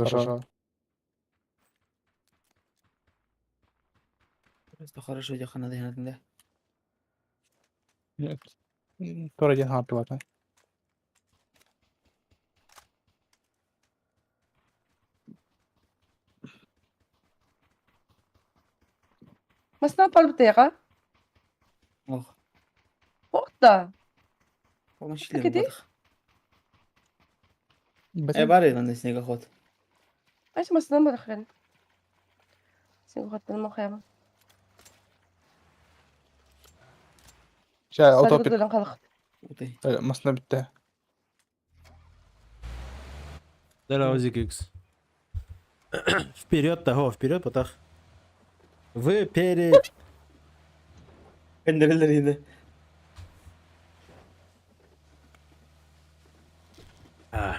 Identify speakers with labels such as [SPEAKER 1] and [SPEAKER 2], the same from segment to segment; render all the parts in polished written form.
[SPEAKER 1] Хорошо.
[SPEAKER 2] Просто хорошо дьахана да.
[SPEAKER 1] Нет. Тура диэн хаартылата.
[SPEAKER 3] Масна парбытыаҕа.
[SPEAKER 2] Ох.
[SPEAKER 3] Охта.
[SPEAKER 2] Помощи
[SPEAKER 3] Кэти?
[SPEAKER 2] Э, бары на снегоход.
[SPEAKER 3] Ась масна барахрен. Снегоходтан мохайма.
[SPEAKER 1] Чэ, отопит.
[SPEAKER 3] Саргы халах.
[SPEAKER 2] Утай.
[SPEAKER 1] Масна бүттэ.
[SPEAKER 4] Здорово, Зикикс. Вперед того, вперед, потах. Вы перед...
[SPEAKER 2] Кендерелер иди.
[SPEAKER 4] А.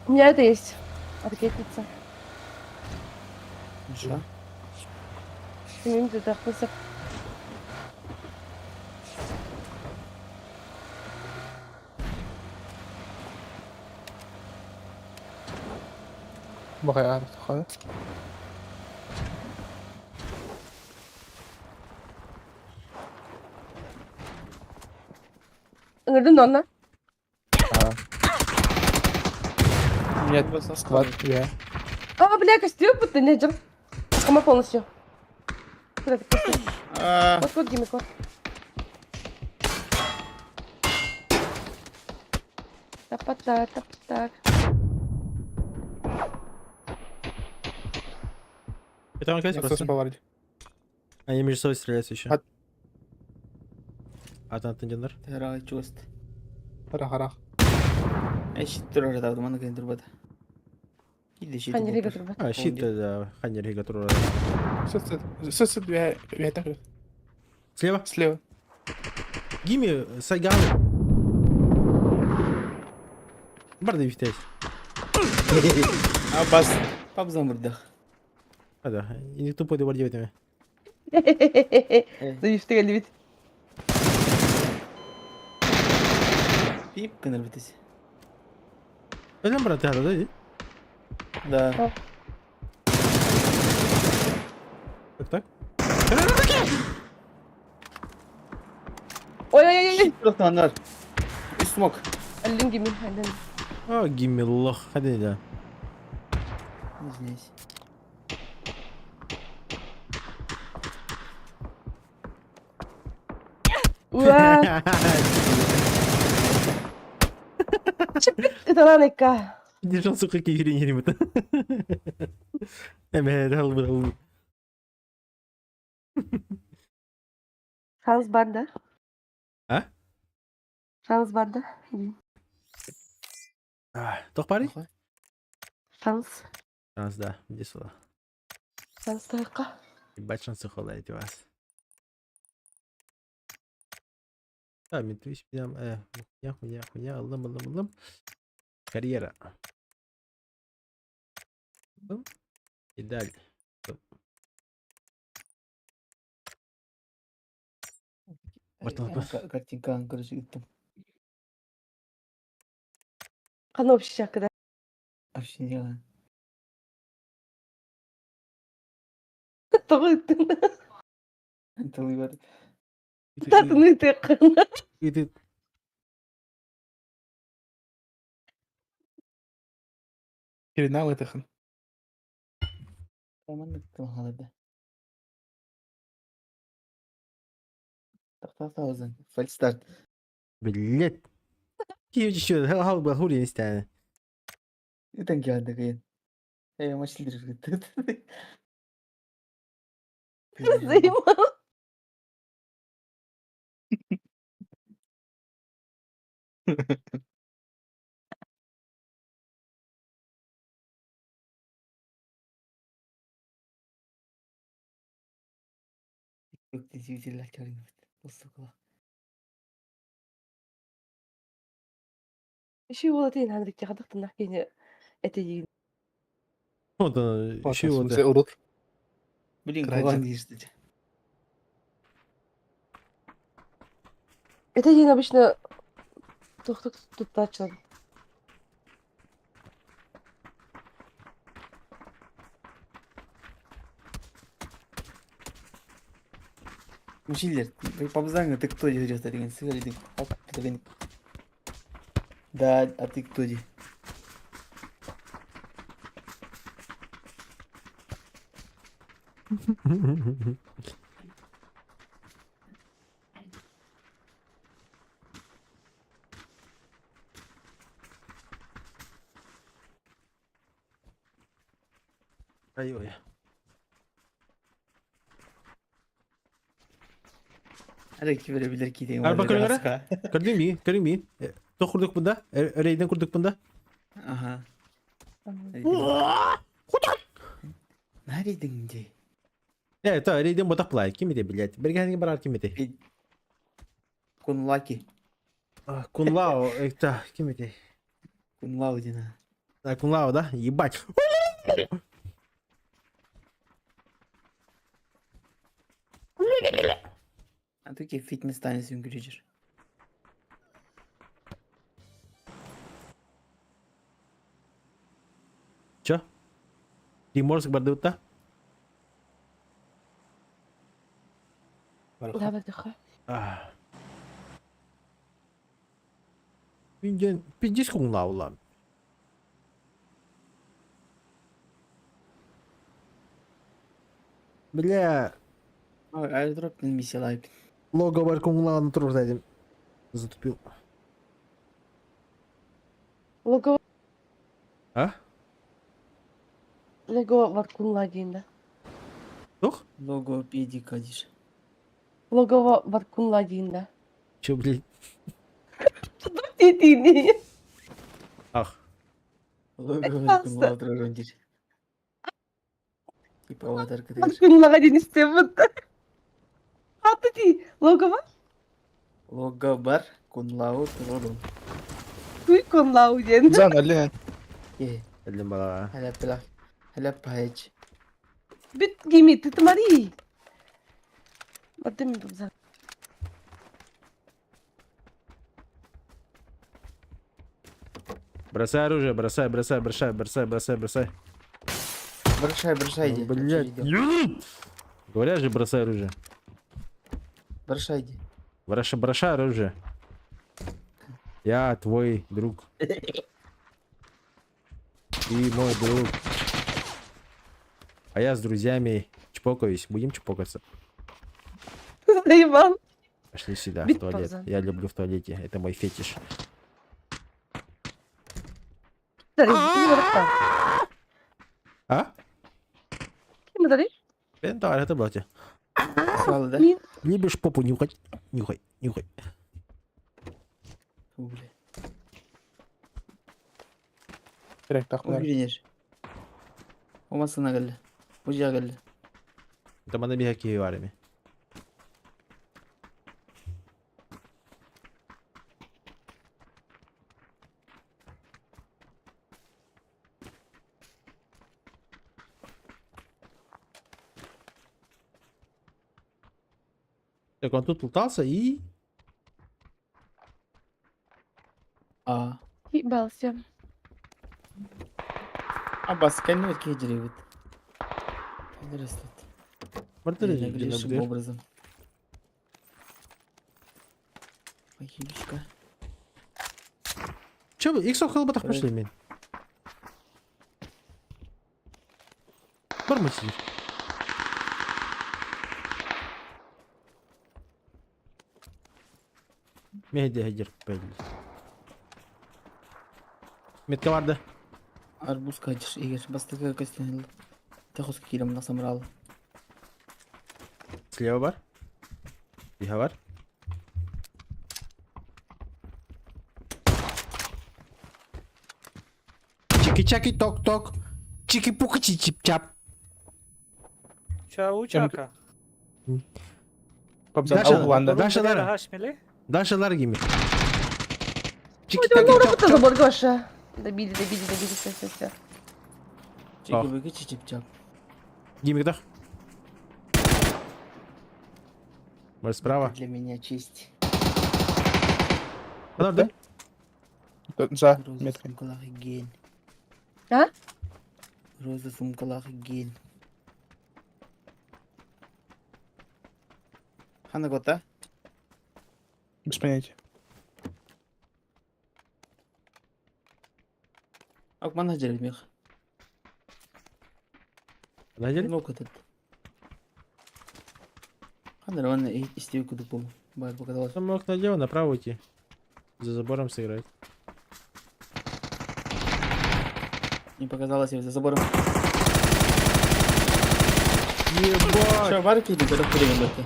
[SPEAKER 3] У меня это есть. Ракетница.
[SPEAKER 2] Что?
[SPEAKER 3] Мин тутахпын
[SPEAKER 1] Баҕай аара
[SPEAKER 3] Ыҥырдын онно.
[SPEAKER 1] Нет, склад, я.
[SPEAKER 3] А, бля, костюм будто не идем. Кама полностью. Куда ты костюм? Вот, вот, Димик, вот. Так, так, так.
[SPEAKER 4] Это он просто? Они между собой стреляются еще. А там тендер?
[SPEAKER 2] Тара чуст.
[SPEAKER 1] Харах.
[SPEAKER 2] Эш турар да маны кен турбата. Иди щит.
[SPEAKER 4] А, щит, да, ханер который.
[SPEAKER 1] Сыт, сыт, я так.
[SPEAKER 4] Слева?
[SPEAKER 1] Слева.
[SPEAKER 4] Гими, Сайган. Барды витязь.
[SPEAKER 2] А бас. Пап замырдах.
[SPEAKER 4] А да, и тупой ты вардевитами.
[SPEAKER 3] Завишты любит.
[SPEAKER 2] Пип кыныр битес.
[SPEAKER 4] Пойдем, брат, да, да?
[SPEAKER 2] Да.
[SPEAKER 4] Так, так.
[SPEAKER 3] Ой-ой-ой.
[SPEAKER 2] Просто андар. Смок.
[SPEAKER 3] Аллин гими, аллин.
[SPEAKER 4] А, гимми лох, ходи, да.
[SPEAKER 2] Здесь.
[SPEAKER 3] Уа. Это ланека.
[SPEAKER 4] Держал, сука, кихрень это.
[SPEAKER 3] Шанс бар, да?
[SPEAKER 4] А?
[SPEAKER 3] Шанс бар, да?
[SPEAKER 4] Тох парень?
[SPEAKER 3] Шанс.
[SPEAKER 4] Шанс, да, иди сюда.
[SPEAKER 3] Шанс только.
[SPEAKER 4] Ебать, шансы холодите вас. Да, метусь, прям, хуйня, хуйня, хуйня, лым, лым, лым. Карьера. И далее.
[SPEAKER 2] Картинка, короче, там.
[SPEAKER 3] Кана вообще когда?
[SPEAKER 2] Вообще не
[SPEAKER 3] Тоҕуттун.
[SPEAKER 2] Тылы
[SPEAKER 3] Татыны тык.
[SPEAKER 4] И ты...
[SPEAKER 1] Хрена вытахан.
[SPEAKER 2] Фальстарт.
[SPEAKER 4] Блять. Киев еще хал бы хули не станет.
[SPEAKER 2] Это келді қиын. Эй, машина
[SPEAKER 3] Взаимно. Үчүгэй уол этэ иһин икки тынах киһини этийиин.
[SPEAKER 4] Онтон үчүгэй уол
[SPEAKER 1] Смысле, урут.
[SPEAKER 2] Блин,
[SPEAKER 1] Кыра
[SPEAKER 2] кулан диирдэ.
[SPEAKER 3] Это диэн обычно туохтук туттааччылар.
[SPEAKER 2] Мучилер, пабзаҥҥа ты кто диэхтэ деген сыгар Оп, деген. Да, а ты кто ди?
[SPEAKER 4] Ай-ой.
[SPEAKER 2] Эрэ ким эрэ билэр киитин
[SPEAKER 4] Арба көрүҥ эрэ. Көрдүҥ мии, көрүҥ мии. Туох курдукпун да? Эрэйдэн курдукпун да?
[SPEAKER 2] Аха. Наридың дии.
[SPEAKER 4] Э, то эрэйден ботах плай. Ким ити, блядь? Бергәһинге барар ким ити?
[SPEAKER 2] Кунлаки.
[SPEAKER 4] Кунлао, это ким ити?
[SPEAKER 2] Кунлао диэн.
[SPEAKER 4] А, Кунлао, да? Ебать.
[SPEAKER 2] А ты фитнес танец үҥкүүлүүр.
[SPEAKER 4] Чё? Приморск бардыбыт
[SPEAKER 3] Да, бардыха.
[SPEAKER 4] Мин пиздец куҥнаабылаам. Бля.
[SPEAKER 2] Аэродроп миссиялаайбын.
[SPEAKER 4] Лого бар куҥнаан турар этим. Затупил.
[SPEAKER 3] Лого
[SPEAKER 4] А?
[SPEAKER 3] Лого бар кунла диэн да.
[SPEAKER 4] Туох?
[SPEAKER 2] Лого педика диир.
[SPEAKER 3] Лого бар кунла диэн да.
[SPEAKER 4] Чё, блядь?
[SPEAKER 3] Титини.
[SPEAKER 4] Ах.
[SPEAKER 2] Лого бар кунла турар диир. Типа аватарка
[SPEAKER 3] Бар
[SPEAKER 2] диир.
[SPEAKER 3] кунлаҕа диэн истиэбит. Аты дии. Лого бар?
[SPEAKER 2] Лого бар кунлау турорун.
[SPEAKER 3] Туй кунлау диэн.
[SPEAKER 1] Зан, алле.
[SPEAKER 2] Э,
[SPEAKER 4] Эллин балаҕа.
[SPEAKER 2] халяппала. Халяппач.
[SPEAKER 3] Бүт гими тытымари. Бардым буза.
[SPEAKER 4] Бросай оружие, бросай, бросай, бросай, бросай, бросай, бросай.
[SPEAKER 2] Бросай, бросай,
[SPEAKER 4] Ну,
[SPEAKER 2] иди.
[SPEAKER 4] блядь. Говорят же, бросай оружие.
[SPEAKER 2] Бросай, иди.
[SPEAKER 4] Броша, броша оружие. Я твой друг. Ты мой друг. А я с друзьями чпокаюсь. Будем чпокаться.
[SPEAKER 3] Заебал.
[SPEAKER 4] Пошли сюда, в
[SPEAKER 3] Бит
[SPEAKER 4] туалет.
[SPEAKER 3] пауза.
[SPEAKER 4] Я люблю в туалете. Это мой фетиш. А?
[SPEAKER 3] Ким дари?
[SPEAKER 4] Да, это братья.
[SPEAKER 2] Свалы, да?
[SPEAKER 3] Мин.
[SPEAKER 4] Любишь попу нюхать? Нюхай, нюхай.
[SPEAKER 2] Фу, бля.
[SPEAKER 1] Керек тахмар.
[SPEAKER 2] Уберенер. Омасына келді. Бу келді.
[SPEAKER 4] Это мана бихаки варими. Так, он тут лутался и...
[SPEAKER 2] А.
[SPEAKER 3] Ебался.
[SPEAKER 2] Абас, кәлмет кедеребит. Пидорастет.
[SPEAKER 4] Мартын
[SPEAKER 2] образом. Похилечка.
[SPEAKER 4] Че вы, иксов хелботах пошли, мин? Бармасир. Мehdi Hacer belli. Метка vardı.
[SPEAKER 2] Арбуз качыр егер бастакы костюм. Тахус килем на самрал.
[SPEAKER 4] Слева бар. Тихо бар. Чики-чаки ток-ток. Чики-пука чип-чап.
[SPEAKER 5] Чау, чака.
[SPEAKER 1] Пабзан
[SPEAKER 4] Даша,
[SPEAKER 1] аугланда.
[SPEAKER 4] Даша, Лара.
[SPEAKER 5] Хашмили?
[SPEAKER 4] Даша Ларгими. Чики-таки,
[SPEAKER 3] Ну, работа
[SPEAKER 4] чоп-чоп.
[SPEAKER 3] забор, Гоша. Добили, добили, добили, все, все, все.
[SPEAKER 2] Чики-быки чичип-чап.
[SPEAKER 4] Гимик, Может, справа?
[SPEAKER 2] Для меня честь.
[SPEAKER 4] Подожди.
[SPEAKER 1] За
[SPEAKER 2] Роза
[SPEAKER 1] меткой.
[SPEAKER 2] сумкалаах гель.
[SPEAKER 3] А?
[SPEAKER 2] Роза сумкалаах гель. Хана кота?
[SPEAKER 1] Без понятия.
[SPEAKER 2] Ок, мана жербих.
[SPEAKER 4] Надели?
[SPEAKER 2] Ну этот. Хана рвана истею куду пол. Бай показалось.
[SPEAKER 4] Там мог налево, направо уйти. За забором сыграть.
[SPEAKER 2] Не показалось, я за забором.
[SPEAKER 4] Ебать!
[SPEAKER 2] Что, варки или куда переводите?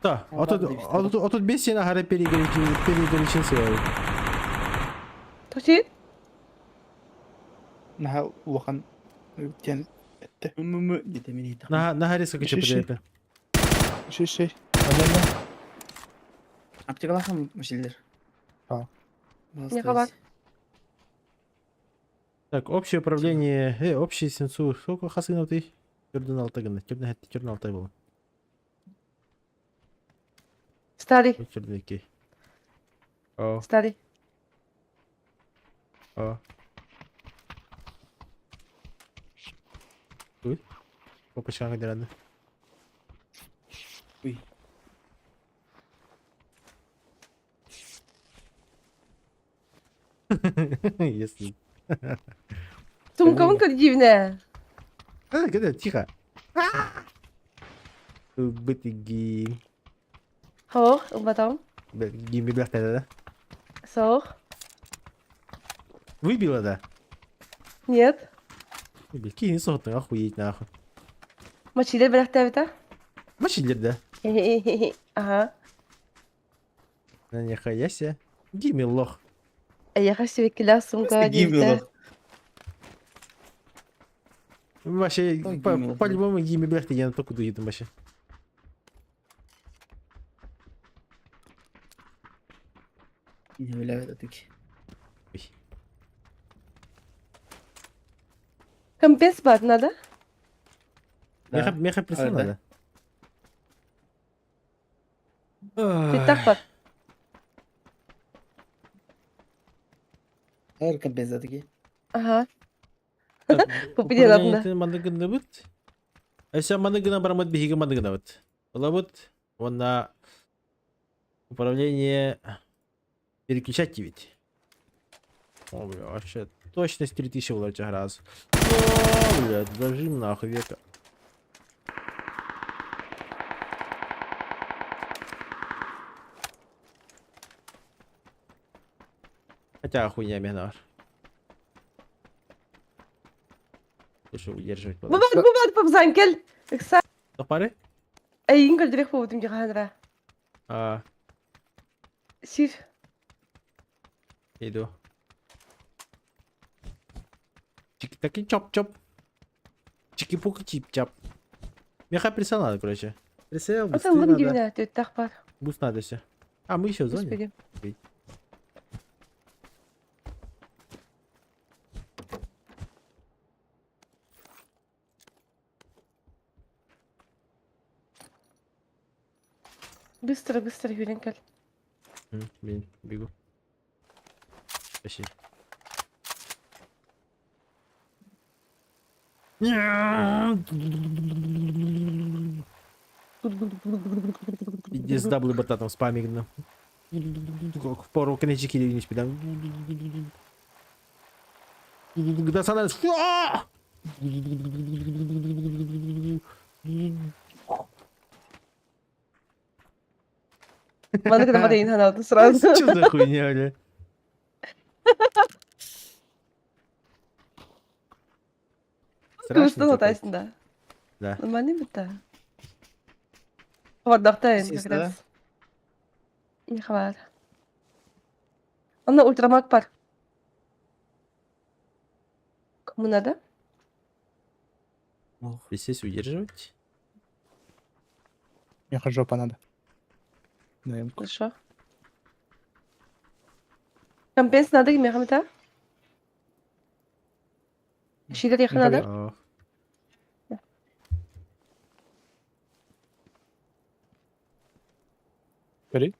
[SPEAKER 4] Да, а тут, а тут бесси на горе перегорячился.
[SPEAKER 3] Тохти?
[SPEAKER 1] Наһаа улахан диэн этте.
[SPEAKER 2] Мм, где-то меня там.
[SPEAKER 4] На горе сколько
[SPEAKER 1] Шиши.
[SPEAKER 4] подряд.
[SPEAKER 1] Ши-ши. Нормально.
[SPEAKER 2] Аптекалахам машилер.
[SPEAKER 1] А.
[SPEAKER 3] Не хабар.
[SPEAKER 4] Так, общее управление, общий сенсу, сколько хасынов ты? Төрдөн алта гына, төрдөн хәтте төрдөн алтай болон.
[SPEAKER 3] Старый,
[SPEAKER 4] Төрдөн эки. О,
[SPEAKER 3] старый.
[SPEAKER 4] о. Ой. Опачка кадырады.
[SPEAKER 2] Ой.
[SPEAKER 4] Если.
[SPEAKER 3] Сумкабын көрдүүнэ.
[SPEAKER 4] Кede, тихо. Бытыги.
[SPEAKER 3] Хоох, ылбатам.
[SPEAKER 4] Гимби да?
[SPEAKER 3] Соох.
[SPEAKER 4] Выбила, да?
[SPEAKER 3] Нет.
[SPEAKER 4] Блин, кинь сотну, охуеть нахуй.
[SPEAKER 3] Мачилер бэлэхтээбитэ.
[SPEAKER 4] Мачилер, да?
[SPEAKER 3] Ага.
[SPEAKER 4] На нихуя себе. Гимми лох.
[SPEAKER 3] Эйиэхэ сибэккилээх сумка диэбитэ.
[SPEAKER 4] Вообще,
[SPEAKER 2] Ой, Гимми лох,
[SPEAKER 4] по-любому Гимми блях, я на только дует вообще.
[SPEAKER 2] Не виляют таки.
[SPEAKER 4] Ой.
[SPEAKER 3] Компенс баар надо?
[SPEAKER 4] Меха, меха прицел
[SPEAKER 2] А, да?
[SPEAKER 4] надо.
[SPEAKER 3] Бүттэх бар.
[SPEAKER 2] Эр компенсатыки.
[SPEAKER 3] Ага. Попаден адында.
[SPEAKER 4] Мандыгына бит. Әсә мандыгына бармыт биһиги мандыгына бит. Була бит. Онна управление переключать ведь. О, бля, вообще точность 3000 была раз. О, бля, зажим нахуй века. Хотя хуйня минор. Слушай, удерживать
[SPEAKER 3] Бу
[SPEAKER 4] надо.
[SPEAKER 3] бар, бу бар, папзан кэл. Ыкса.
[SPEAKER 4] Пары?
[SPEAKER 3] Эйин көрдүрэх буолбутум дии хаһан
[SPEAKER 4] А,
[SPEAKER 3] Сир.
[SPEAKER 4] иду. Чики-таки чоп-чоп. Чики-пуки чип-чап. Меха прицел надо, короче. Прицел,
[SPEAKER 3] Ата
[SPEAKER 4] быстрее
[SPEAKER 3] ыллым
[SPEAKER 4] надо.
[SPEAKER 3] дивинэ түттэх бар.
[SPEAKER 4] Буст надо все. А, мы еще в зоне.
[SPEAKER 3] Господи. Быстро, быстро, Юрин, кэл.
[SPEAKER 4] Блин, бегу. Спасибо. Пиздец, даблы бататом спамигна. В пору конечки или не спидам. Когда саналис.
[SPEAKER 3] Маны гына бадайын ханаатын сразу.
[SPEAKER 4] Что за хуйня, бля?
[SPEAKER 3] Кыбыстан
[SPEAKER 4] Страшно
[SPEAKER 3] отайсың да.
[SPEAKER 4] Да.
[SPEAKER 3] Нормальный бит да. Хабардахтайын как
[SPEAKER 2] Естественно.
[SPEAKER 3] раз. Не хабар. Онно ультрамаг бар. Кому надо?
[SPEAKER 2] Ох.
[SPEAKER 4] Здесь удерживать.
[SPEAKER 1] Мне жопа надо. На эмку.
[SPEAKER 3] Хорошо. Компенс надо кимиэхэ эмитэ? Шиилэриэххэ наада?
[SPEAKER 4] Ох.
[SPEAKER 1] Бери.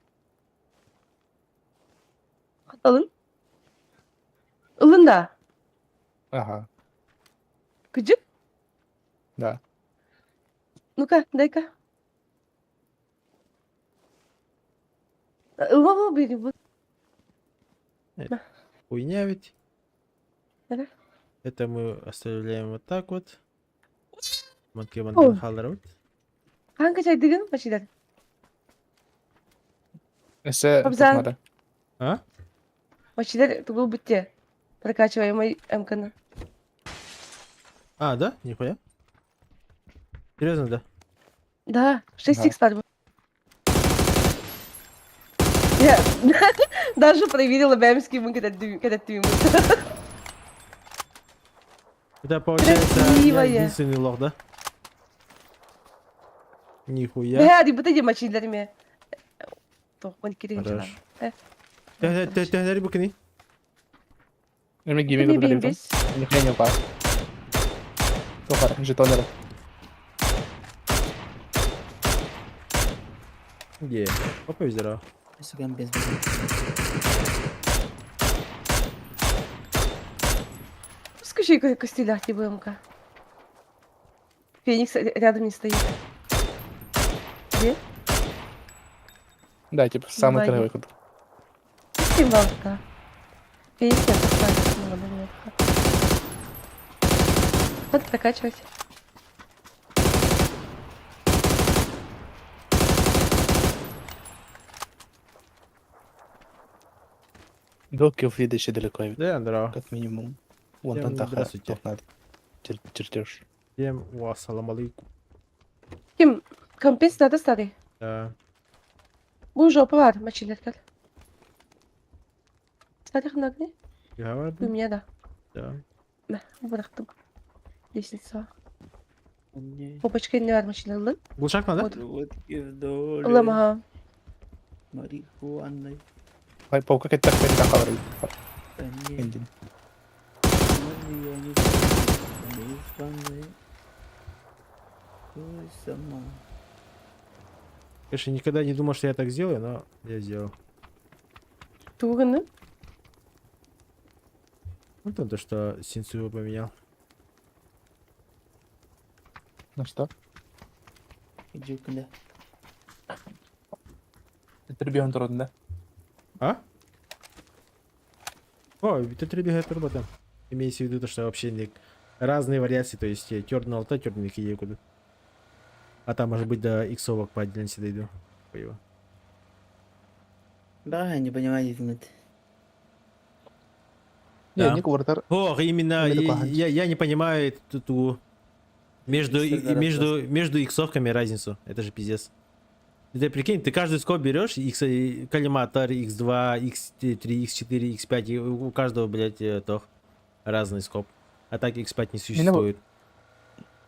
[SPEAKER 3] Ылын. Ылын да.
[SPEAKER 1] Ага.
[SPEAKER 3] Кыдьык?
[SPEAKER 1] Да.
[SPEAKER 3] Ну-ка, дай-ка. Ылма бу бу.
[SPEAKER 4] Хуйня ведь.
[SPEAKER 3] Да.
[SPEAKER 4] Это мы оставляем вот так вот. Манке
[SPEAKER 3] Ой.
[SPEAKER 4] манке халлар
[SPEAKER 3] Хаһан качайдыгын бачыдар?
[SPEAKER 1] Эссе
[SPEAKER 3] Абзан.
[SPEAKER 1] надо.
[SPEAKER 4] А?
[SPEAKER 3] Бачыдар тугул бутте. Прокачиваемый МК-ны.
[SPEAKER 4] А, да? Нихуя. Серьезно, да?
[SPEAKER 3] Да, 6х бар. Я даже проверила бэмский мы когда когда
[SPEAKER 4] Это получается я
[SPEAKER 3] Красивая.
[SPEAKER 4] единственный лох, да? Нихуя.
[SPEAKER 3] Бля, ди бутте мачилерме. Тохпон кирин
[SPEAKER 4] Хорош. Тэһэри букини.
[SPEAKER 1] Эми гиме
[SPEAKER 3] Ми
[SPEAKER 1] кытары.
[SPEAKER 3] бимбис.
[SPEAKER 1] Нихуя не упал. Тохар, жетонер.
[SPEAKER 4] Где? Опа, здорово.
[SPEAKER 2] Сука, без
[SPEAKER 3] Скажи, какой костылях тебе МК. Феникс рядом не стоит. Где?
[SPEAKER 1] Да, типа, самый
[SPEAKER 3] Ебать.
[SPEAKER 1] первый выход.
[SPEAKER 3] Символка. Феникс я поставлю. Ну, ладно, нет. Надо прокачивать.
[SPEAKER 1] До следующий далеко ведь.
[SPEAKER 4] Да, здорово.
[SPEAKER 1] Как минимум. Вон
[SPEAKER 4] Всем
[SPEAKER 1] там таха.
[SPEAKER 4] здравствуйте.
[SPEAKER 1] Тох надо. Чертеж.
[SPEAKER 4] Всем ассалам алейкум.
[SPEAKER 3] Ким, компенс надо старый.
[SPEAKER 4] Да.
[SPEAKER 3] Бу жопа бар, мачилер кел. Старых нагни?
[SPEAKER 4] Говорю.
[SPEAKER 3] У меня да.
[SPEAKER 4] Да.
[SPEAKER 3] Мә, бырактым. Лестница. Попочка не бар мачилер лын.
[SPEAKER 4] Глушак надо?
[SPEAKER 3] Вот.
[SPEAKER 2] Водки вдоль.
[SPEAKER 3] Ылым, ага.
[SPEAKER 2] Марихуаной.
[SPEAKER 1] Ай, паука как так так
[SPEAKER 2] Да не,
[SPEAKER 1] Эндин.
[SPEAKER 2] я не не в ванной. Ой, сама.
[SPEAKER 4] Конечно, никогда не думал, что я так сделаю, но я сделал.
[SPEAKER 3] Туганы.
[SPEAKER 4] Ну, там то, что Синцию поменял.
[SPEAKER 1] Ну что?
[SPEAKER 2] Иди куда?
[SPEAKER 1] Трибьон трудно, да?
[SPEAKER 4] А? О, это три бегает турбо там. Имеется в виду то, что вообще не... разные вариации, то есть терн алта, терн куда. А там, может быть, до иксовок по отдельности дойду. Хуй его.
[SPEAKER 2] Да, я не понимаю, нет.
[SPEAKER 1] Не,
[SPEAKER 4] Да.
[SPEAKER 1] не квартер.
[SPEAKER 4] Ох, именно
[SPEAKER 1] Или
[SPEAKER 4] я,
[SPEAKER 1] такой
[SPEAKER 4] я не понимаю эту, ту- между,
[SPEAKER 2] Что за
[SPEAKER 4] между, между иксовками разницу. Это же пиздец. Ты прикинь, ты каждый скоп берешь, X, коллиматор, X2, X3, X4, X5, и у каждого, блядь, то разный скоп. А так X5 не существует.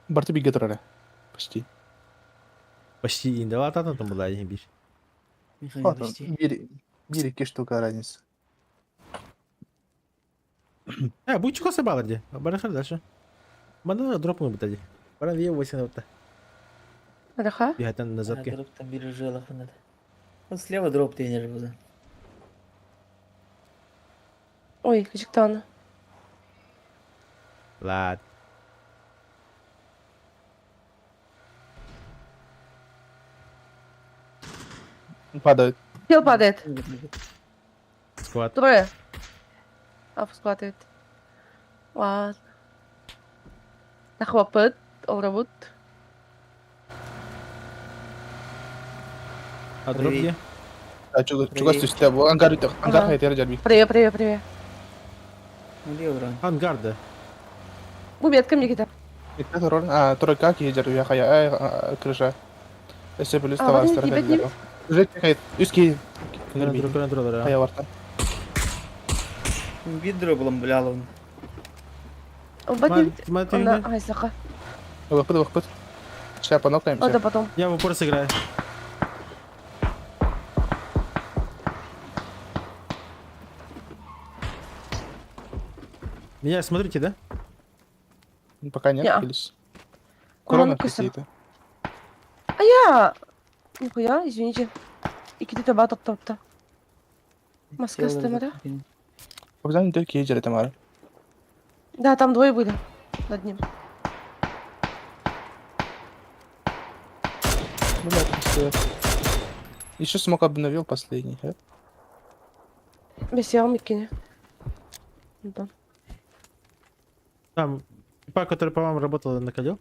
[SPEAKER 1] Барты бигетроле. Почти.
[SPEAKER 4] Почти индала там была, не бишь.
[SPEAKER 2] Михаил,
[SPEAKER 1] Ладно,
[SPEAKER 2] почти.
[SPEAKER 1] Мире, мире штука разница.
[SPEAKER 4] А, будет чего собаларди. Барахар дальше. Мана дропнул бы тогда. Пора в 8 вот.
[SPEAKER 3] Араха.
[SPEAKER 4] Бегать надо назад.
[SPEAKER 2] А, дроп там биржа надо. Вот слева дроп тренер был.
[SPEAKER 3] Ой, кычыктан.
[SPEAKER 4] Ладно.
[SPEAKER 1] Падают.
[SPEAKER 3] Чел падает.
[SPEAKER 4] Склад.
[SPEAKER 3] Трое. А, складывает. Ладно. Нахвапыт, олрабут.
[SPEAKER 4] А дроп
[SPEAKER 2] Привет.
[SPEAKER 4] где?
[SPEAKER 1] А, чугас түстэ. Бу ангар ангар
[SPEAKER 3] Ага.
[SPEAKER 1] хайтер жарби.
[SPEAKER 3] Привет, привет, привет.
[SPEAKER 2] Налево, ран.
[SPEAKER 4] Ангар, да.
[SPEAKER 3] Бу метка мне кида.
[SPEAKER 1] Икки турар. А, тройка ки жарби хая. Ай, крыша. Эсе плюс
[SPEAKER 3] А,
[SPEAKER 1] товар
[SPEAKER 3] вот
[SPEAKER 1] стар.
[SPEAKER 3] они тебя
[SPEAKER 1] Уже хай. Үски.
[SPEAKER 4] Дроп, дроп, дроп, да.
[SPEAKER 1] Хая варта.
[SPEAKER 2] Бит дроп блял он.
[SPEAKER 3] Бат
[SPEAKER 4] Смотри,
[SPEAKER 3] Она, ай, сака.
[SPEAKER 1] Выход, выход. Сейчас понокаемся.
[SPEAKER 3] Ладно, потом.
[SPEAKER 4] Я в упор сыграю. Меня смотрите, да?
[SPEAKER 1] Ну, пока нет,
[SPEAKER 3] Неа.
[SPEAKER 1] Фелис.
[SPEAKER 3] Куһаҕан
[SPEAKER 1] Корона
[SPEAKER 3] көстөр.
[SPEAKER 1] какие-то.
[SPEAKER 3] Айа! Нихуя, извините. Иккитэ таба топтопто. Маска астымара.
[SPEAKER 1] Обязательно только ездили Тамара.
[SPEAKER 3] Да, там двое были над ним.
[SPEAKER 1] Ну да, просто... Еще смог обновил последний, э?
[SPEAKER 3] Бэсиэҕим иккини. Да.
[SPEAKER 4] Там типа, который по вам работал, накалил.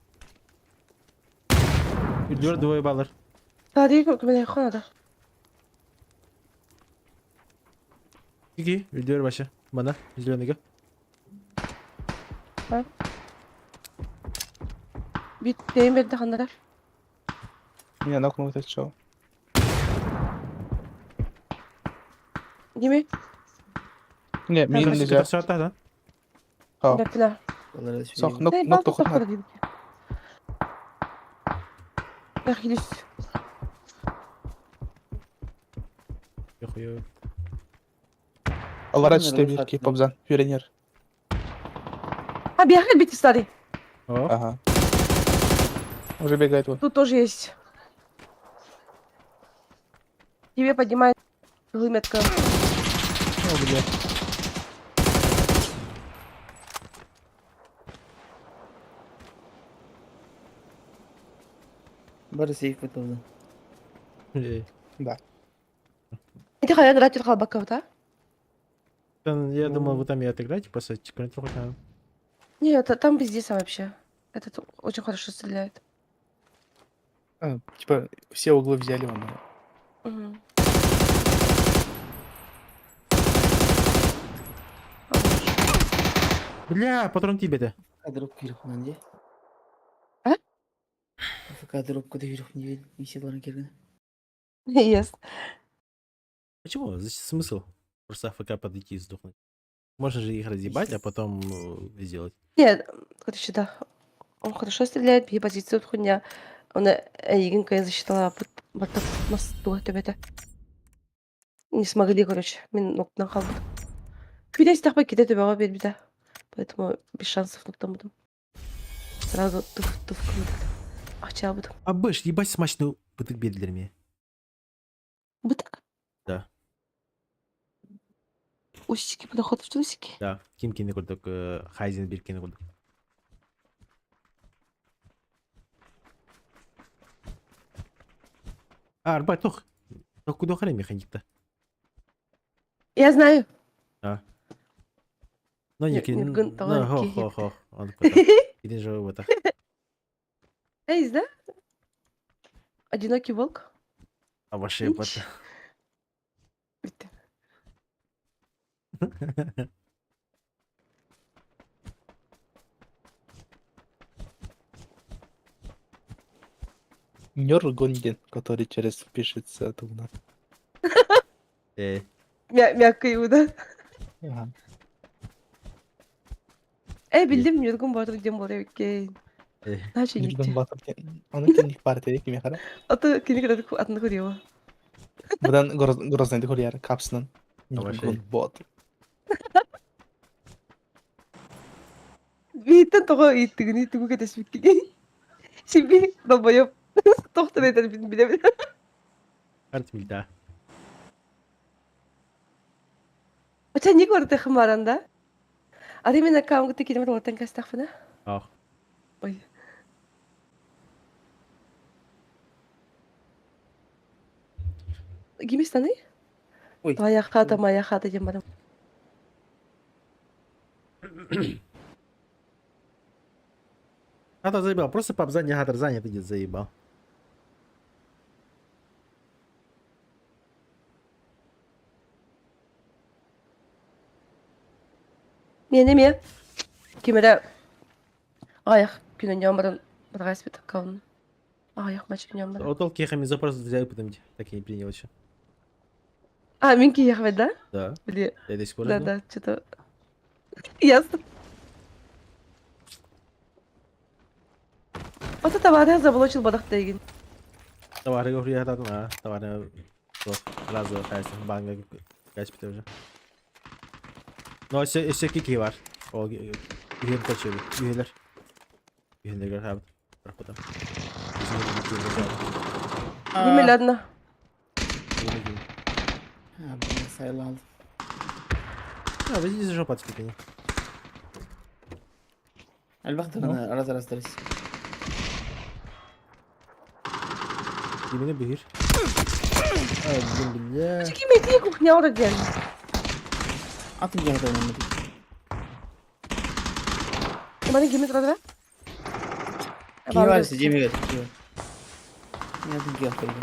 [SPEAKER 4] Идет двое баллар.
[SPEAKER 3] Смотри, көмөлөһүөххэ надо.
[SPEAKER 4] Иги, үйдүөр вообще. Мана, зеленыйга.
[SPEAKER 3] Бүттейин берді ханнара.
[SPEAKER 1] Меня нокнул этот чел.
[SPEAKER 3] Дими,
[SPEAKER 1] Не, мне
[SPEAKER 3] Так,
[SPEAKER 1] нельзя.
[SPEAKER 4] Все, да?
[SPEAKER 1] А,
[SPEAKER 3] бэппинэ.
[SPEAKER 1] Сох, нок,
[SPEAKER 3] Эй,
[SPEAKER 1] нок
[SPEAKER 3] балта
[SPEAKER 1] тохот
[SPEAKER 3] тохтор диэбит. Ахилис.
[SPEAKER 4] Я хуёвый.
[SPEAKER 1] Аллара
[SPEAKER 2] Наверное,
[SPEAKER 1] четыре
[SPEAKER 2] хат.
[SPEAKER 1] попзан. Пионер.
[SPEAKER 3] А, бегает бить старый.
[SPEAKER 4] О,
[SPEAKER 1] Ага. Уже бегает вот.
[SPEAKER 3] Тут тоже есть. Тебе поднимает метка.
[SPEAKER 1] Ну, где?
[SPEAKER 2] Бары сейф бытылды.
[SPEAKER 4] эй.
[SPEAKER 1] Да.
[SPEAKER 3] Ити хайан ратир халбакка
[SPEAKER 4] Там, я думал,
[SPEAKER 2] Ну.
[SPEAKER 4] вы там и отыграете после хоть надо.
[SPEAKER 3] Нет, там пиздец вообще. Этот очень хорошо стреляет.
[SPEAKER 1] А, типа, все углы взяли он.
[SPEAKER 3] Мгм.
[SPEAKER 4] Бля, патрон тебе-то.
[SPEAKER 2] Дроп күйрік де.
[SPEAKER 3] А?
[SPEAKER 2] АФК дропка да күйрік не висит келген.
[SPEAKER 3] Yes.
[SPEAKER 4] Почему? Зачем смысл? Просто АФК подойти и сдохнуть. Можно же их разъебать, а потом сделать.
[SPEAKER 3] Нет, короче, да. Он хорошо стреляет, бии позицию хуйня. Он эйигин кая засчитала баттап мас туа төбөтө. Не смогли, короче. Мин ноктан калдым. Күдәс тахпа ките төбөҕө биэрбитэ. Поэтому без шансов ноктаммытым. Сразу туф-туф кыммытым. Ахчаабытым.
[SPEAKER 4] А быш, ебать смачный бытык бердилер
[SPEAKER 3] Бытык?
[SPEAKER 4] Да.
[SPEAKER 3] Усики подоход в трусики.
[SPEAKER 4] Да, ким кини курдук, Хайзен бир кини курдук. А, арбай, тох. Тох куда хрен механик-то?
[SPEAKER 3] Я знаю.
[SPEAKER 4] Но не,
[SPEAKER 3] Ньургун
[SPEAKER 4] ну,
[SPEAKER 3] тоҕо
[SPEAKER 4] хо,
[SPEAKER 3] киһи.
[SPEAKER 4] хо, хо. Он куда? Кидин же вот так.
[SPEAKER 3] Эй, да? Одинокий волк.
[SPEAKER 4] А вообще вот.
[SPEAKER 3] Ич. Бүттэ.
[SPEAKER 1] Нергондин, который через пишется тугна.
[SPEAKER 4] Эй.
[SPEAKER 3] Мягкий да.
[SPEAKER 1] Ага.
[SPEAKER 3] Эй, билдим Ньургун Боотур диэн буолар эбиккин.
[SPEAKER 4] Э.
[SPEAKER 3] Наачы
[SPEAKER 1] Нергон
[SPEAKER 3] инникче.
[SPEAKER 1] Батыр. Оны кинник партия кими хара.
[SPEAKER 3] Ото кини кытары атын көрүөҕэ.
[SPEAKER 1] Будан Грозный курьер капсынан.
[SPEAKER 4] Вообще.
[SPEAKER 1] Нергон Батыр.
[SPEAKER 3] Биһиттэн тоҕо ыйыттыгыный тугу кэтэспиккиний? Сиби долбоеб тохтон этэрбин билэбин.
[SPEAKER 4] Артмильда.
[SPEAKER 3] Оча не көрдө хымаран да? Ары мен аккаунтты кирмет олортан кастахпына.
[SPEAKER 4] Ах.
[SPEAKER 3] Ой. Ким станы?
[SPEAKER 2] Ой.
[SPEAKER 3] Твоя хата, моя хата диэн барам.
[SPEAKER 4] А то заебал. Просто пап занят, хатер занят, иди заебал.
[SPEAKER 3] Миэнэ эмиэ ким эрэ аҕыйах күн баран барҕаспыт аккаунун. Аҕыйах матч күнүн баран.
[SPEAKER 4] Вот ол кехами запрос взял, потом так и не принял еще.
[SPEAKER 3] А, мин киһиэхэ да?
[SPEAKER 4] Да.
[SPEAKER 3] Били,
[SPEAKER 4] Я до сих пор
[SPEAKER 3] да,
[SPEAKER 4] жду.
[SPEAKER 3] да, что-то... Ясно. Ото табаарыһа заблочил бадахтайгин.
[SPEAKER 4] Товары говорю, я там, а, товары сразу хайсын, банга качпит уже. Но все, все кики бар. Ол үһүөн качебит. Үһүлэр. Үһүннэргэр хаабыт. Барахпытам.
[SPEAKER 3] Гимель ладно.
[SPEAKER 2] А, блин, сайлал.
[SPEAKER 4] А, вы здесь жопа отступили.
[SPEAKER 2] Элбэх раз раз раз.
[SPEAKER 4] Именно бир. А, блин, бля.
[SPEAKER 3] Ким эти кухня орден.
[SPEAKER 2] Атын жаһда ойнамады.
[SPEAKER 3] Маны кими турады?
[SPEAKER 2] Киһи бар сидемегер. Мен атын жаһда.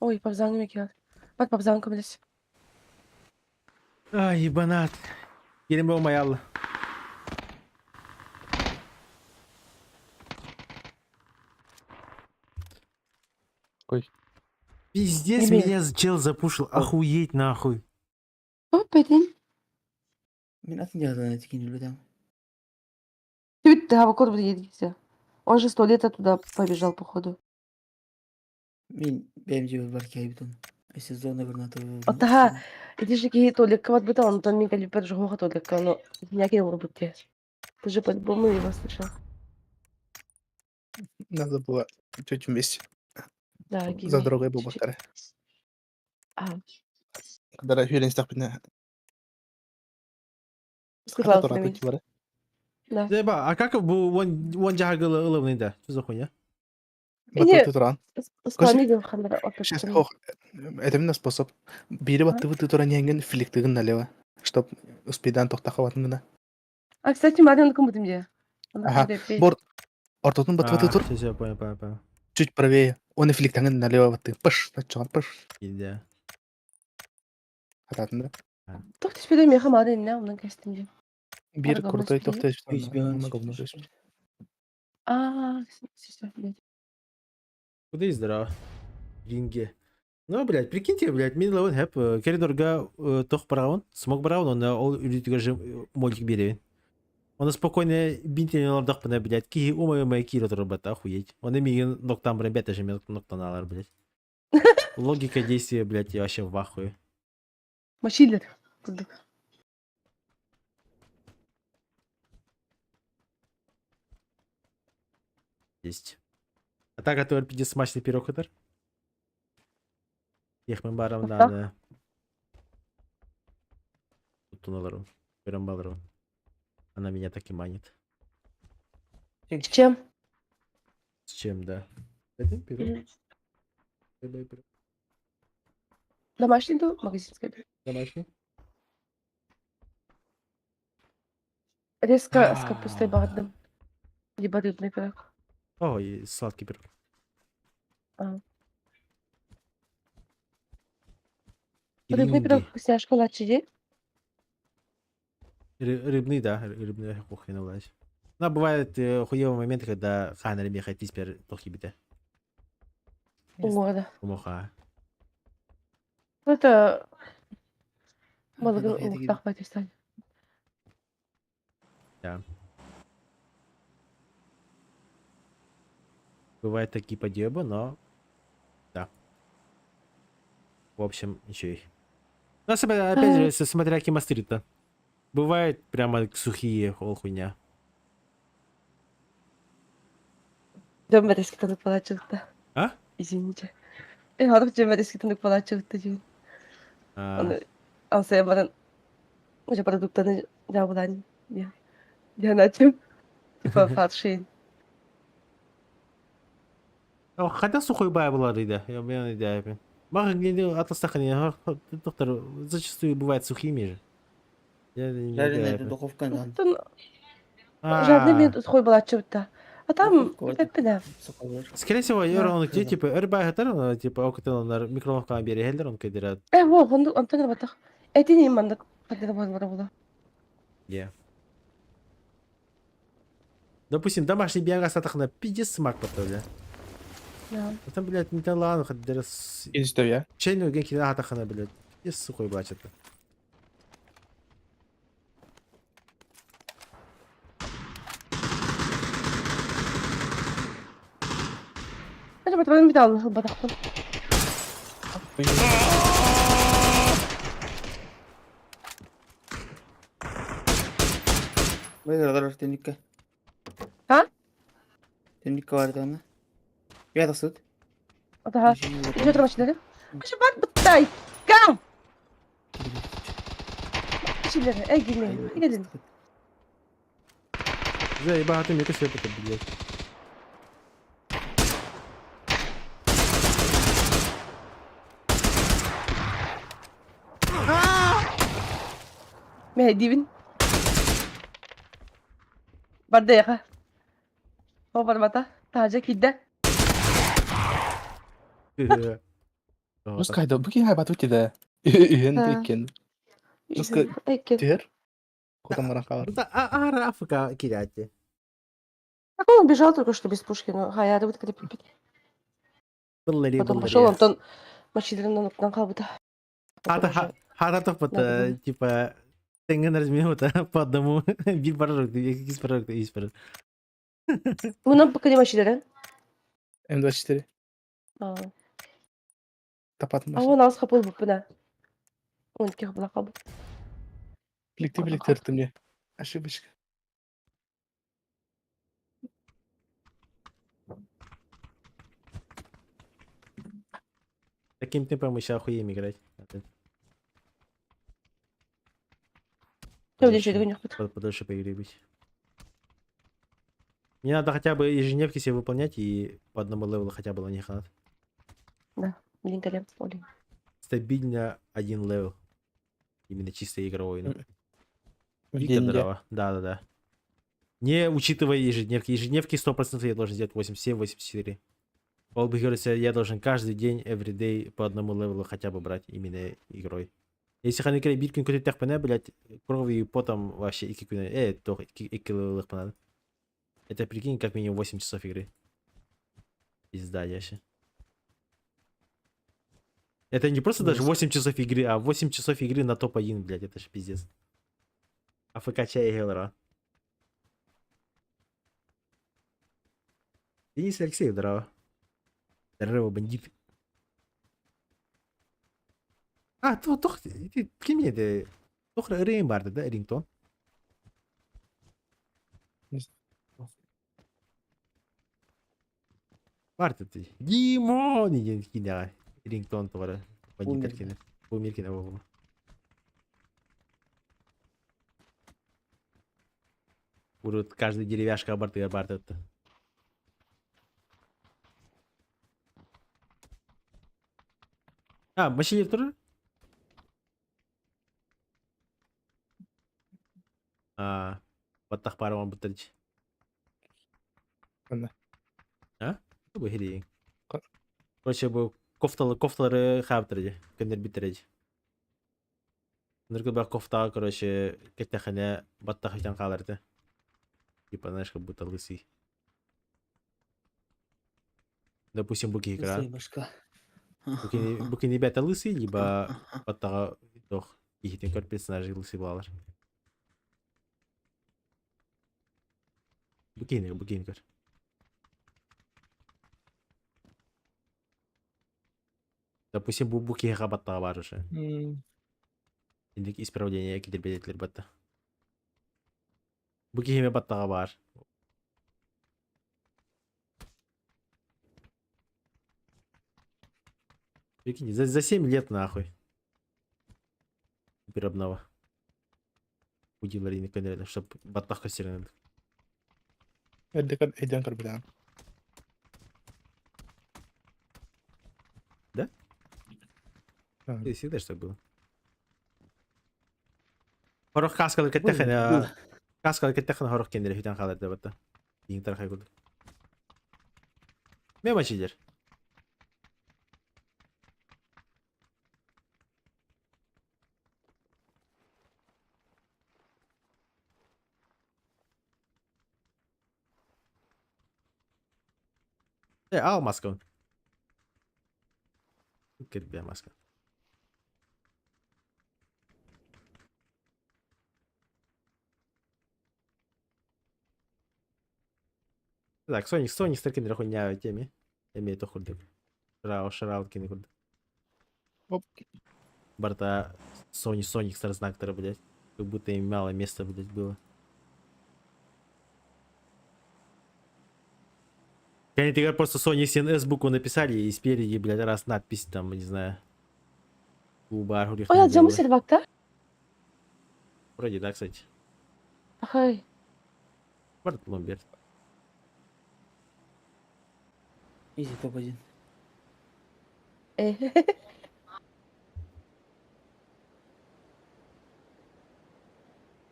[SPEAKER 3] Ой, пабзаңы мекер. Бат пабзаңы билес.
[SPEAKER 4] Ай, ебанат. Келин болмай алла.
[SPEAKER 1] Ой.
[SPEAKER 4] Пиздец,
[SPEAKER 3] Тебе.
[SPEAKER 4] меня чел запушил. Охуеть нахуй.
[SPEAKER 3] Опетин.
[SPEAKER 2] Мен атын жаһда тикин үлбетем.
[SPEAKER 3] Ты да, код будет. Он же с туалета туда побежал, походу.
[SPEAKER 2] Мен бэм жебе бар кайбытын. Эсе зона граната.
[SPEAKER 3] Атаха. Иди же киһи туалекка барбыта, онтон мин кэлбиппэр жуһуоха туалекка, ону киниэхэ олорбут дии. Ты же по-любому его слышал.
[SPEAKER 1] Надо было чуть вместе.
[SPEAKER 3] Да,
[SPEAKER 1] За
[SPEAKER 3] Гими.
[SPEAKER 1] дорогой был
[SPEAKER 3] Чуть-чуть.
[SPEAKER 1] бактары.
[SPEAKER 3] А,
[SPEAKER 1] Когда хюрен стахпина.
[SPEAKER 3] сказала ты. Да.
[SPEAKER 4] Деба, а как бу он он жагылы ылымный да? Что за хуйня?
[SPEAKER 3] Не.
[SPEAKER 1] Туран.
[SPEAKER 3] Спамидин ханнара
[SPEAKER 1] Сейчас,
[SPEAKER 3] опять.
[SPEAKER 1] ох, это именно способ. Бири баттыбы ты туран янгын фликтыгын налево, чтоб успейдан тохтахаватынгына.
[SPEAKER 3] А, кстати, Марина кому где?
[SPEAKER 1] Ага, Борт. Ортотун баттыбы ты тур,
[SPEAKER 4] Все, все, понял, понял, понял.
[SPEAKER 1] чуть правее. Он и фликтыгын налево батты. Пыш, начал, пыш.
[SPEAKER 4] Да.
[SPEAKER 1] Хататын да.
[SPEAKER 3] Тох түспеді меха Марина, онан кәстім де.
[SPEAKER 1] Бир
[SPEAKER 3] Говно
[SPEAKER 1] крутой
[SPEAKER 3] спили.
[SPEAKER 1] тохтай.
[SPEAKER 3] А, все, блядь.
[SPEAKER 4] Куда и здорово. Ринге. Ну, блядь, прикиньте, блядь, мин лавын хэп, коридорга тох бараун, смог бараун, он ол үрдүгө же молик беребин. Оны спокойно бинтен олордох бына, блядь, киһи умай умай кире турбат, охуеть. Он мигин ноктан баран бәтә же мен ноктан алар, блядь. Логика действия, блядь, я вообще в ахуе.
[SPEAKER 3] Мочилер. Курдук.
[SPEAKER 4] Есть. А так, который пиздец смачный пирог это? Ехмен барам
[SPEAKER 3] Ата.
[SPEAKER 4] да, да. Туттун аларым. Көрөм баларым. Она меня так и манит.
[SPEAKER 3] С чем?
[SPEAKER 4] С чем, да? Это пирог. Любой пирог.
[SPEAKER 3] Домашний ду, магазинский.
[SPEAKER 4] Домашний?
[SPEAKER 3] Резко с капустой бардым. Либо рыбный пирог.
[SPEAKER 4] Ой, сладкий пирог.
[SPEAKER 3] А. Рыбный пирог
[SPEAKER 4] Ринги.
[SPEAKER 3] вкусняшка лачи.
[SPEAKER 4] Рыбный, да, рыбный кухня власть. Но бывают хуевые моменты, когда хана ремеха тиспер тохибите.
[SPEAKER 3] Угода.
[SPEAKER 4] Умоха.
[SPEAKER 3] Ну, это... Балыгын уктах батыстан.
[SPEAKER 4] Да. Бывают такие подъебы, но... Да. В общем, еще их. Но, опять же, смотря какие мастеры-то. Бывает прямо сухие, ол хуйня.
[SPEAKER 3] Дем резко танып балачылыкта.
[SPEAKER 4] А?
[SPEAKER 3] Извините. Мен харах дем резко танып балачылыкта деймін.
[SPEAKER 4] А,
[SPEAKER 3] Аны алсая баран уже продуктаны жабылан. Я я начал типа фаршин.
[SPEAKER 4] Хотя сухой бай была рыда. Я мен да. Мага атластахани, доктор, зачастую бывает сухими же. Я не
[SPEAKER 2] Жареная
[SPEAKER 4] знаю.
[SPEAKER 2] духовкадан.
[SPEAKER 3] Жадный мен сухой балачылыкта. А там
[SPEAKER 2] Духовка,
[SPEAKER 3] пеппине.
[SPEAKER 2] Сухой бар.
[SPEAKER 4] Скорее всего,
[SPEAKER 3] Да.
[SPEAKER 4] я он где типа эрбай хатар, типа окотел микроволновка бери хелдер, он кедера.
[SPEAKER 3] Во, онду антон батах. Этини мандак падера бар була.
[SPEAKER 4] Yeah. Допустим, домашний биага сатахна пиздец смак потом, бля.
[SPEAKER 3] Да.
[SPEAKER 4] Там, блядь, не талан, хаддера
[SPEAKER 1] Инстовя.
[SPEAKER 4] чайную генки атахана, блядь. Пиздец сухой блачет.
[SPEAKER 3] Патронум бүтэ ылбатахпын.
[SPEAKER 2] Быйыл түннүккэ.
[SPEAKER 3] А?
[SPEAKER 2] Түннүккэ баар даҕаны. Үйэ тахсыбыт.
[SPEAKER 3] Атаһа. Үчүгэй турмаччылары. Кышыбат быттай. Кам! Кишилер, эй гинен, гелин.
[SPEAKER 4] Заебатый, мне свет это, блядь.
[SPEAKER 3] Мэһэйдиибин. Барда эйиэхэ. О барбата. Таһырдьа киирдэ.
[SPEAKER 1] Пускай да, бу киһи хайбатыбыт да. Үһүн иккин. Пускай түһэр. Кутан баран хаалар.
[SPEAKER 4] Ара АФК киирээччи.
[SPEAKER 3] Как он убежал только что без пушки, ну, хайаары бит кэлиппит. Потом пошел, онтон машиналарынан оттон хаалбыта.
[SPEAKER 4] Хата хата тохпута, типа тэҥҥин разминута по одному биир поражок, иккис поражок, үс поражок.
[SPEAKER 3] Мунан пока не машиналарын.
[SPEAKER 1] М24. Тапатын
[SPEAKER 3] А он алыс хапыл буппуна. Он икки хапыла хаалбыт.
[SPEAKER 1] Биликти биликти ырыттым дии. Ошибочка.
[SPEAKER 4] Таким темпом еще охуеем играть. Подольше поиграть. Мне надо хотя бы ежедневки себе выполнять и по одному левелу хотя бы на них надо.
[SPEAKER 3] Да, блин, колен, блин.
[SPEAKER 4] Стабильно один level. Именно чисто игровой. Ну. Вика дрова. Да-да-да. Не учитывая ежедневки. Ежедневки 100% я должен сделать 87-84. Ол говорится, я должен каждый день, everyday по одному левелу хотя бы брать именно игрой. Если ханыкere биир күн көтүттэхпинэ, блядь, кровью и потом вообще икки күнэ, туох икки левелых надо. Это прикинь, как минимум 8 часов игры. Пизда, вообще. Это не просто даже 8 часов игры, а 8 часов игры на топ-1, блядь, это же пиздец. АФК чай Гелра. Денис Алексеев, здорово. Здорово, бандит. А, то, тох, ким еді? Тох ырыын барды да, рингтон? Барды ты. Димон диэн киинэҕэ рингтон тугара бандиттар кини. Бумер кини буолла. Урут каждый деревяшка бартыгар бардытты. А, машина турар? А, баттах баар оҥорбуттар дии.
[SPEAKER 1] Ханна?
[SPEAKER 4] А? Бу иһилииҥ. Короче, бу кофталы кофталары хаабыттар дии, көннөрбүттэр дии. Ныргы кофтаҕа, короче, кэттэххинэ баттах бүтэн хаалар этэ. Типа, знаешь, как будто лысый. Допустим, бу киһи кыра.
[SPEAKER 2] Лысый башка.
[SPEAKER 4] Бу кини бэйэтэ лысый, либо баттаҕа туох киһитин көр персонажи лысый буолалар. Бу киһини көр. Допустим, бу киһиэхэ баттаҕа баар уже. Инник исправление киирбэт батта. Бу киһиме баттаҕа баар. Прикинь, за 7 лет нахуй. Теперь обнова. Удилар көнөрөлөр, чтоб баттах көстөрүн.
[SPEAKER 1] Эрдэ өйдөөн көрбүтэ.
[SPEAKER 4] Да?
[SPEAKER 1] А.
[SPEAKER 4] И всегда что было. Хорох каскалы кэттэххинэ каскалы кэттэххинэ хорох кэннэрэ бүтэн хаалар да батта. Иин тархай курдук. Мема чидер. Ал маскабын. Кирбе маска. Так, Соник, Соник с таким хуйня теме. Эмиэ то курдук. Шрау, Шрау кини курдук.
[SPEAKER 1] Оп.
[SPEAKER 4] Барта Sony Sonic знактара, блядь. Как будто им мало места, блядь, было. Они теперь просто Sony 7S букву написали и спереди, блядь, раз надпись там, не знаю. Губар,
[SPEAKER 3] Ой, джамы сервакта.
[SPEAKER 4] Вроде да, кстати.
[SPEAKER 3] Ахай.
[SPEAKER 4] Барт Ломберт.
[SPEAKER 2] Изи топ-1.
[SPEAKER 3] Э.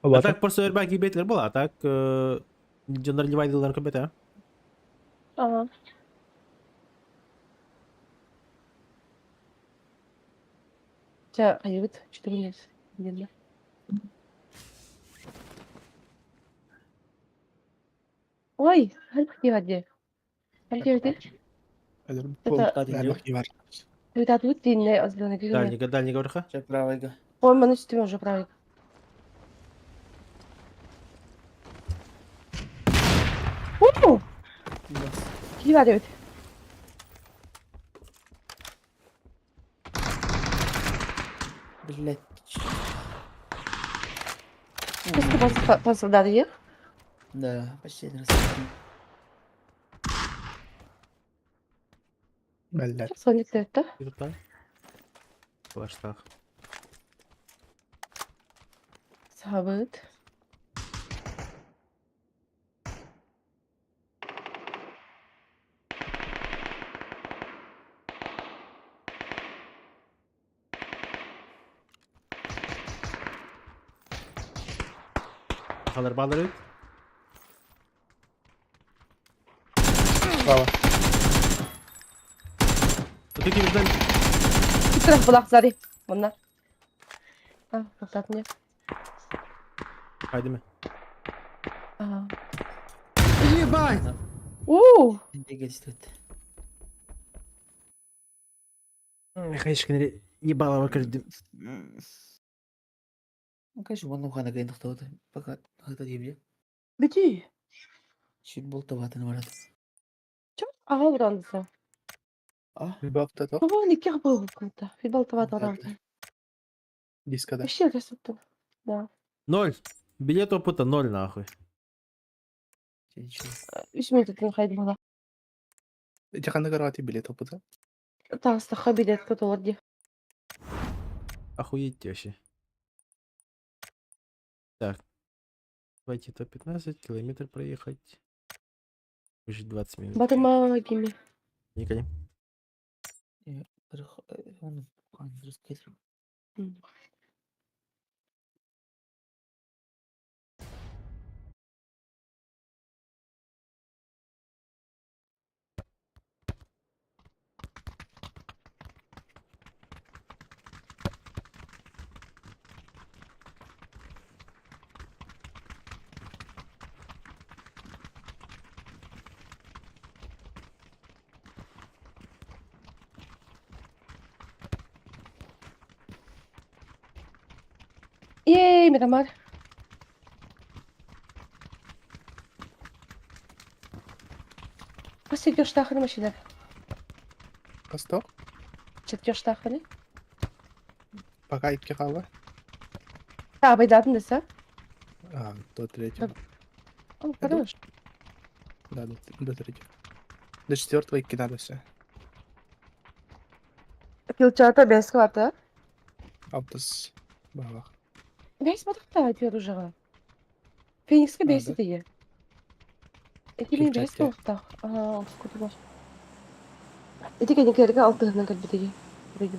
[SPEAKER 4] А так просто Airbag бетлер была, а так дьоннор Левайдылар көбөтө.
[SPEAKER 3] Ага. Ча, хайыбыт, 14. Денно. Ой, хальпхи ваде. Хальпхи Это Ребята, длинная озбилана
[SPEAKER 4] Дальнего, дальнего верха.
[SPEAKER 2] Сейчас правый.
[SPEAKER 3] Ой, мы на уже правый. Уу! Киви ваде.
[SPEAKER 2] Блять.
[SPEAKER 3] Просто по солдат
[SPEAKER 2] Да, почти один раз.
[SPEAKER 1] Блять.
[SPEAKER 3] Соник это?
[SPEAKER 4] Флаштах.
[SPEAKER 3] Сабыт.
[SPEAKER 4] Халар балары.
[SPEAKER 1] Браво.
[SPEAKER 4] Такие ждали.
[SPEAKER 3] Страх была сзади. Вон А, назад мне.
[SPEAKER 4] Хайдеме.
[SPEAKER 3] Ага.
[SPEAKER 4] Ебать!
[SPEAKER 3] У!
[SPEAKER 2] Бегать тут.
[SPEAKER 4] Конечно, ебало каждый.
[SPEAKER 2] Ну, конечно, вон ухана гайнах то пока это дебли.
[SPEAKER 3] Бети.
[SPEAKER 2] Чуть болтовато на
[SPEAKER 3] Чё? Ага, урандысы.
[SPEAKER 2] А?
[SPEAKER 1] Бабта то.
[SPEAKER 3] Бу никех был круто. Футбол това
[SPEAKER 1] Диска, да.
[SPEAKER 3] Вообще красота. Да.
[SPEAKER 4] Ноль. Билет опыта ноль нахуй.
[SPEAKER 2] Ничего.
[SPEAKER 3] Үш минут хайд була.
[SPEAKER 1] Тихана карати билет опыта.
[SPEAKER 3] Таастаха билет котолорди.
[SPEAKER 4] Охуеть вообще. Так. Давайте топ-15, километр проехать. Уже 20 минут.
[SPEAKER 3] Батыма гими.
[SPEAKER 4] Николи.
[SPEAKER 2] Он
[SPEAKER 3] Ей, Мирамар. Бас машина.
[SPEAKER 1] Косто?
[SPEAKER 3] Четвертаханы.
[SPEAKER 1] Пока икки хава.
[SPEAKER 3] А, байдатын десе.
[SPEAKER 1] А, до третьего.
[SPEAKER 3] О, хорош.
[SPEAKER 1] Да, до третьего. До четвертого икки надо все.
[SPEAKER 3] Килчата бес квата.
[SPEAKER 1] Автос. Бабах.
[SPEAKER 3] Бес батыкта айтыр уже. Феникске
[SPEAKER 1] А,
[SPEAKER 3] бес
[SPEAKER 1] да?
[SPEAKER 3] дие. Эти мен бес
[SPEAKER 1] Килчатте.
[SPEAKER 3] болуптах. А, скутула. Эти кенекерге алтыгынан калбитеги. Вроде.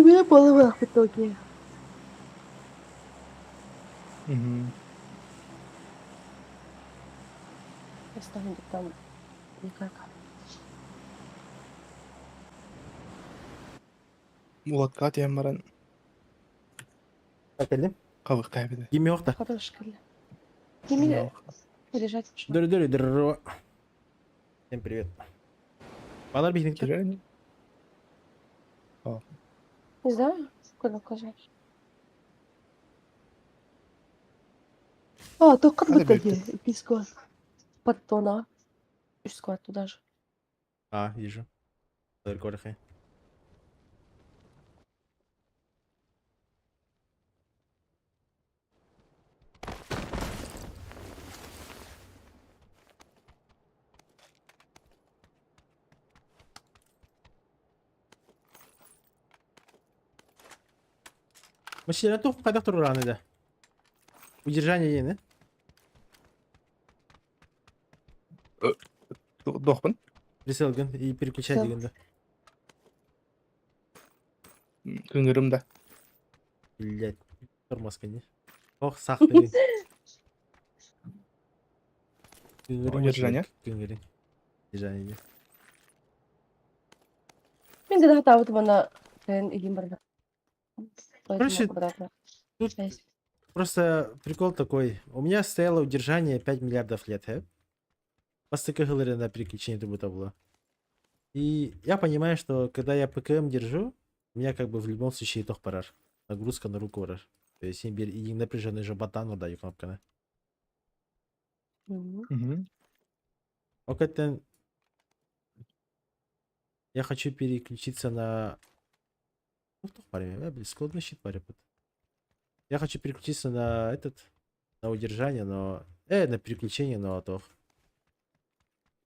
[SPEAKER 3] Үбү буола в итоге.
[SPEAKER 1] Мгм.
[SPEAKER 3] Оставим там никак.
[SPEAKER 1] Улатка тиһэн баран
[SPEAKER 4] Кэллим.
[SPEAKER 1] хабыхтаа эбитэ.
[SPEAKER 4] Ким yo'q да.
[SPEAKER 3] Хорош кэллэ. Кими лежать?
[SPEAKER 4] Дөрү дөрү дөрү. Всем привет. Балар биһиниктер.
[SPEAKER 1] Кирэн.
[SPEAKER 3] Не знаю, куда указать. А, то как
[SPEAKER 1] Надо
[SPEAKER 3] бы
[SPEAKER 1] бегать.
[SPEAKER 3] таки писко. Подтона. Үс сквад туда же.
[SPEAKER 4] А, вижу. Дөрү көрөхе. Машина тух кайда турган иде. Удержание диэн,
[SPEAKER 1] Дохпун.
[SPEAKER 4] Прицелгин и переключай
[SPEAKER 3] Всё.
[SPEAKER 4] дегенде.
[SPEAKER 1] Күнгүрүм да.
[SPEAKER 4] Блять, тормоз не. Ох, сах ты.
[SPEAKER 1] Удержание?
[SPEAKER 4] Удержание. Удержание.
[SPEAKER 3] Мин да табыт бана тен игин барда.
[SPEAKER 4] Короче,
[SPEAKER 3] Поэтому
[SPEAKER 4] тут Просто прикол такой. У меня стояло удержание 5 миллиардов лет, э? Бастакы на переключение это было. И я понимаю, что когда я ПКМ держу, у меня как бы в любом случае тох парар. Нагрузка на руку барар. То есть и напряженный же батан даю кнопканы.
[SPEAKER 1] Мгм.
[SPEAKER 4] Окей, я хочу переключиться на... Ну, тох паре, блин, складной щит паре. Я хочу переключиться на этот, на удержание, но... на переключение, но тох.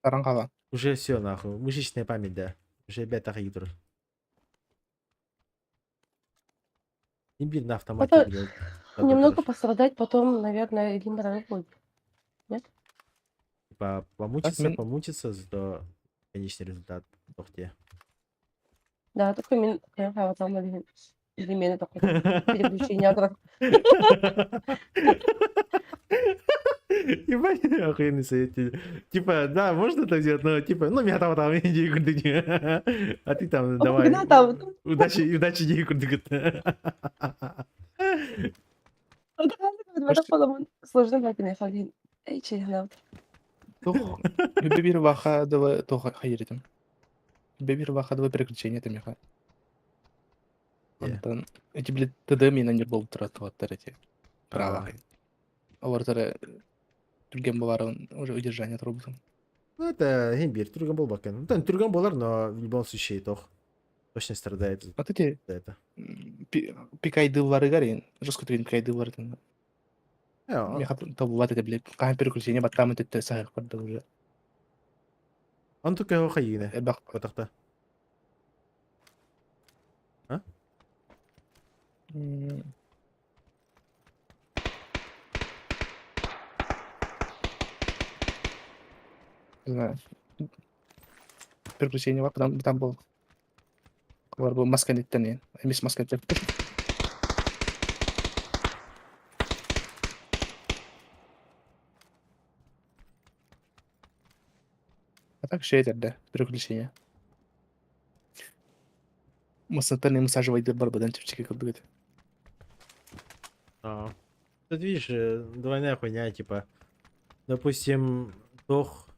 [SPEAKER 1] Таран
[SPEAKER 4] Уже все, нахуй. Мышечная память, да. Уже бета игр. Имбирь на автомате,
[SPEAKER 3] Это
[SPEAKER 4] блядь.
[SPEAKER 3] Немного пострадать, потом, наверное, игин барар будет. Нет?
[SPEAKER 4] Типа, помучиться,
[SPEAKER 1] мин-
[SPEAKER 4] помучиться, зато конечный результат тохте.
[SPEAKER 3] Да, только мин там перемены такой. Переключение обратно.
[SPEAKER 4] Ебать, охуенный совет. Типа, да, можно так сделать, но типа, ну, меня там там, иди, курдык. А ты там давай.
[SPEAKER 3] Да, там.
[SPEAKER 4] Удачи, удачи, иди, курдык.
[SPEAKER 3] Сложно брать, Эй, че,
[SPEAKER 1] Тух. Бибир вахадова тух хайритим. Бибир вахадова переключение там яха. Онтон эти блин ТД мин анер бол тура туаттар эти. Права. Олар түрген боларын уже удержание турбутум.
[SPEAKER 4] Ну, это имбирь, түргэн буолбаккын. Ну, түргэн буолар, но в любом случае тох точно страдает за
[SPEAKER 1] А ты
[SPEAKER 4] это.
[SPEAKER 1] пикайдылларыгар жестко түрген пикайдыллар Меха табылат это блин. Кахан переключение баттамы төттө сахар барды уже.
[SPEAKER 4] Он только его хайыгына.
[SPEAKER 1] Эбак
[SPEAKER 4] Батахта.
[SPEAKER 1] Не знаю. Переключение бар, там, там был. Бар был маска неттен, эмес маска деп. А так все да, переключение. Массатан массаживать бар бадан чепчики курдук.
[SPEAKER 4] А. Тут видишь, двойная хуйня, типа. Допустим, тох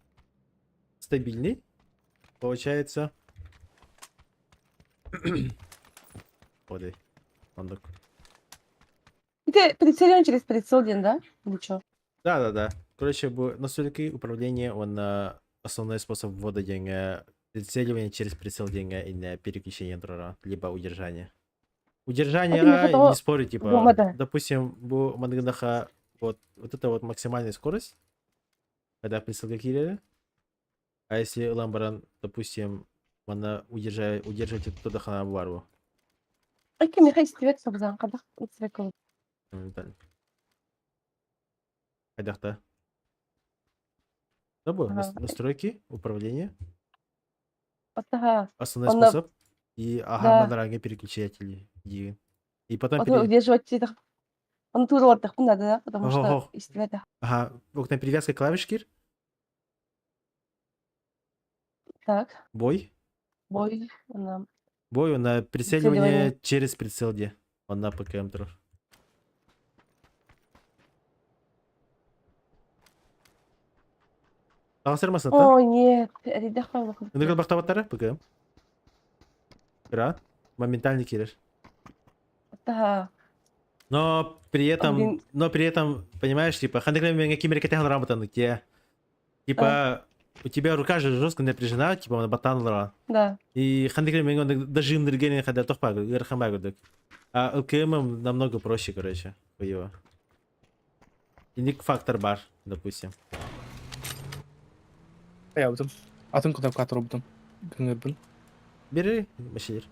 [SPEAKER 4] стабильный, получается. Одай. Ондок.
[SPEAKER 3] Ты прицелен через прицел, Дин, да? Или чё?
[SPEAKER 4] Да-да-да. Короче, настройки управления, он основной способ ввода деньги, прицеливание через прицел деньги и на переключение дрона, либо удержание. Удержание,
[SPEAKER 3] А ты
[SPEAKER 4] не спорю, типа,
[SPEAKER 3] Бумада.
[SPEAKER 4] допустим, бу мангнаха, вот это вот максимальная скорость, когда прицел киирэр. А если ламбаран, допустим, она удерживать это хана бару.
[SPEAKER 3] Окей, Михаил, истибэт собзан, хайдах истибэт кол.
[SPEAKER 4] Хайдахта. Забыл.
[SPEAKER 3] Ага.
[SPEAKER 4] Настройки, управление.
[SPEAKER 3] Ага.
[SPEAKER 4] Основной
[SPEAKER 3] Онно
[SPEAKER 4] способ. И ага,
[SPEAKER 3] Да.
[SPEAKER 4] манаранга переключатели. И, и потом
[SPEAKER 3] А то
[SPEAKER 4] пере...
[SPEAKER 3] удерживать этих Ону туруордахпын наада да, потому что
[SPEAKER 4] Ого.
[SPEAKER 3] истибэтэх.
[SPEAKER 4] Ага, окна привязка клавиш кир.
[SPEAKER 3] Так.
[SPEAKER 4] Бой.
[SPEAKER 3] Бой, она
[SPEAKER 4] Бой на
[SPEAKER 3] прицеливание.
[SPEAKER 4] прицеливание через прицел где. Он на ПКМ турар. Таҕысар масата.
[SPEAKER 3] О, нет, эрийдэх
[SPEAKER 4] Ыныгыл бахтабаттара ПКМ. Кыра. Моментально кирер.
[SPEAKER 3] Да.
[SPEAKER 4] Но при этом,
[SPEAKER 3] Блин.
[SPEAKER 4] но при этом, понимаешь, типа, хандык кимерекете грамотаны те. Типа, у тебя рука же жестко напряжена, типа, он батан лара.
[SPEAKER 3] Да.
[SPEAKER 4] И хандык даже энергия хада тохпа, А ЛКМ намного проще, короче, его. Иник фактор бар, допустим.
[SPEAKER 1] Хайабытым. Атын кнопка турбутум. Кыңырбын.
[SPEAKER 4] Бери, машинер.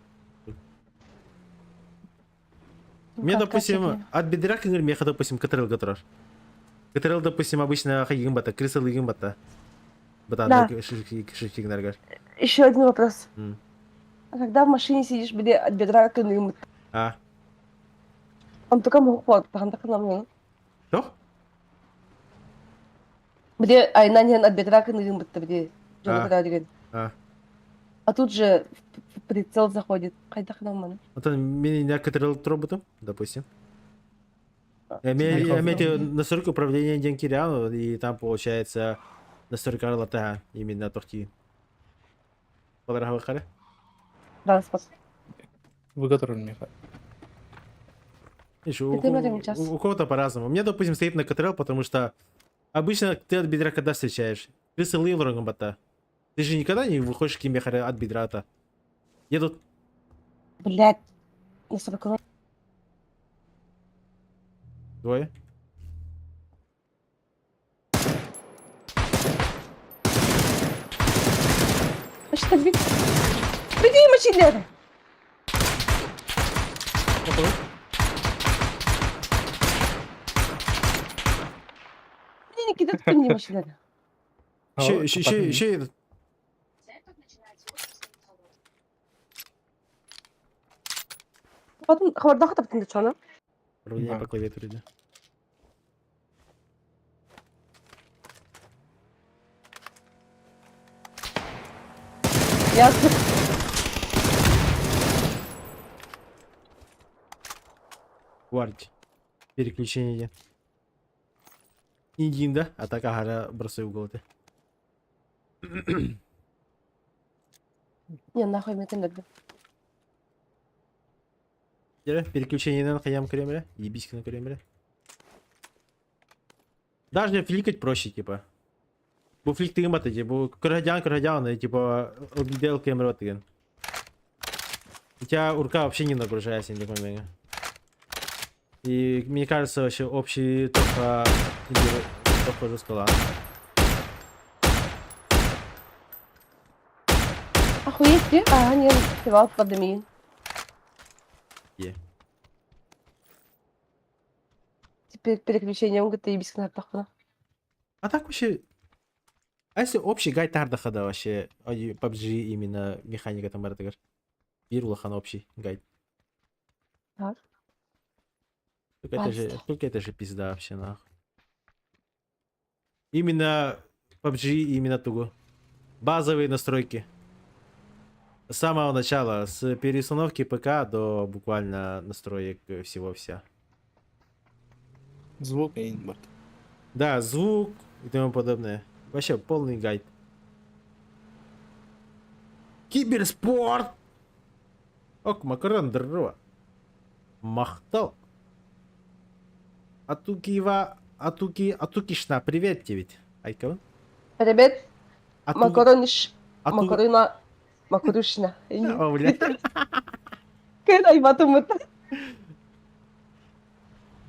[SPEAKER 4] Мне, допустим, от бедра кыңыр меха, допустим, КТРЛ гатырар. КТРЛ, допустим, обычно хайгын бата, крысыл игин бата. Бата,
[SPEAKER 3] Да.
[SPEAKER 4] шифтигнаргар.
[SPEAKER 3] Еще один вопрос.
[SPEAKER 4] М.
[SPEAKER 3] А когда в машине сидишь, били от бедра кыныгым.
[SPEAKER 4] А,
[SPEAKER 3] Онтука мух таханда кынамын.
[SPEAKER 4] Что?
[SPEAKER 3] Били айнан от бедра кыныгым битти били.
[SPEAKER 4] А.
[SPEAKER 3] деген.
[SPEAKER 4] А.
[SPEAKER 3] А тут же в прицел заходит. Кайда кынамын?
[SPEAKER 4] Вот он меня КТРЛ троботом, допустим.
[SPEAKER 3] А,
[SPEAKER 4] Я имею настройку управления Денкириану, и там получается настройка ЛТА именно тохти. Баларахавахара?
[SPEAKER 3] Транспорт.
[SPEAKER 1] Выготовлен меха.
[SPEAKER 4] Видишь, у,
[SPEAKER 3] Это мы сейчас.
[SPEAKER 4] у кого-то по-разному. У меня, допустим, стоит на КТРЛ, потому что обычно ты от бедра когда встречаешь? Ты с бата. Ты же никогда не выходишь к кимбехаре от бедра-то. Едут.
[SPEAKER 3] Блять. На 40
[SPEAKER 4] Двое.
[SPEAKER 3] А что бит? Беги, машинер! Мне не кидают не машинер.
[SPEAKER 4] Еще, еще, еще, еще едут.
[SPEAKER 3] Потом хабардаха таптын чана.
[SPEAKER 4] Управление
[SPEAKER 1] Да.
[SPEAKER 4] по клавиатуре, да.
[SPEAKER 3] Я
[SPEAKER 4] Варить. Переключение. Индин, да? А так ага, бросай угол ты.
[SPEAKER 3] Не, нахуй мне это
[SPEAKER 4] Переключение на хаям кремля. Ебиська на кремле. Даже фликать проще, типа. Бу флик тыгын бата, типа, көрөдян көрөдян, типа, ЛГДЛ кемер тыгын. У тебя рука вообще не нагружается ни момент. И мне кажется, вообще общий только только жестко.
[SPEAKER 3] Охуеть ты? А, нет, фестиваль пандемии.
[SPEAKER 4] Е.
[SPEAKER 3] Теперь переключение МГТ и бискнартахпына.
[SPEAKER 4] А так вообще... А если общий гайд тардаха вообще, PUBG именно механика там бартыгар. Бир улахан общий гайд.
[SPEAKER 3] Так.
[SPEAKER 4] Только это же, только это же пизда вообще нахуй. Именно PUBG, именно тугу. Базовые настройки. С самого начала, с переустановки ПК до буквально настроек всего-вся.
[SPEAKER 1] Звук и барт.
[SPEAKER 4] Да, звук и тому подобное. Вообще полный гайд. Киберспорт! Ок, макарон дрова. Махтал. Атукива, Атуки, Атукишна, привет тебе ведь. Айка.
[SPEAKER 3] Привет,
[SPEAKER 4] Ату...
[SPEAKER 3] макарониш,
[SPEAKER 4] Ату...
[SPEAKER 3] макарона, макарушна.
[SPEAKER 4] О, бля.
[SPEAKER 3] Кэн айбатымыт.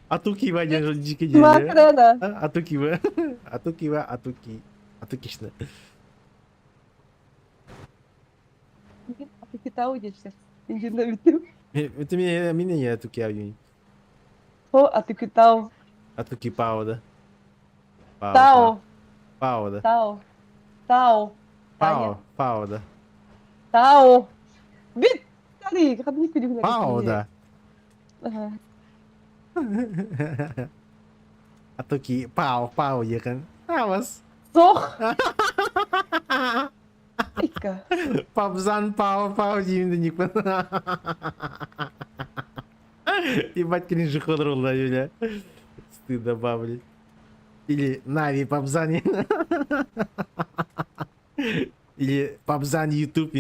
[SPEAKER 4] Атукива, дикий
[SPEAKER 3] Макарона.
[SPEAKER 4] Атукива. Атукива, Атуки. Атукишна.
[SPEAKER 3] Атукитау дечте. Индина битим.
[SPEAKER 4] Это меня, меня не Атуки авюнь.
[SPEAKER 3] О, атукитау.
[SPEAKER 4] Атуки пао, да? Пао,
[SPEAKER 3] Тау.
[SPEAKER 4] Пао, да.
[SPEAKER 3] Тау. Тау.
[SPEAKER 4] Пао, пао, да.
[SPEAKER 3] Тау. Бит. Ханнык ханнык күлүгүнэ
[SPEAKER 4] Пау,
[SPEAKER 3] кэпсиир.
[SPEAKER 4] Да.
[SPEAKER 3] Аха.
[SPEAKER 4] А то ки пау, пау ехен. Авас.
[SPEAKER 3] Суох. Икка.
[SPEAKER 4] Папзан пау, пау диин никпен. Ебать, кринжи ходорулла, Юля. Стыдоба, блядь. Или Нави Папзани. Или Папзан Ютуб.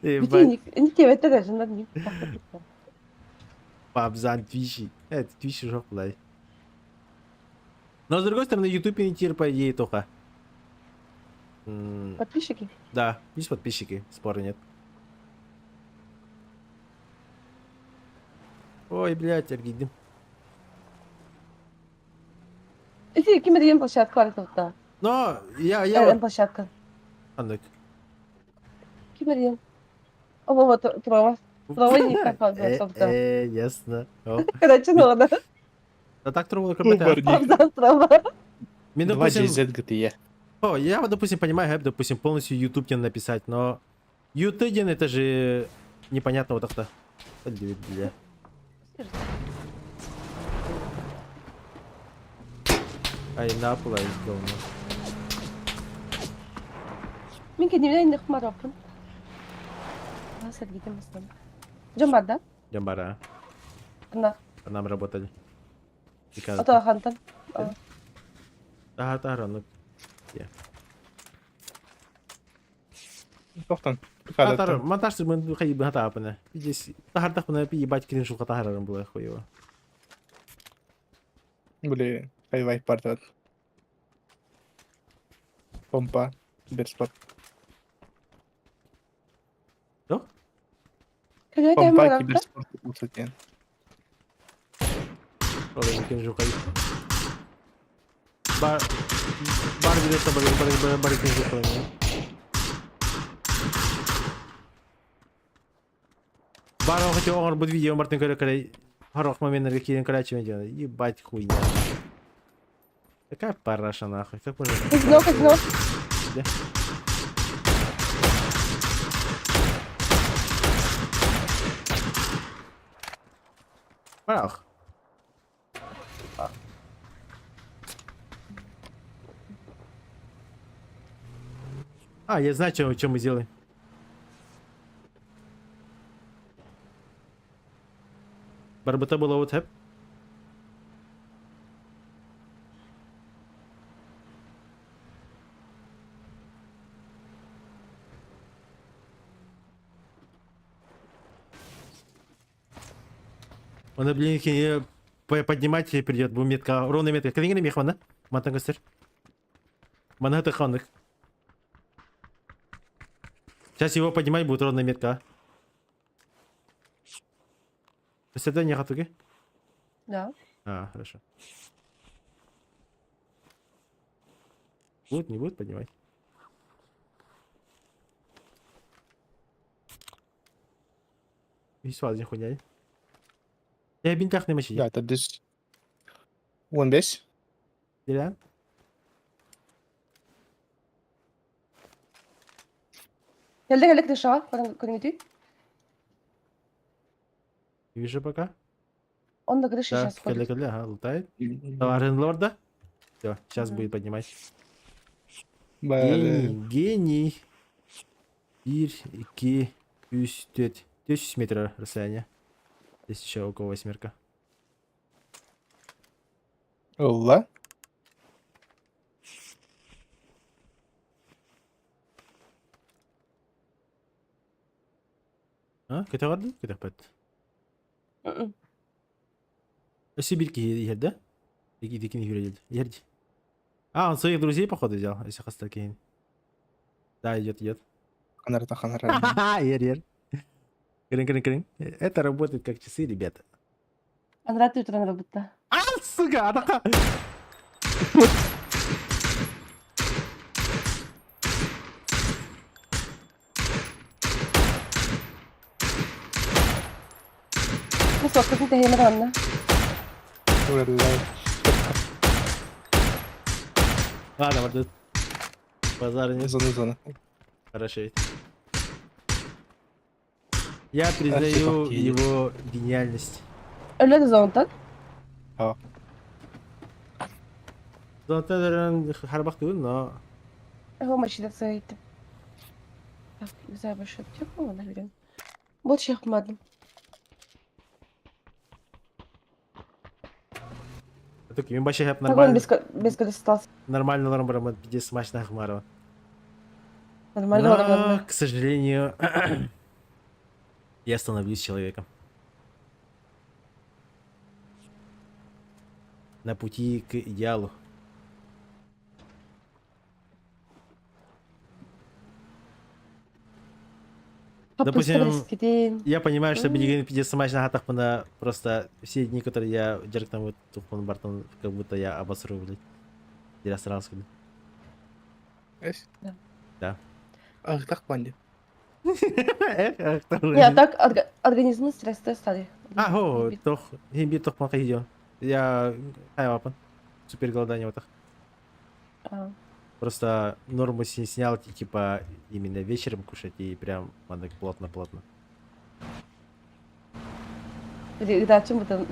[SPEAKER 4] Ебать.
[SPEAKER 3] Бити даже надо не
[SPEAKER 4] Папзан Твичи. Это Твичи жоплай. Но с другой стороны, YouTube не по идее только.
[SPEAKER 3] Подписчики?
[SPEAKER 4] Да, есть подписчики, спора нет. Ой, блядь, обидим.
[SPEAKER 3] Эти ким деген площадка бар тут.
[SPEAKER 4] Но я вот...
[SPEAKER 3] площадка.
[SPEAKER 4] Андык.
[SPEAKER 3] Ким деген? Оба вот трава. Трава не как
[SPEAKER 4] Ясно.
[SPEAKER 3] Короче, ну ладно.
[SPEAKER 4] А так трава
[SPEAKER 3] трава.
[SPEAKER 1] Два GZ
[SPEAKER 4] О, я вот, допустим, понимаю, я, допустим, полностью YouTube тебе написать, но YouTube это же непонятно вот так-то. Бля. Ай, напла из говна.
[SPEAKER 3] Мин кенемнен нехмароппун. Сергей Маслан. Жомбар, да?
[SPEAKER 4] Жомбара.
[SPEAKER 3] На.
[SPEAKER 4] По нам работали.
[SPEAKER 3] А то хантан.
[SPEAKER 4] Ага, тара, ну.
[SPEAKER 1] Тохтан.
[SPEAKER 4] Тара, монтаж ты мы хай бы хата Здесь тахартах на ебать кринжу хатахарам было хуево.
[SPEAKER 1] Бли, хай партат. Помпа, киберспорт.
[SPEAKER 4] Что?
[SPEAKER 1] Помпа, киберспорт, кстати.
[SPEAKER 4] Ладно, кринжу хай. Бар, бар где-то бар, бар, бар, бар кринжу хай. Бар хотел он будет видео Мартин Коля Коля. Хорох момент на какие короче делает. Ебать хуйня. Какая параша нахуй? Как можно?
[SPEAKER 3] Казино, казино.
[SPEAKER 4] Где? Парах. А, я знаю, что мы сделаем. Барбата была вот хэп. Он, блин, поднимать придет, бу метка, ровная метка. Калингина мехвана? Матан костер. Манаты ханнык. Сейчас его поднимать будет ровная метка. Это не хатуги?
[SPEAKER 3] Да.
[SPEAKER 4] А, хорошо. Будет, не будет поднимать? И сразу хуйня. Я бинтах не мочи.
[SPEAKER 1] Да, это здесь. Вон весь.
[SPEAKER 4] Да?
[SPEAKER 3] Келді келді крыша, көріңді.
[SPEAKER 4] Вижу пока.
[SPEAKER 3] Он на крыше
[SPEAKER 4] Да,
[SPEAKER 3] сейчас ходит.
[SPEAKER 4] келе, ага, лутает. Давай, лорда. Все, сейчас будет поднимать. Гений, гений. Бир, ики, үс, төт. 1000 метров расстояние. Здесь еще около восьмерка.
[SPEAKER 1] Алла.
[SPEAKER 4] А, кетеғарды? Кетеқпәт. Сибирь ехать, да? Ерди. А, он своих друзей, походу, взял, если хастакейн. Да, идет, идет.
[SPEAKER 1] Ханарта, ханара.
[SPEAKER 4] Ер, ер. Крин, крин, крин. Это работает как часы, ребята.
[SPEAKER 3] Анрат утран работа.
[SPEAKER 4] А, сука, атака!
[SPEAKER 3] Бу соққытын тэһиэмэр анна.
[SPEAKER 4] Ладно, вот тут. Базар нет.
[SPEAKER 1] Зона, зона.
[SPEAKER 4] Хорошо. Я признаю его гениальность.
[SPEAKER 3] Өлө зонтан.
[SPEAKER 4] Зонтан харбах түгүн, но...
[SPEAKER 3] Его мочи сайты. Так, не знаю, больше аптеку, наверное. Больше я
[SPEAKER 4] Так, мен баша хап
[SPEAKER 3] Огонь
[SPEAKER 4] нормально.
[SPEAKER 3] без, без колес остался.
[SPEAKER 4] Нормально лорм барамат, пиздец смачно хмарова.
[SPEAKER 3] Нормально,
[SPEAKER 4] Но,
[SPEAKER 3] нормально.
[SPEAKER 4] к сожалению, я становлюсь человеком. На пути к идеалу. Допустим, Я понимаю, что билигин пиздец смачно хатахпына просто все дни, которые я дьарыктан вот тухпун бартан, как будто я обосру, блядь. Я сразу.
[SPEAKER 1] Эс?
[SPEAKER 3] Да.
[SPEAKER 4] Да.
[SPEAKER 1] Ах, так панди.
[SPEAKER 3] Не, а так организм стресс стали.
[SPEAKER 4] А, хо, тох, химби тох мaka Я хайвапан. Супер голодание вот так. Просто норму снял, типа, именно вечером кушать и прям надо плотно-плотно.
[SPEAKER 3] Да, чем это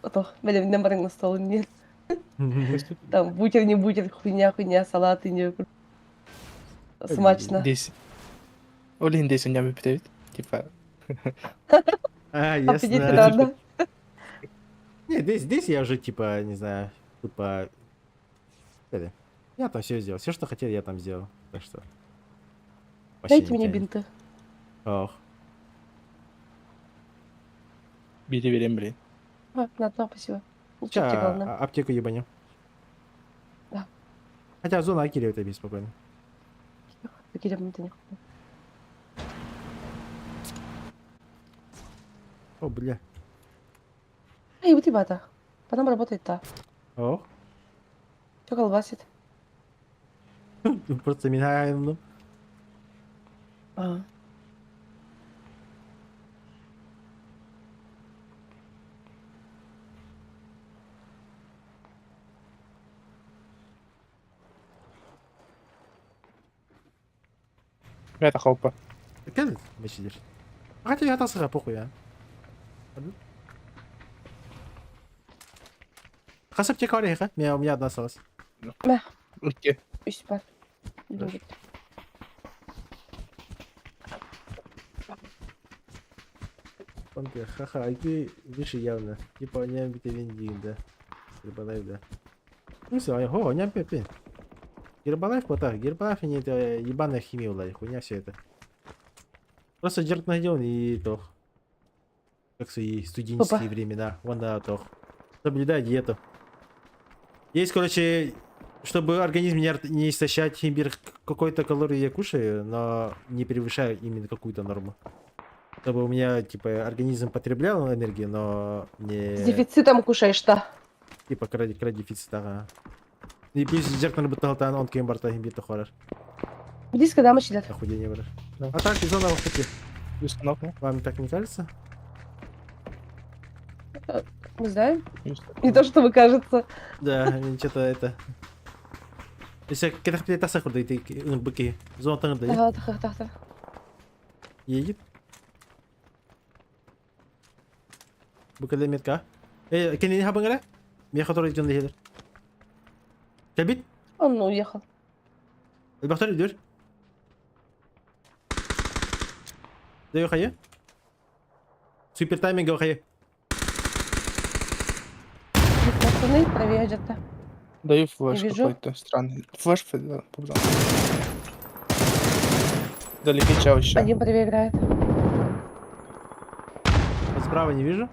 [SPEAKER 3] то, блин, барың на стол нет. Там бутер, не бутер, хуйня, хуйня, салаты не. Смачно.
[SPEAKER 1] Здесь. Олин здесь у меня питает. Типа.
[SPEAKER 4] А,
[SPEAKER 3] Аппетит
[SPEAKER 4] ясно.
[SPEAKER 3] рано.
[SPEAKER 4] Не, здесь я уже, типа, не знаю, тупо... Это, я там все сделал. Все, что хотел, я там сделал. Так что... вообще
[SPEAKER 3] Дайте
[SPEAKER 4] не
[SPEAKER 3] мне
[SPEAKER 4] тянет.
[SPEAKER 3] бинты.
[SPEAKER 4] Ох.
[SPEAKER 1] Бери, берем, блин.
[SPEAKER 3] А, на, на, спасибо. Ничего
[SPEAKER 4] Ща,
[SPEAKER 3] тебе главное.
[SPEAKER 4] аптеку ебанем.
[SPEAKER 3] Да.
[SPEAKER 4] Хотя зона Акири это спокойно.
[SPEAKER 3] Такие бинты не.
[SPEAKER 4] О, бля.
[SPEAKER 3] Эй, вот ребята. Потом работает-то.
[SPEAKER 4] Ох.
[SPEAKER 3] Что колбасит?
[SPEAKER 4] Просто минаем, ну.
[SPEAKER 3] А.
[SPEAKER 1] Это хопа.
[SPEAKER 4] Кэлит, вообще Хотя я тасыға похуй, а. Хас аптека бар ха? У меня одна осталась.
[SPEAKER 3] Мә.
[SPEAKER 1] Окей.
[SPEAKER 3] Үс бар.
[SPEAKER 4] Хорошо. Помпе, ха-ха, IQ выше явно. Типа, не битевин да. Гербалайф, да. Ну все, о, не пепе. Гербалайф потах, Гербалайф не это ебаная химия, блядь, хуйня все это. Просто дерт найден и тох. Как свои студенческие
[SPEAKER 3] Опа.
[SPEAKER 4] времена. Вон да, тох. Соблюдай диету. Есть, короче, чтобы организм не истощать имбирь, какой-то калории я кушаю, но не превышаю именно какую-то норму. Чтобы у меня, типа, организм потреблял энергию, но не...
[SPEAKER 3] С дефицитом кушаешь, да.
[SPEAKER 4] Типа, кра дефицит, ага. И плюс зеркало бутал он кем барта имбирь то хоррор.
[SPEAKER 3] Близко, да, мочи.
[SPEAKER 4] Охуение, брат.
[SPEAKER 1] Да.
[SPEAKER 4] А так, зона в пути.
[SPEAKER 1] Установка.
[SPEAKER 4] Вам так не кажется?
[SPEAKER 3] Не знаю. Не то, чтобы кажется.
[SPEAKER 4] Да, что-то это... Если когда ты тасах ты быки. Зона там да.
[SPEAKER 3] Ага, так, так, так.
[SPEAKER 4] Едет. Быкада метка. Э, кенени хабыңара? Мен который идет на Кабит?
[SPEAKER 3] Он уехал.
[SPEAKER 4] Бахтар идет. Да хая. Супер тайминг хая.
[SPEAKER 3] Пацаны, правее где-то.
[SPEAKER 1] Даю флеш
[SPEAKER 3] Не вижу.
[SPEAKER 1] какой-то странный. Флеш, да, побежал. Вдалеке чел еще.
[SPEAKER 3] Один правее играет.
[SPEAKER 4] Вот справа не вижу.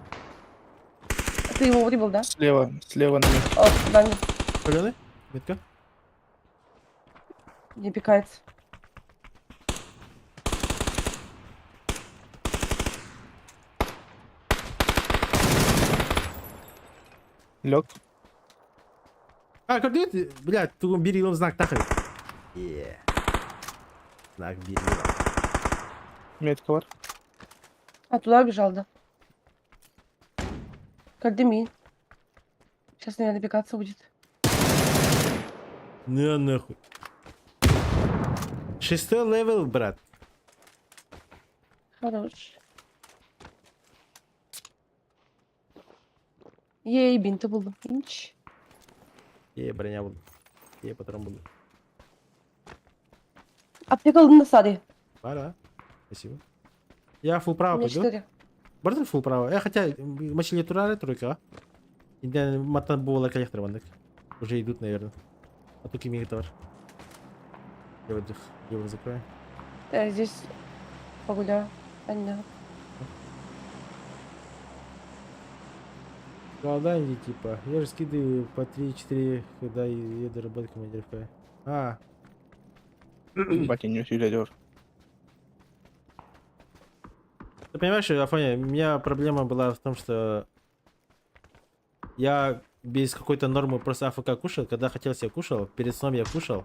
[SPEAKER 3] Ты его вырубил, да?
[SPEAKER 1] Слева, слева на метке.
[SPEAKER 3] О, да, не,
[SPEAKER 4] Паленый? Метка.
[SPEAKER 3] не пикается.
[SPEAKER 1] Лег.
[SPEAKER 4] А, координаты, блядь, тугум берилом знак тахай. Е. Знак берила.
[SPEAKER 1] Метка бар.
[SPEAKER 3] А, туда убежал, да. Как дыми. Сейчас, наверное, пикаться будет.
[SPEAKER 4] На нахуй. Шестой level, брат.
[SPEAKER 3] Хорош. Ей, бинты булдум. Инч.
[SPEAKER 4] Е, броня буду. Е, патрон буду.
[SPEAKER 3] Аптека ылдым да сади.
[SPEAKER 4] Пора. Спасибо. Я фул право
[SPEAKER 3] У меня
[SPEAKER 4] пойду.
[SPEAKER 3] четыре.
[SPEAKER 4] Бардыр фул право. Э, хотя, мочили турары тройка, а? Инде маттан буола коллектор вандык. Уже идут, наверное. А тут имеет товар. Я вот их его закрою.
[SPEAKER 3] Я здесь погуляю. Анна.
[SPEAKER 4] Да, иди, типа. Я же скидываю по 3-4, когда еду работать командировка. А,
[SPEAKER 1] Батя не усилядер.
[SPEAKER 4] Ты понимаешь, Афоня, у меня проблема была в том, что я без какой-то нормы просто АФК кушал, когда хотел я кушал, перед сном я кушал.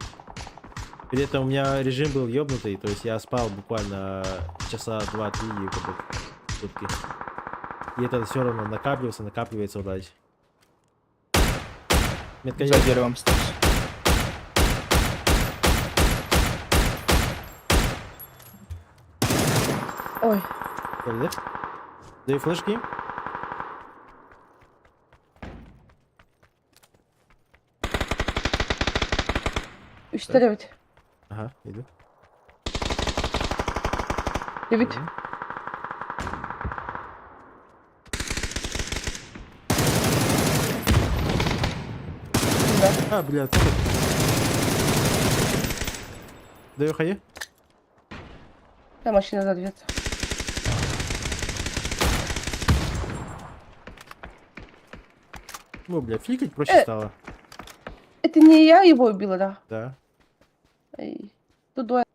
[SPEAKER 4] При этом у меня режим был ёбнутый, то есть я спал буквально часа два-три и как бы сутки. И это все равно накапливается, накапливается, блядь. Метка
[SPEAKER 1] За деревом стас.
[SPEAKER 3] Ой,
[SPEAKER 4] Даю флешки.
[SPEAKER 3] үстэр эбит.
[SPEAKER 4] Ага, иду.
[SPEAKER 3] Эбит. Да.
[SPEAKER 4] А, блядь, сука. Даю хае.
[SPEAKER 3] Да, машина задвется.
[SPEAKER 4] Ну, бля, фликать проще стало.
[SPEAKER 3] Это не я его убила, да?
[SPEAKER 4] Да.
[SPEAKER 3] Эй. Тут двое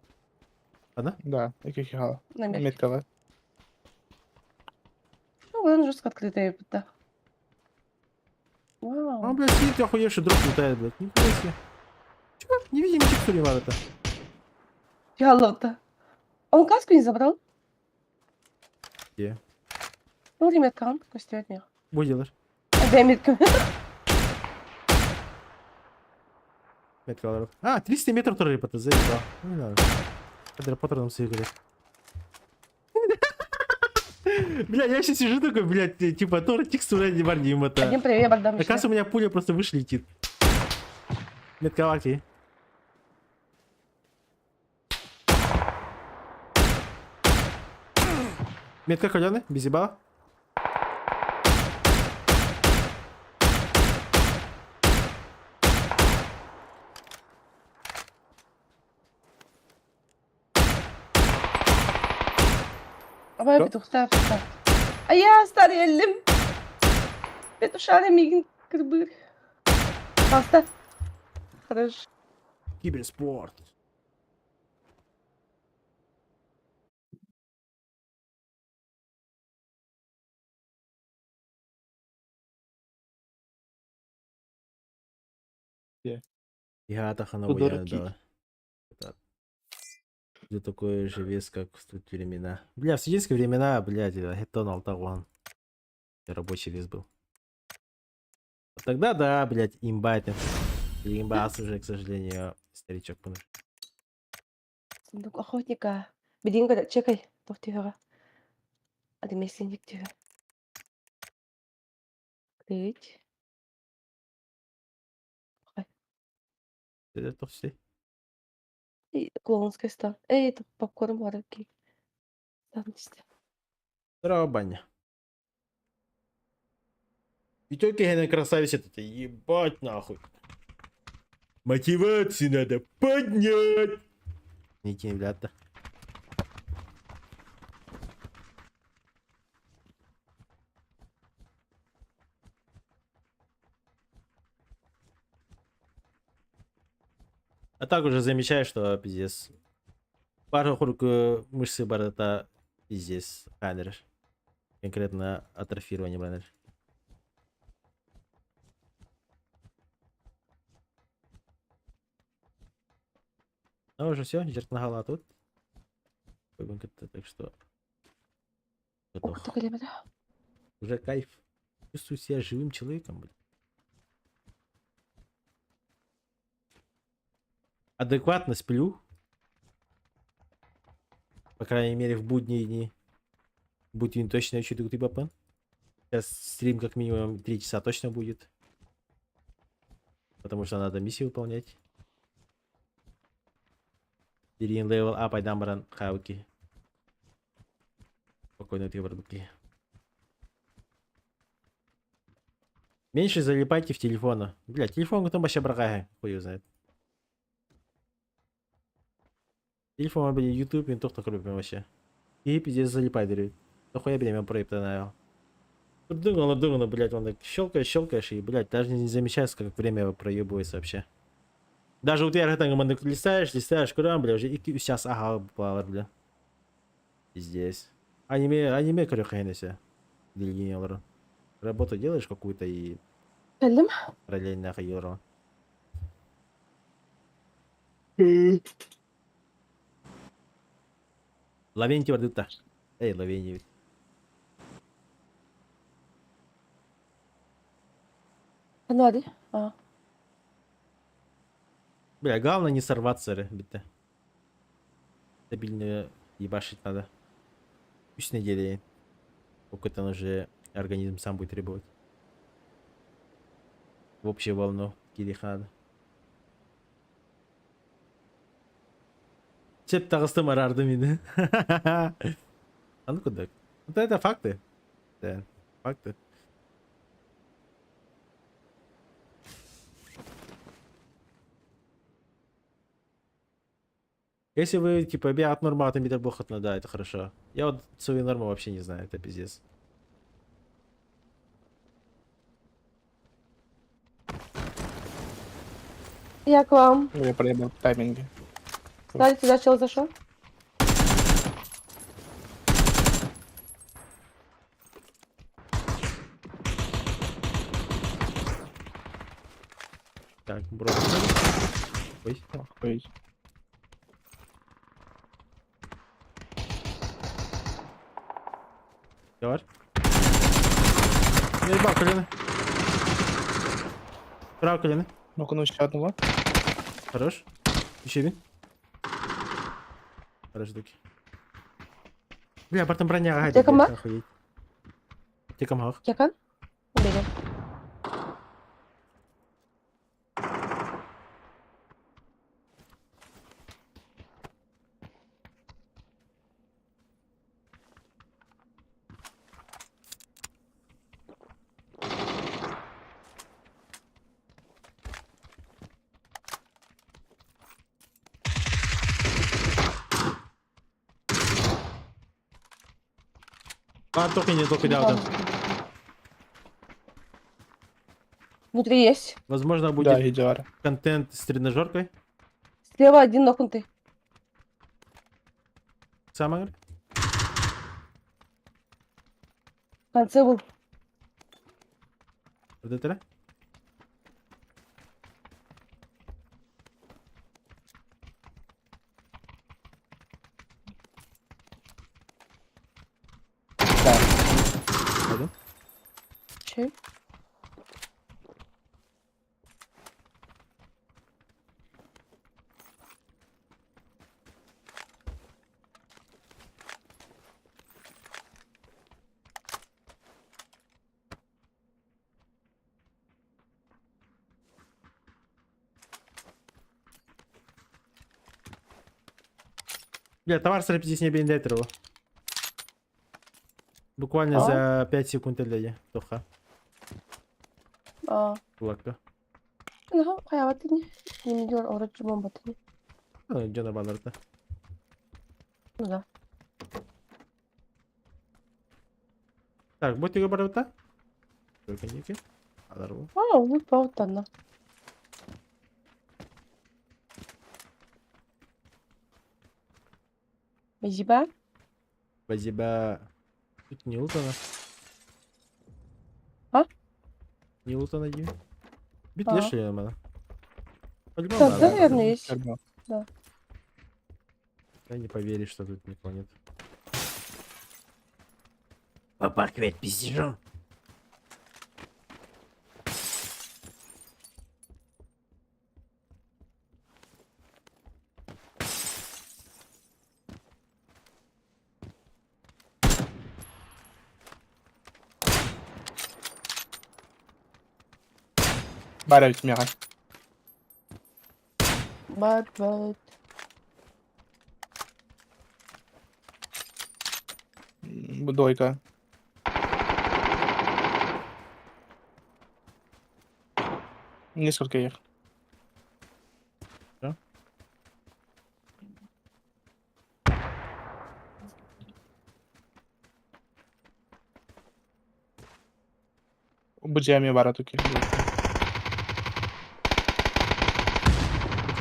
[SPEAKER 4] Одна?
[SPEAKER 1] Да, яких гала.
[SPEAKER 3] на метке.
[SPEAKER 1] Метка,
[SPEAKER 3] Ну, вон жестко открытая, да. Вау.
[SPEAKER 4] Он, блядь, сидит, охуевший дроп летает, блядь. Нихуя себе. Чё? Не видим текстуры это.
[SPEAKER 3] Ялла-то. Он каску не забрал?
[SPEAKER 4] Где?
[SPEAKER 3] Ну, метка, он костюет меня.
[SPEAKER 4] Бу делаешь.
[SPEAKER 3] Две метка.
[SPEAKER 4] Метка А, 300 метров тоже репота, заебал. Ну, не надо. Это патроном сыграли. Бля, я сейчас сижу такой, блядь, типа, тор текстура не варним это.
[SPEAKER 3] Один привет, бардам.
[SPEAKER 4] Оказывается, у меня пуля просто выше летит. Метка лаки. Метка колены, без ебала.
[SPEAKER 3] Абай
[SPEAKER 1] Что?
[SPEAKER 3] петухта, петухта. А я старый эллим. Петушара мигин кырбыр. Паста. Хорошо.
[SPEAKER 4] Киберспорт.
[SPEAKER 1] Где?
[SPEAKER 4] Я тахана
[SPEAKER 1] Дураки.
[SPEAKER 4] Это такой же вес, как в тут времена. Бля, в студенческие времена, блядь, это алтагон. Рабочий вес был. Вот тогда да, блядь, имба это. Имба уже, к сожалению, старичок. понож.
[SPEAKER 3] Сундук охотника. Билин чекай. Тух тихого. Один тихо. Открыть.
[SPEAKER 4] Это то все.
[SPEAKER 3] И клоунская стан. Эй, это попкорн бараки.
[SPEAKER 4] Здорово, баня. И только я красавец это, ебать нахуй. Мотивацию надо поднять. Не ребята. А так уже замечаю, что пиздец. Пару хурук мышцы барата пиздец. Хайнер. Конкретно атрофирование баннер. Ну уже все, на тут. Так что.
[SPEAKER 3] Ух
[SPEAKER 4] Готов.
[SPEAKER 3] ты, ребята.
[SPEAKER 4] Уже кайф. Чувствую себя живым человеком, блин. Адекватно сплю. По крайней мере, в будние дни. Будет точно еще типа. Сейчас стрим как минимум 3 часа точно будет. Потому что надо миссию выполнять. Дирин level up айдан баран хауки. Спокойно ты барбуки. Меньше залипайте в телефона. Бля, телефон там вообще брагая, хуй его знает. Телефон, блин, YouTube, мен тоқта көріп вообще. И пиздец залипай дерет. Нахуя, бля, мен проект нанял. Дыгано, дыгано, блядь, он так щелкаешь, щелкаешь, и, блядь, даже не замечаешь, как время проебывается вообще. Даже вот я там листаешь, листаешь, куда, бля, уже и сейчас, ага, бля. Пиздец. Аниме, аниме, короче, олар. Работу делаешь какую-то и
[SPEAKER 3] Кэллим.
[SPEAKER 4] Параллельно хайору. Лавенти бардыта. Эй, Лавенти.
[SPEAKER 3] Ну, ади. А.
[SPEAKER 4] Бля, главное не сорваться, ребята. Стабильно ебашить надо. Пусть недели. Сколько там уже организм сам будет требовать. В общую волну кириха надо. Чеп тағыстым арарды мені. А ну куда? Вот это факты. Да, факты. Если вы, типа, от нормы метр бохотно, да, это хорошо. Я вот свою норму вообще не знаю, это пиздец.
[SPEAKER 3] Я к вам.
[SPEAKER 1] Я проебал тайминги.
[SPEAKER 3] Сзади сюда чел зашел.
[SPEAKER 4] Так, бро. Ой.
[SPEAKER 1] Охуеть.
[SPEAKER 4] Давай. Наебал колено. Право колено.
[SPEAKER 1] Ну-ка, ну еще одного.
[SPEAKER 4] Хорош. Еще один. Хорош, таки. Бля, потом броня. Ага,
[SPEAKER 3] Аптека ма?
[SPEAKER 4] охуеть. Аптека мах.
[SPEAKER 3] Якан? Убили.
[SPEAKER 4] А, только не, только да, там.
[SPEAKER 3] Внутри есть.
[SPEAKER 4] Возможно, будет
[SPEAKER 1] Да, идеально.
[SPEAKER 4] контент с тренажеркой.
[SPEAKER 3] Слева один нокнутый.
[SPEAKER 4] Самое.
[SPEAKER 3] В конце был.
[SPEAKER 4] Вот это, да?
[SPEAKER 1] Да.
[SPEAKER 4] Пойду.
[SPEAKER 3] Че?
[SPEAKER 4] Бля, товар с здесь не бендетрова. Буквально
[SPEAKER 3] А?
[SPEAKER 4] за 5 секунд для Тоха.
[SPEAKER 3] А.
[SPEAKER 4] Кулакка.
[SPEAKER 3] Ну, хаяватыни. Не мидер, орочи бомбатыни.
[SPEAKER 4] Ну, идё на баннер-то.
[SPEAKER 3] Ну да.
[SPEAKER 4] Так, будь ты барвата? Только ники. Аларву.
[SPEAKER 3] А, ну, паутана. Спасибо.
[SPEAKER 4] Спасибо. Тут не лутано.
[SPEAKER 3] А?
[SPEAKER 4] Не лутано, Ди. Бит
[SPEAKER 3] А.
[SPEAKER 4] леший, наверное. По-любому
[SPEAKER 3] Да,
[SPEAKER 4] надо.
[SPEAKER 3] да, наверное, есть.
[SPEAKER 1] Карбон.
[SPEAKER 4] Я не поверю, что тут никого нет. Попахивает пиздежом.
[SPEAKER 1] Баар эбит миэхэ.
[SPEAKER 3] Бат, бат.
[SPEAKER 1] Бу двойка. Несколько их.
[SPEAKER 4] Да?
[SPEAKER 1] Бу дьиэ эмиэ бара туки.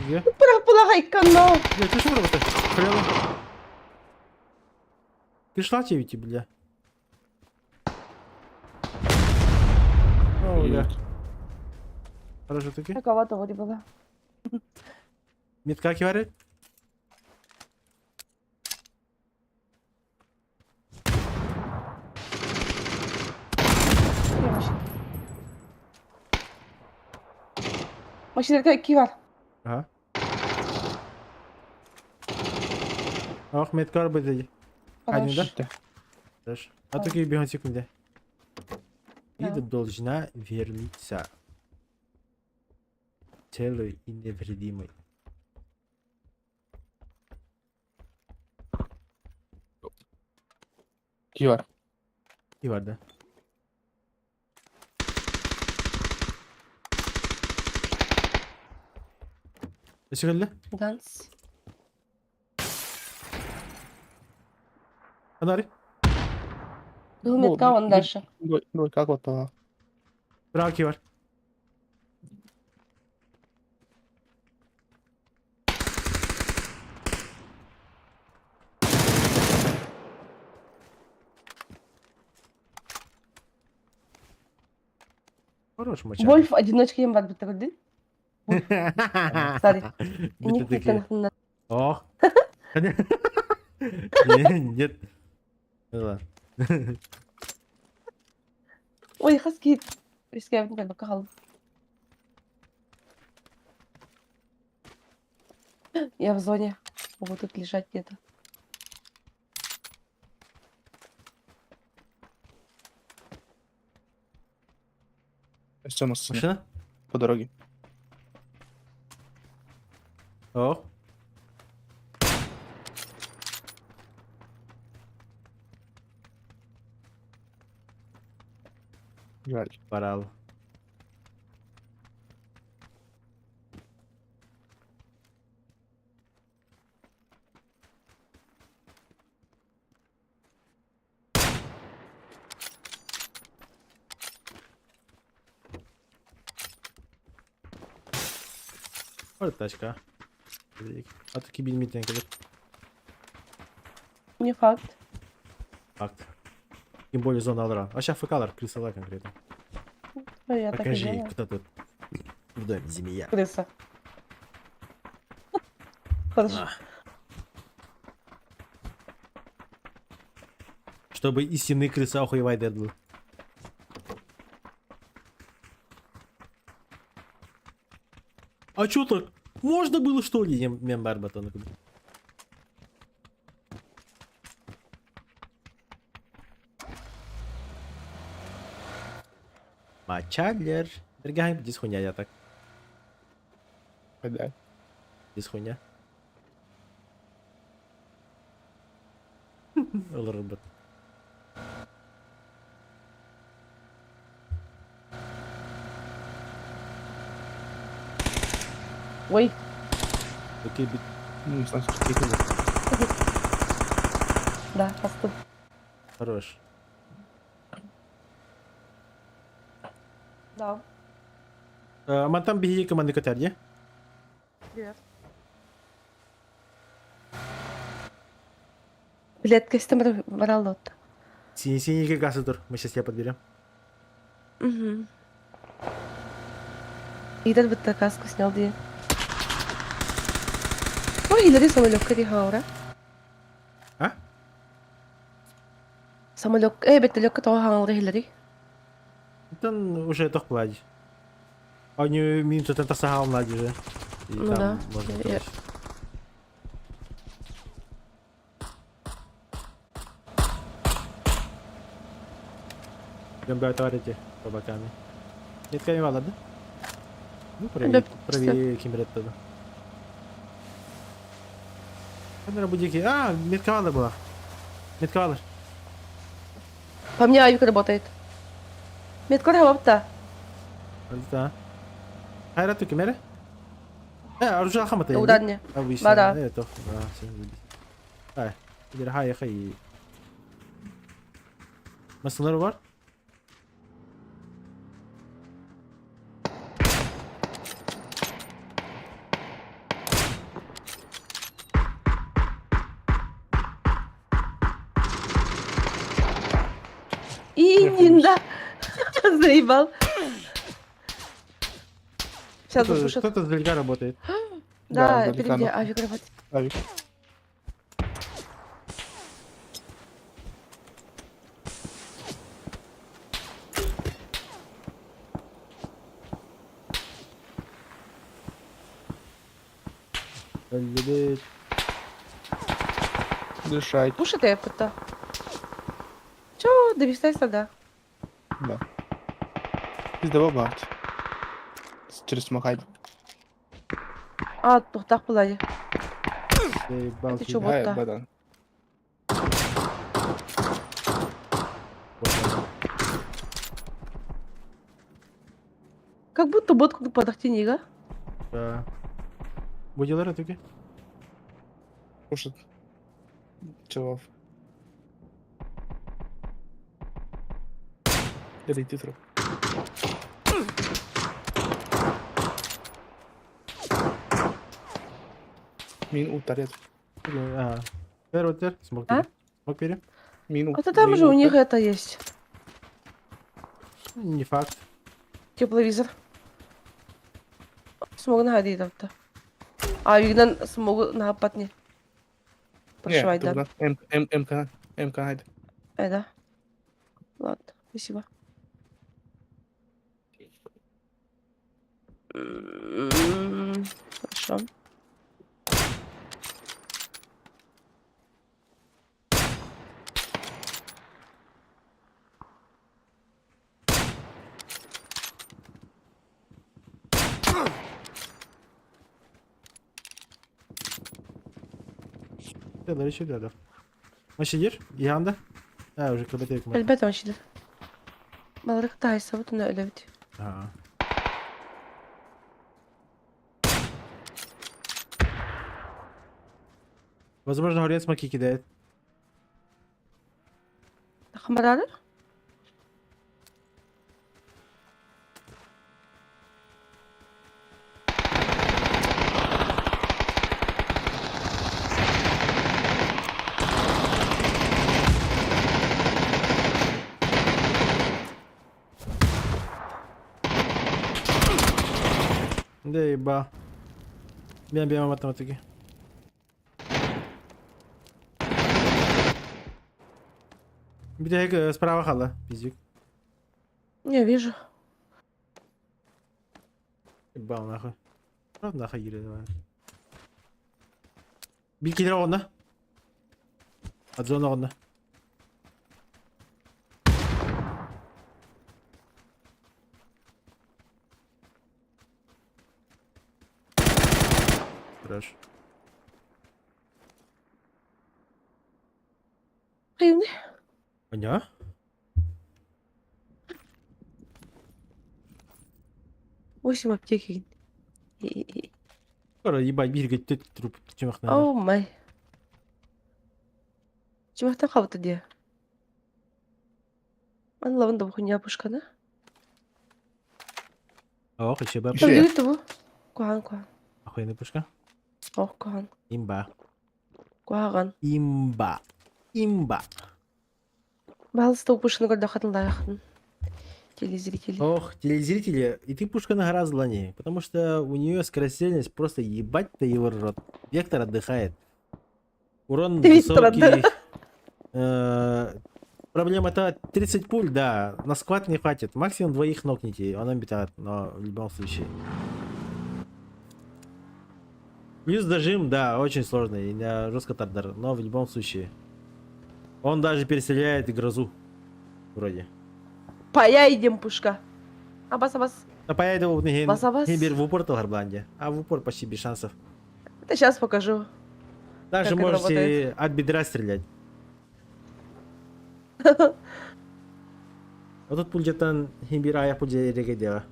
[SPEAKER 4] Где?
[SPEAKER 3] Бырах-бырах айканно.
[SPEAKER 4] Бля, ты что работаешь? Хрена. Ты шла тебе, бля. О, бля. Хорошо таки.
[SPEAKER 3] Какова того была.
[SPEAKER 4] Метка говорит?
[SPEAKER 3] Машина икки бар.
[SPEAKER 4] Ага. Ох, метка будет. Один, да?
[SPEAKER 1] Да.
[SPEAKER 4] Хорошо. А то бегом секунды.
[SPEAKER 3] Да.
[SPEAKER 4] И должна вернуться. Целой и невредимой.
[SPEAKER 1] Кивар.
[SPEAKER 4] Ивар, да. Өсүгэллэ?
[SPEAKER 3] Ганс.
[SPEAKER 4] Анари?
[SPEAKER 3] Был метка, он дальше.
[SPEAKER 1] Двойка готова.
[SPEAKER 4] Браво, Кивар. Хорош моча.
[SPEAKER 3] Вольф одиночка ем бар биттердин. Сори.
[SPEAKER 4] Битте такие. Ох. Нет. Ну ладно.
[SPEAKER 3] Ой, хаски. Рискабын кэлбэккэ хааллым. Я в зоне. Могу тут лежать где-то.
[SPEAKER 1] Все, машина.
[SPEAKER 4] Машина?
[SPEAKER 1] По дороге.
[SPEAKER 4] Ох.
[SPEAKER 1] Жаль.
[SPEAKER 4] Парал. Вот тачка. А таки билмейтен келет.
[SPEAKER 3] Не факт.
[SPEAKER 4] Факт. Тем более зона алра. А сейчас ФКлар, крысалар конкретно.
[SPEAKER 3] Ну, я так и
[SPEAKER 4] Покажи,
[SPEAKER 3] делаю.
[SPEAKER 4] кто тут в доме змея.
[SPEAKER 3] Крыса. Хорошо.
[SPEAKER 4] А. Чтобы истинный крыса охуевай дедл. А чё так? Можно было что ли? Мем барбатон. Мачалер. Дорогая, здесь хуйня, я так.
[SPEAKER 1] Да.
[SPEAKER 4] Здесь хуйня. Робот.
[SPEAKER 3] Ой,
[SPEAKER 4] Окей, бит.
[SPEAKER 1] Ну, значит, тихо.
[SPEAKER 3] да, поступ.
[SPEAKER 4] Хорош.
[SPEAKER 3] Да.
[SPEAKER 4] Мантан биһиги команда көтәрде.
[SPEAKER 3] Привет. Билет кестем бараллот.
[SPEAKER 4] Синий синий газ тур. Мы сейчас тебя подберем.
[SPEAKER 3] Угу. Идар бытта каску снял дии. Ой, Хиллари самолетка ди хаура.
[SPEAKER 4] А?
[SPEAKER 3] Самолет, вертолетка того хаура Хиллари.
[SPEAKER 4] Там уже тох плади. Они минуту там тасахал млади уже. И
[SPEAKER 3] Ну
[SPEAKER 4] там
[SPEAKER 3] да.
[SPEAKER 4] можно
[SPEAKER 3] Я-
[SPEAKER 4] короче. Идем брать товарищи по бокам. Нет, конечно, ладно. Ну, правее, правее кимрет тогда. Камера будики. А, меткавала была. Меткавала.
[SPEAKER 3] По мне авик работает. Меткор хабапта.
[SPEAKER 4] Да. Хайра ты кемере? Оружие хамата.
[SPEAKER 3] Ударне. Бара.
[SPEAKER 4] Это. Ай, хай хай. Масалар бар?
[SPEAKER 3] Ининда. Заебал. Сейчас запушат.
[SPEAKER 4] Кто-то издалека работает.
[SPEAKER 3] Да, впереди авик работает.
[SPEAKER 1] Авик. Дышать.
[SPEAKER 3] Пушит я пыта. Чё, довисай сюда.
[SPEAKER 1] Да. Пиздова бат. Через смахай.
[SPEAKER 3] А, тухтах была.
[SPEAKER 4] Заебал
[SPEAKER 3] Это чё,
[SPEAKER 4] тебя.
[SPEAKER 3] вот
[SPEAKER 1] Ай,
[SPEAKER 3] та?
[SPEAKER 1] бадан.
[SPEAKER 3] Как будто бот подохтинига.
[SPEAKER 4] Да. Будилар атыки?
[SPEAKER 1] Пушит. Чувак. Иди труп. Мин утарет.
[SPEAKER 4] Ага. Первый смог
[SPEAKER 3] А?
[SPEAKER 4] пере. Смог пере?
[SPEAKER 1] Мин
[SPEAKER 3] А то там же у них это есть.
[SPEAKER 4] Не факт.
[SPEAKER 3] Тепловизор. Смог находить там-то. А, видно, смогу нападни.
[SPEAKER 1] Не,
[SPEAKER 3] Прошивай, да.
[SPEAKER 1] М, М, МК, МК, хайд.
[SPEAKER 3] Да. Ладно, спасибо. Хорошо.
[SPEAKER 4] Да, еще да, да. Машидир, Янда. А, уже кабатек.
[SPEAKER 3] Elbette машидир. Балрык тайса вот на элевти.
[SPEAKER 4] Ага. Возможно, горец смоки кидает.
[SPEAKER 3] Хамарары?
[SPEAKER 4] Да еба. Бем бем математики. Где справа хала, пиздик.
[SPEAKER 3] Не вижу.
[SPEAKER 4] Ебал нахуй. Правда нахуй гире давай. Бил кидер оғына. От зона оғына. Хорошо.
[SPEAKER 3] Қиын.
[SPEAKER 4] Аня?
[SPEAKER 3] Восемь аптеки.
[SPEAKER 4] Скоро ебать бирге төт труп чымақна.
[SPEAKER 3] О май. Чымақтан қабыты де. Аны лаванда бұхын пушканы.
[SPEAKER 4] Ох, еще баб.
[SPEAKER 1] Еще.
[SPEAKER 3] Там бу. Кухан кухан.
[SPEAKER 4] Охуенная пушка.
[SPEAKER 3] Ох кухан.
[SPEAKER 4] Имба.
[SPEAKER 3] Кухан.
[SPEAKER 4] Имба. Имба.
[SPEAKER 3] Балыста пушканы көрді хатын лаяқын. Телезрители.
[SPEAKER 4] Ох, телезрители, и ты пушка на гора злани, потому что у нее скорострельность просто ебать-то его рот. Вектор отдыхает. Урон
[SPEAKER 3] Вектор
[SPEAKER 4] высокий. Проблема-то 30 пуль, да, на склад не хватит. Максимум двоих нокните, он обитает, но в любом случае. Плюс дожим, да, очень сложный, и жестко тардар, но в любом случае. Он даже переселяет грозу. Вроде.
[SPEAKER 3] Паяйдем пушка. Абас, абас.
[SPEAKER 4] А поеду хин
[SPEAKER 3] Басабас.
[SPEAKER 4] хин бир в упор тылар бланде. А в упор почти без шансов.
[SPEAKER 3] Это сейчас покажу.
[SPEAKER 4] Даже
[SPEAKER 3] Как это
[SPEAKER 4] можете от бедра стрелять. А тут пульдетан хин бир аяк пульде реге дела.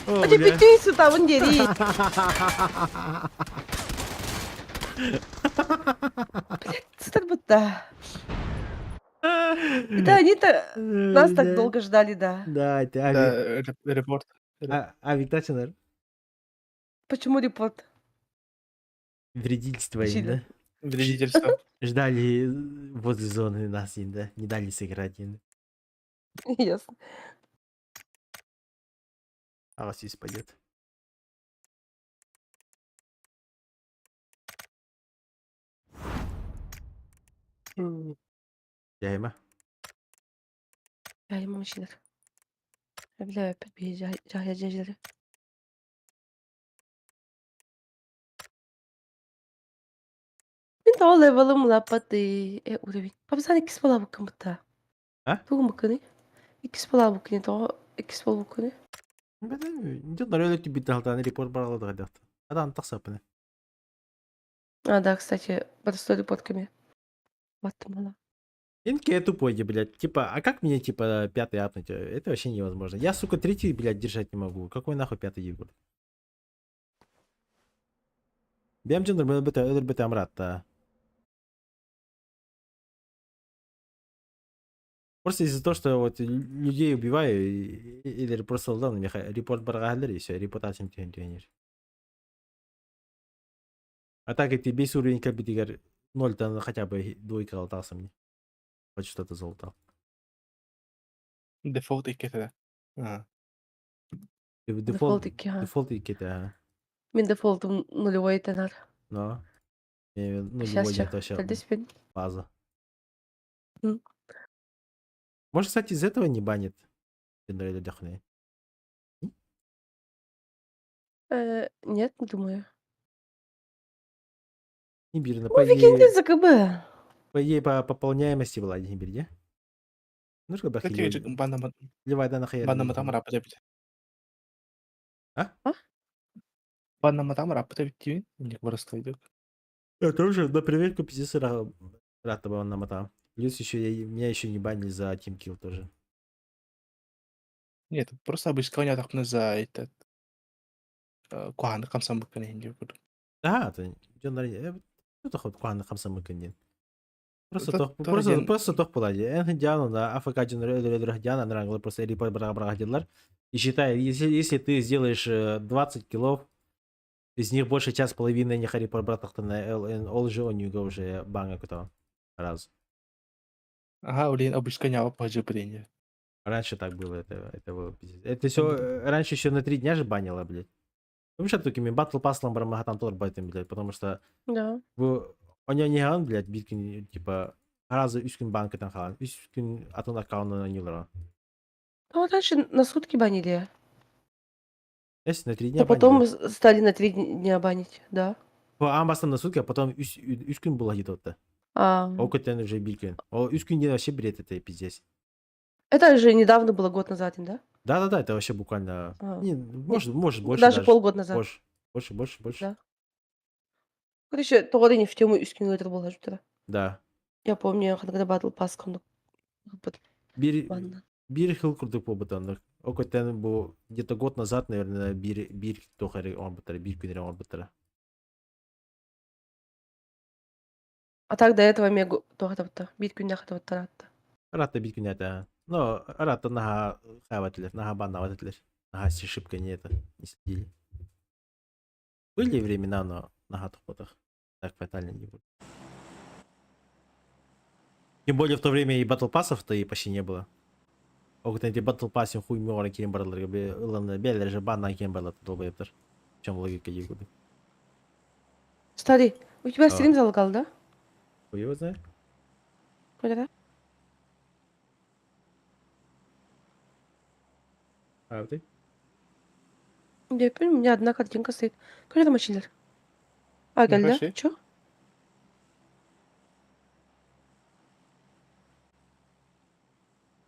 [SPEAKER 4] О,
[SPEAKER 3] А ты
[SPEAKER 4] бля.
[SPEAKER 3] пятый сюда, вон дери. Блядь, сытар будто. Это они-то нас так
[SPEAKER 4] Бля.
[SPEAKER 3] долго ждали, да.
[SPEAKER 4] Да, это авик.
[SPEAKER 1] Да, репорт.
[SPEAKER 4] Авик Тачинер.
[SPEAKER 3] Почему репорт?
[SPEAKER 4] Вредительство им,
[SPEAKER 3] Чили.
[SPEAKER 4] да?
[SPEAKER 1] Вредительство.
[SPEAKER 4] Ждали возле зоны нас, им, да? Не дали сыграть им.
[SPEAKER 3] Ясно.
[SPEAKER 4] А вас здесь пойдет. Яйма.
[SPEAKER 3] Я ему мужчина. Бля, опять бежали. Мин тоҕо левелым лаппатый э уровень. Папсан иккис буолаабыккын бытта.
[SPEAKER 4] А?
[SPEAKER 3] Тугун буккуный? Иккис буолаабыккыный тоҕо иккис буолбуккуный?
[SPEAKER 4] Идет на ролик тебе дал, репорт брал, да, Адан тахсапны.
[SPEAKER 3] А, да, кстати, простой репортками. Баттымала.
[SPEAKER 4] Инки тупой, блядь. Типа, а как мне, типа, пятый апнуть? Это вообще невозможно. Я, сука, третий, блядь, держать не могу. Какой нахуй пятый егор? Бэм дьоннор өлөрбөтө амратта. Просто из-за того, что вот людей убиваю, или просто ылдан, меха репорт баргаһаллар, и все, репутациям түһэн түһэнер. А так эти бес уровень кэлбитигэр нольтан хотя бы двойка алтаасым мне. Хоть что-то залутал.
[SPEAKER 1] Дефолт иккитэ. А.
[SPEAKER 3] Дефолт
[SPEAKER 4] Дефолт,
[SPEAKER 3] икки, ха.
[SPEAKER 4] дефолт иккитэ, ага.
[SPEAKER 3] Мин дефолтум нулевой тенар.
[SPEAKER 4] Но.
[SPEAKER 3] Сейчас
[SPEAKER 4] Нулевой
[SPEAKER 3] чё,
[SPEAKER 4] это вообще
[SPEAKER 3] Төлдөспүн.
[SPEAKER 4] база.
[SPEAKER 3] М.
[SPEAKER 4] Может, кстати, из этого не банит?
[SPEAKER 3] Нет, не думаю.
[SPEAKER 4] Имбирь,
[SPEAKER 3] Ну, викинги за КБ.
[SPEAKER 4] по идее, по пополняемости была имбирь, де? Ну, что,
[SPEAKER 1] Кстати, баннаматам рапыта бит.
[SPEAKER 4] А?
[SPEAKER 3] А?
[SPEAKER 1] Баннаматам рапыта бит диин. Инник барыстойдук.
[SPEAKER 4] Я тоже на проверку пиздец рад баннаматам. Плюс еще меня еще не банили за Team Kill тоже.
[SPEAKER 1] Нет, просто обыскал так за этот куһаҕаннык хамсаммыккын иһин диэн курдук.
[SPEAKER 4] Да, это это хоть куһаҕаннык хамсаммыккын диэн. Просто
[SPEAKER 1] Это
[SPEAKER 4] тох,
[SPEAKER 1] тоже
[SPEAKER 4] просто,
[SPEAKER 1] диэн-
[SPEAKER 4] просто тох була дии. Эн Диану на АФК Диана на просто репорт бра делар. И считай, если ты сделаешь 20 киллов, из них больше час половины не хари братахта на ЛН, ол же у него уже банга кто раз.
[SPEAKER 1] Ага, блин, обыскал пожипление.
[SPEAKER 4] Раньше так было, это было пиздец. Это все раньше еще на 3 дня же банило, блядь. Вообще такими батл паслом бармахатан тор байтым, блядь, потому что
[SPEAKER 3] Да.
[SPEAKER 4] бу оня не ган, блядь, биткин, типа, разы үс күн банкытан халан, үс күн атын аккаунтын анюлара.
[SPEAKER 3] Ну, вот раньше на сутки банили.
[SPEAKER 4] Если на 3 дня
[SPEAKER 3] А потом
[SPEAKER 4] банили.
[SPEAKER 3] стали на 3 дня банить, да.
[SPEAKER 4] По амбастан на сутки, а потом үс күн было где-то.
[SPEAKER 3] А,
[SPEAKER 4] Ол көттен уже бир күн. Ол үс күн ден вообще бред это пиздец.
[SPEAKER 3] это же недавно было, год назад, да?
[SPEAKER 4] Да-да-да, это вообще буквально,
[SPEAKER 3] А.
[SPEAKER 4] не, может больше
[SPEAKER 3] Даже
[SPEAKER 4] даже.
[SPEAKER 3] полгода назад.
[SPEAKER 4] Больше, больше, больше, больше.
[SPEAKER 3] Да. Короче, тоҕо не в тему үс күн это было тогда.
[SPEAKER 4] Да.
[SPEAKER 3] Я помню, когда батл пас
[SPEAKER 4] Бир,
[SPEAKER 3] банна.
[SPEAKER 4] бир хил курдук буолбутаннык. Ол көттен бу где-то год назад, наверное, бир бир тохары оҥорбуттара, бир күн эрэ оҥорбуттара.
[SPEAKER 3] А так до этого мегу туох биир күннээх атта.
[SPEAKER 4] Ыраатта бир күн этэ. Но ыраатта наһаа хаабат этилэр, наһаа баннаабат этилэр. Наһаа шибко не это, не следили. Были времена, но наһаа тохпотох. Так фатально не было. Тем более в то время и батл пассов-то и почти не было. Ол эти батл пассин хуй миора киирэн бараллар, ылан бээлэрэ же баннаан киирэн бараллар долбоебтар. В чем логика диир курдук.
[SPEAKER 3] Смотри, у тебя
[SPEAKER 4] А.
[SPEAKER 3] стрим залагал, да?
[SPEAKER 4] Хуй его знает.
[SPEAKER 3] Куда?
[SPEAKER 4] А ты?
[SPEAKER 3] Я помню, у меня одна картинка стоит. Куда там мочилер? А,
[SPEAKER 1] Ну,
[SPEAKER 3] да?
[SPEAKER 1] пошли.
[SPEAKER 3] Чё?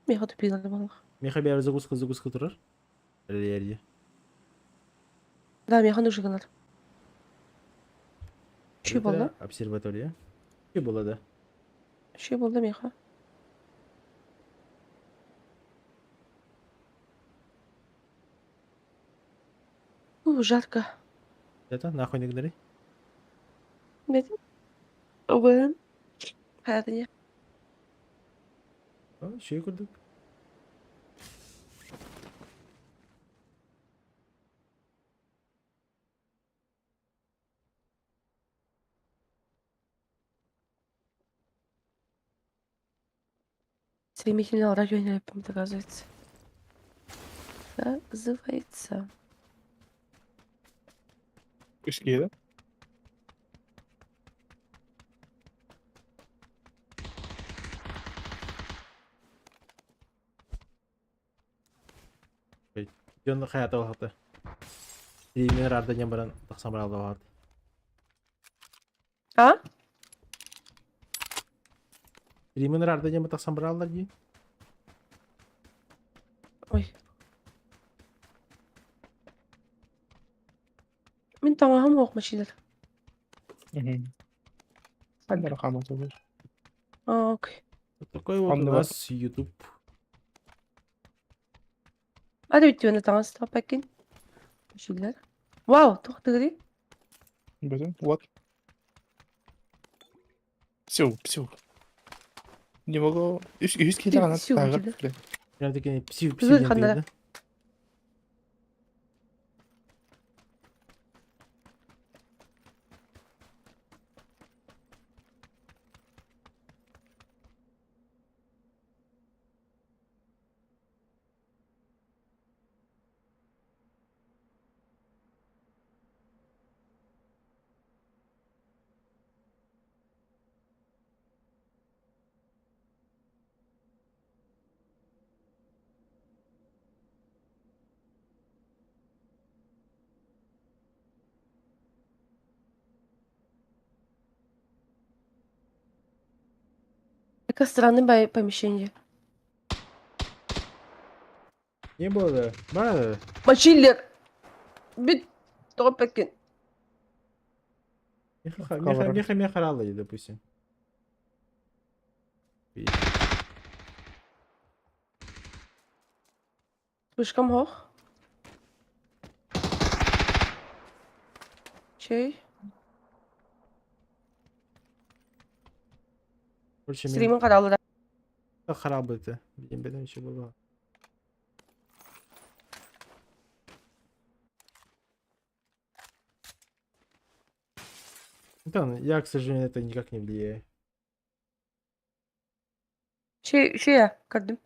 [SPEAKER 3] Миэхэ тупиилар буоллах.
[SPEAKER 4] Миэхэ бэйэбэр закуска закуска турар. Эрийэрдии.
[SPEAKER 3] Да, миэхэ нужно гынар. Үчүгэй буолла.
[SPEAKER 4] Обсерватория. Үчүгэй буолла да.
[SPEAKER 3] Үчүгэй буолла миэхэ. У, жарко.
[SPEAKER 4] Это нахуй не гнали?
[SPEAKER 3] Бэтим. Убайым. Хайатыня.
[SPEAKER 4] Үчүгэй курдук.
[SPEAKER 3] Стремительно районе оказывается. Оказывается.
[SPEAKER 1] Үс киһи да?
[SPEAKER 4] Дьон хайата улахата. Тириимин арда диэн баран тахсан баралла
[SPEAKER 3] А?
[SPEAKER 4] Тириимин арда диэн тахсан бараллар дии.
[SPEAKER 3] Ой. Мин таҥаһым суох мачыылар.
[SPEAKER 1] Ханнара хааматылар.
[SPEAKER 3] А, окей.
[SPEAKER 4] Вот такой вот у
[SPEAKER 1] Оннугар.
[SPEAKER 4] нас YouTube.
[SPEAKER 3] Hadi бүттүөнэ таҥас таппаккин. Мачыылар. Вау, туох тыгырый?
[SPEAKER 1] Бүтүн. Вот. Все, все. Не могу. Үс үс киһи даҕаны
[SPEAKER 3] Все,
[SPEAKER 1] тааҕар
[SPEAKER 3] мачыылар.
[SPEAKER 1] бile.
[SPEAKER 4] Прям такие пси пси
[SPEAKER 3] Тыгыр
[SPEAKER 4] диэн
[SPEAKER 3] ханнара.
[SPEAKER 4] тыгырда.
[SPEAKER 3] Какая странный бай помещение.
[SPEAKER 4] Не было да. Бара.
[SPEAKER 3] Мачыылар. Бүт топпаккин.
[SPEAKER 4] Меха меха меха меха ралла допустим.
[SPEAKER 3] Слишком hoch. Чэй.
[SPEAKER 4] Короче, мен
[SPEAKER 3] Стримин каралыра.
[SPEAKER 4] харабы это. Билем бедем еще было. Да, я, к сожалению, на это никак не влияю.
[SPEAKER 3] Чэй, чэй, көрдүм.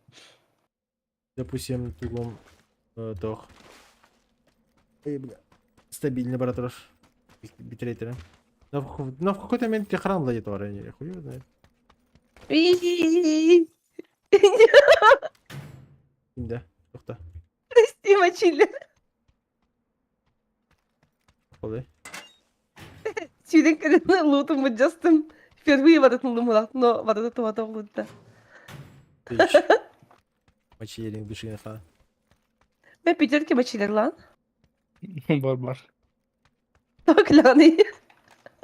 [SPEAKER 4] Допустим, тугум тох. Эй, бля. Стабильный баратрош. Битрейтеры. Но в какой-то момент ты храм владеет я хуй его знает. Да, тухта.
[SPEAKER 3] Прости, мачыылар.
[SPEAKER 4] Ходы.
[SPEAKER 3] Сүүрэн кэлэн лутум былдьастым. Впервые барытын лумулах, но барыта туһата оҕулутта.
[SPEAKER 4] Мачилеринг души ха.
[SPEAKER 3] Мен пятерки мачыылар лаан.
[SPEAKER 1] Бар бар.
[SPEAKER 3] Так ляны.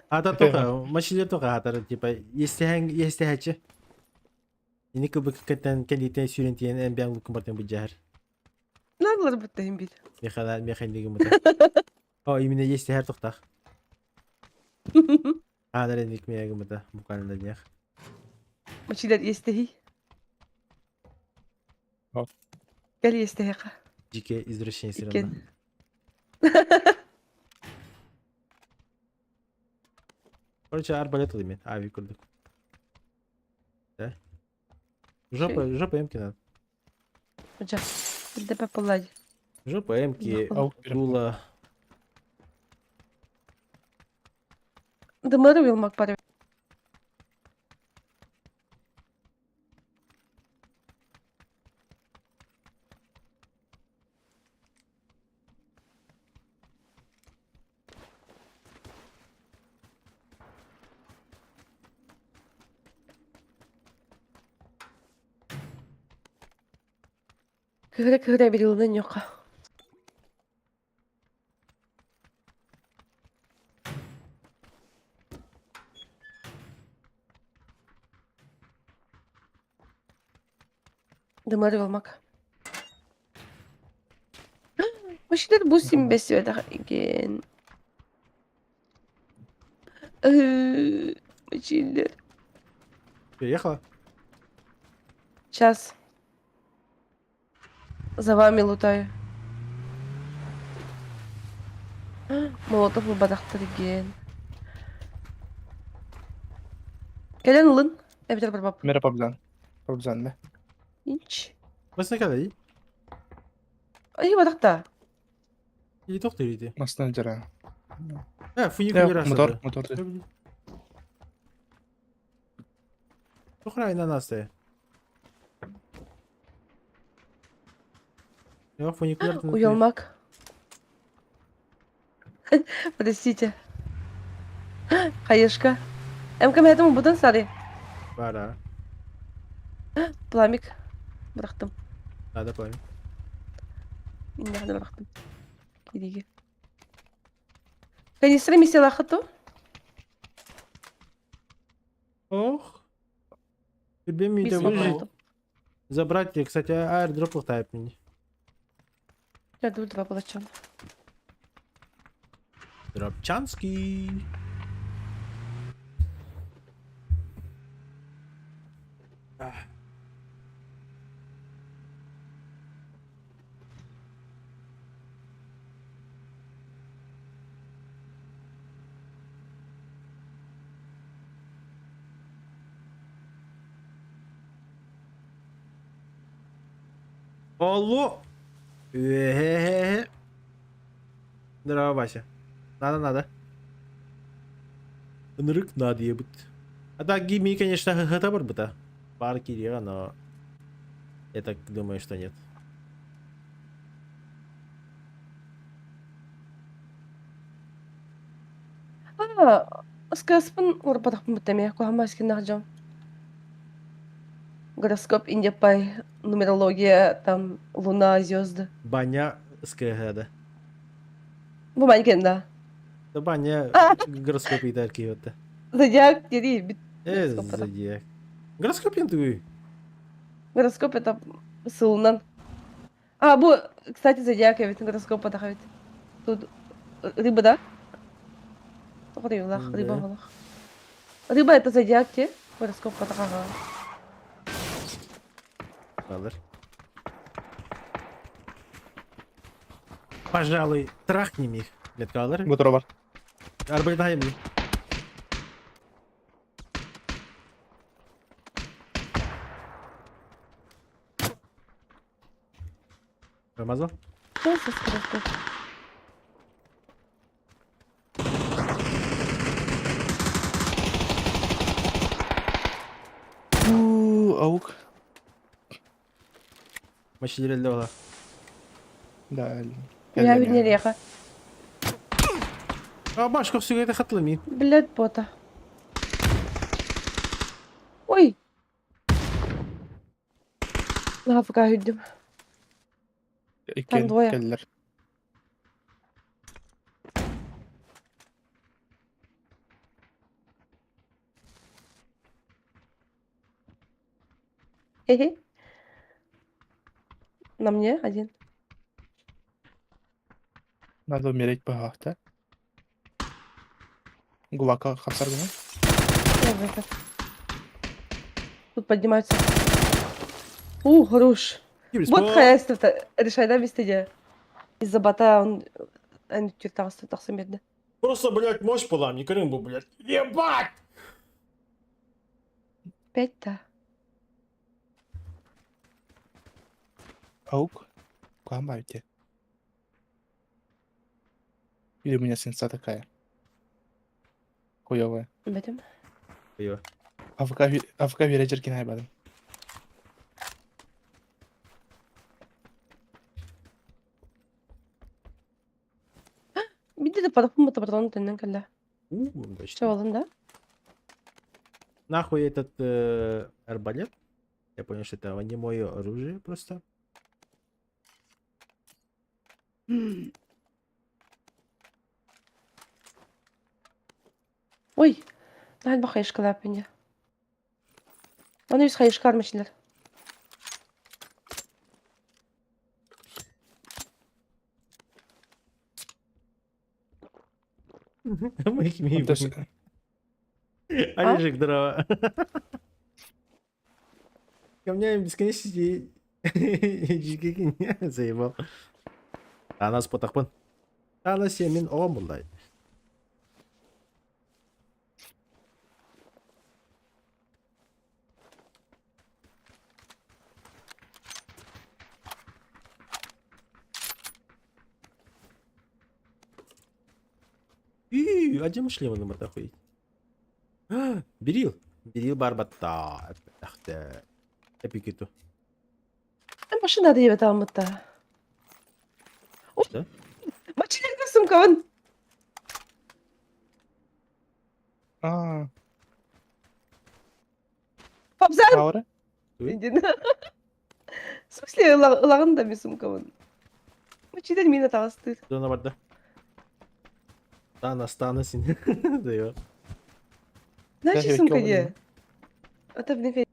[SPEAKER 4] А та тоха, мачилер тоха атар, типа, если если хачы. Ини кыбык кеттен кендитен сүүрэн тиен эн бян лукун бартын бу жахар.
[SPEAKER 3] Надалар буттахым бир.
[SPEAKER 4] Механа механдиги мута. О, именно если хар тохтах. А, нареник мега мута, буквально на днях.
[SPEAKER 3] Мачыылар естехи.
[SPEAKER 1] О.
[SPEAKER 3] Кэл естехиха.
[SPEAKER 4] Дикие извращение все равно.
[SPEAKER 3] Иккен.
[SPEAKER 4] Короче, арбалет мен, ави курдук. Да? Жопа, жопа эмки надо.
[SPEAKER 3] Жа. Билдепе поллади.
[SPEAKER 4] Жопа эмки,
[SPEAKER 1] Аук
[SPEAKER 4] дула.
[SPEAKER 3] Дымары уелмак бар. Кыһыра-кыһыра берилынан ньоха. Дымар болмак. Мышилер бу симбес ген. Мышилер.
[SPEAKER 4] Приехала?
[SPEAKER 3] Сейчас. За вами лутаю. Молотов бадахтар ген. Кэлэн ылын. Эбэтэр барбап.
[SPEAKER 1] Мера побзан. Побзан да.
[SPEAKER 3] Инч.
[SPEAKER 4] Басна кэлэй.
[SPEAKER 3] Ай бадахта.
[SPEAKER 4] И тохтор ити.
[SPEAKER 1] Масна жара.
[SPEAKER 4] Э, фуникулер
[SPEAKER 1] Мотор, мотор.
[SPEAKER 4] Тухра на Я фуникулер.
[SPEAKER 3] Уелмак. Простите. Хаешка. МК этому будан сары.
[SPEAKER 4] Бара.
[SPEAKER 3] Пламик. Бырахтым.
[SPEAKER 4] Надо пламя.
[SPEAKER 3] Иннәхне бырахтым. Кириге. Канистра миссиялаахыт
[SPEAKER 4] Ох. Тебе меня выжить. Забрать, кстати, аирдроп лутает мне.
[SPEAKER 3] Я дур два балачан.
[SPEAKER 4] Дропчанский. Алло! Э-э-э. Здорово, Вася. Надо, надо. Нрык надо ебать. А так гими, конечно, хата барбыта. Пар кирия, но... Я так думаю, что нет.
[SPEAKER 3] А, скаспын урбатахпын бутами, кухамаскин нахжам. Гороскоп Индия-Пай, нумерология, там, луна, звезды.
[SPEAKER 4] Баня СКГ, да.
[SPEAKER 3] Бу манекен, да.
[SPEAKER 4] Да баня гороскоп и вот.
[SPEAKER 3] Зодиак, дери, бит.
[SPEAKER 4] Зодиак. Гороскоп ты.
[SPEAKER 3] Гороскоп это сылынан. А, бу, кстати, зодиак, я ведь гороскоп ведь. Тут рыба, да? Рыба,
[SPEAKER 4] Да.
[SPEAKER 3] Рыба это зодиак, те? Гороскоп ага.
[SPEAKER 4] Алыр. Пожалуй, трахнем их. Меткалар.
[SPEAKER 1] Мотор бар.
[SPEAKER 4] Арбалет мне. Промазал?
[SPEAKER 3] Что за гороскоп?
[SPEAKER 1] Аук.
[SPEAKER 4] Мочили
[SPEAKER 1] Да.
[SPEAKER 3] Я не реха.
[SPEAKER 4] А башка все это хатлами.
[SPEAKER 3] Блядь, бота. Ой. Нафига хүддүм.
[SPEAKER 1] Иккен
[SPEAKER 3] двое.
[SPEAKER 1] келлер.
[SPEAKER 3] Хе-хе. На мне один.
[SPEAKER 1] Надо умереть по да? Гулака хапсар гына.
[SPEAKER 3] Я в этот. Тут поднимаются. У, хорош. Вот хаястов-то решай, да, без стыдя. Из-за бота он... Они тахсы медно.
[SPEAKER 4] Просто, блядь, мощь была, не Крым был, блядь. Ебать!
[SPEAKER 3] Пять-то.
[SPEAKER 1] Аук. Куда? Или у меня сенса такая? Хуёвая.
[SPEAKER 3] Бетем.
[SPEAKER 4] Её.
[SPEAKER 1] АФК АФК вережер кинай бадым.
[SPEAKER 3] Бидде де парапын бата патронын төннөн кэллэ.
[SPEAKER 4] У, удачно.
[SPEAKER 3] Чабалын да?
[SPEAKER 4] Нахуй этот арбалет? Я понял, что это не мое оружие просто.
[SPEAKER 3] Ой, наһаа элбэх хайышкалааппын дии. Аны үс хайышка армачылар.
[SPEAKER 4] Мы Олежек, здорово. Камнями бесконечности заебал. Анас потахпын. Анас сен оҕом буллай. Үй, а где мы шлемы на охуеть? Берил. Берил барбатта. Ахты. Эпикету.
[SPEAKER 3] Машина да диэбэт
[SPEAKER 4] Что?
[SPEAKER 3] Мачилерге сумкабын.
[SPEAKER 1] Аа,
[SPEAKER 3] Папзан!
[SPEAKER 1] Аура?
[SPEAKER 3] В смысле, ылаҕын да мин сумкабын. Мачилер мин атаҕастыыр.
[SPEAKER 4] Дона барда. Тана стана син. Да
[SPEAKER 3] Значит, сумка дии. Ата блин.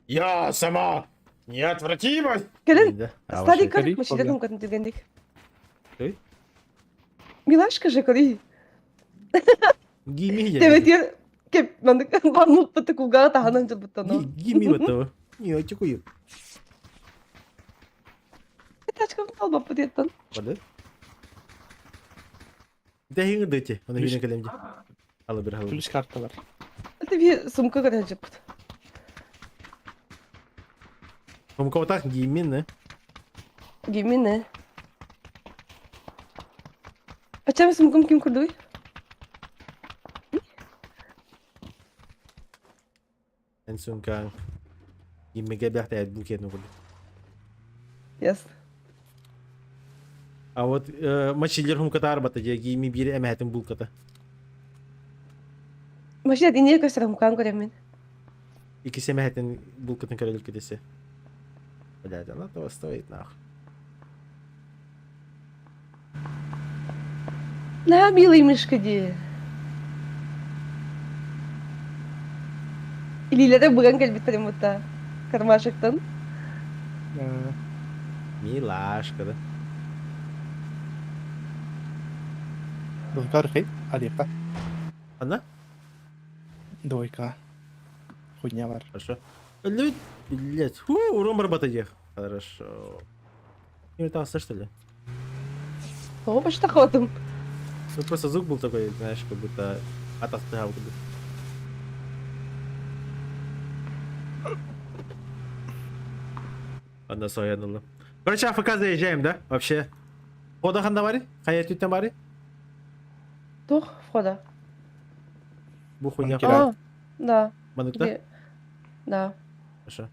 [SPEAKER 4] Я сама неотвратимость!
[SPEAKER 3] Кэлэн Старик мачилер сумкатын түргэнник.
[SPEAKER 4] Ой?
[SPEAKER 3] Милашка же көрүй.
[SPEAKER 4] Гими
[SPEAKER 3] Тэбэтигэр кеп маннык бармыппыт кулгааҕа таһынан дьылбыттан.
[SPEAKER 4] Гими этого. Не, очекую.
[SPEAKER 3] Тачкабын албаппыт диэттэн.
[SPEAKER 4] Бады. Дэһиҥ дыти, оны хинэ кэлэмди. Алы бір халы.
[SPEAKER 1] Плюс карта бар.
[SPEAKER 3] Это би сумка көрөн дьыппыт.
[SPEAKER 4] Хомковатах гимин, не?
[SPEAKER 3] Гимин, не? Ачам сумкам ким курдуй?
[SPEAKER 4] Эн сумкаң гиммеге бяхта букет ну
[SPEAKER 3] Ясно.
[SPEAKER 4] А вот мачилер хумкатар бата же гими бири эмэхэтин булката.
[SPEAKER 3] Машина ине көстөр хумкаан көрөмүн.
[SPEAKER 4] Икки эмэхэтин булкатын көрөлүк кетесе. Блядь, она того стоит нахуй.
[SPEAKER 3] На, милый мишка дии. Илиилэрэ быган кэлбиттэрин бутта. Кармашектан.
[SPEAKER 4] Милашка, да?
[SPEAKER 1] Двойка рхей, алиха.
[SPEAKER 4] Она?
[SPEAKER 1] Двойка. Хуйня бар.
[SPEAKER 4] Хорошо. Блядь, блядь. Фу, урон барбата Хорошо. Не это что ли?
[SPEAKER 3] Тоҕо баштахотум.
[SPEAKER 4] Ну просто звук был такой, знаешь, как будто атахтыга курдук. Ладно, соянула. Короче, АФК заезжаем, да? Вообще. Хода ханда бари? Хайа түттен бари?
[SPEAKER 3] Туох входа?
[SPEAKER 4] Бу хуйня.
[SPEAKER 1] Кирай.
[SPEAKER 3] А, да.
[SPEAKER 4] Маныкта?
[SPEAKER 3] Да.
[SPEAKER 4] Хорошо.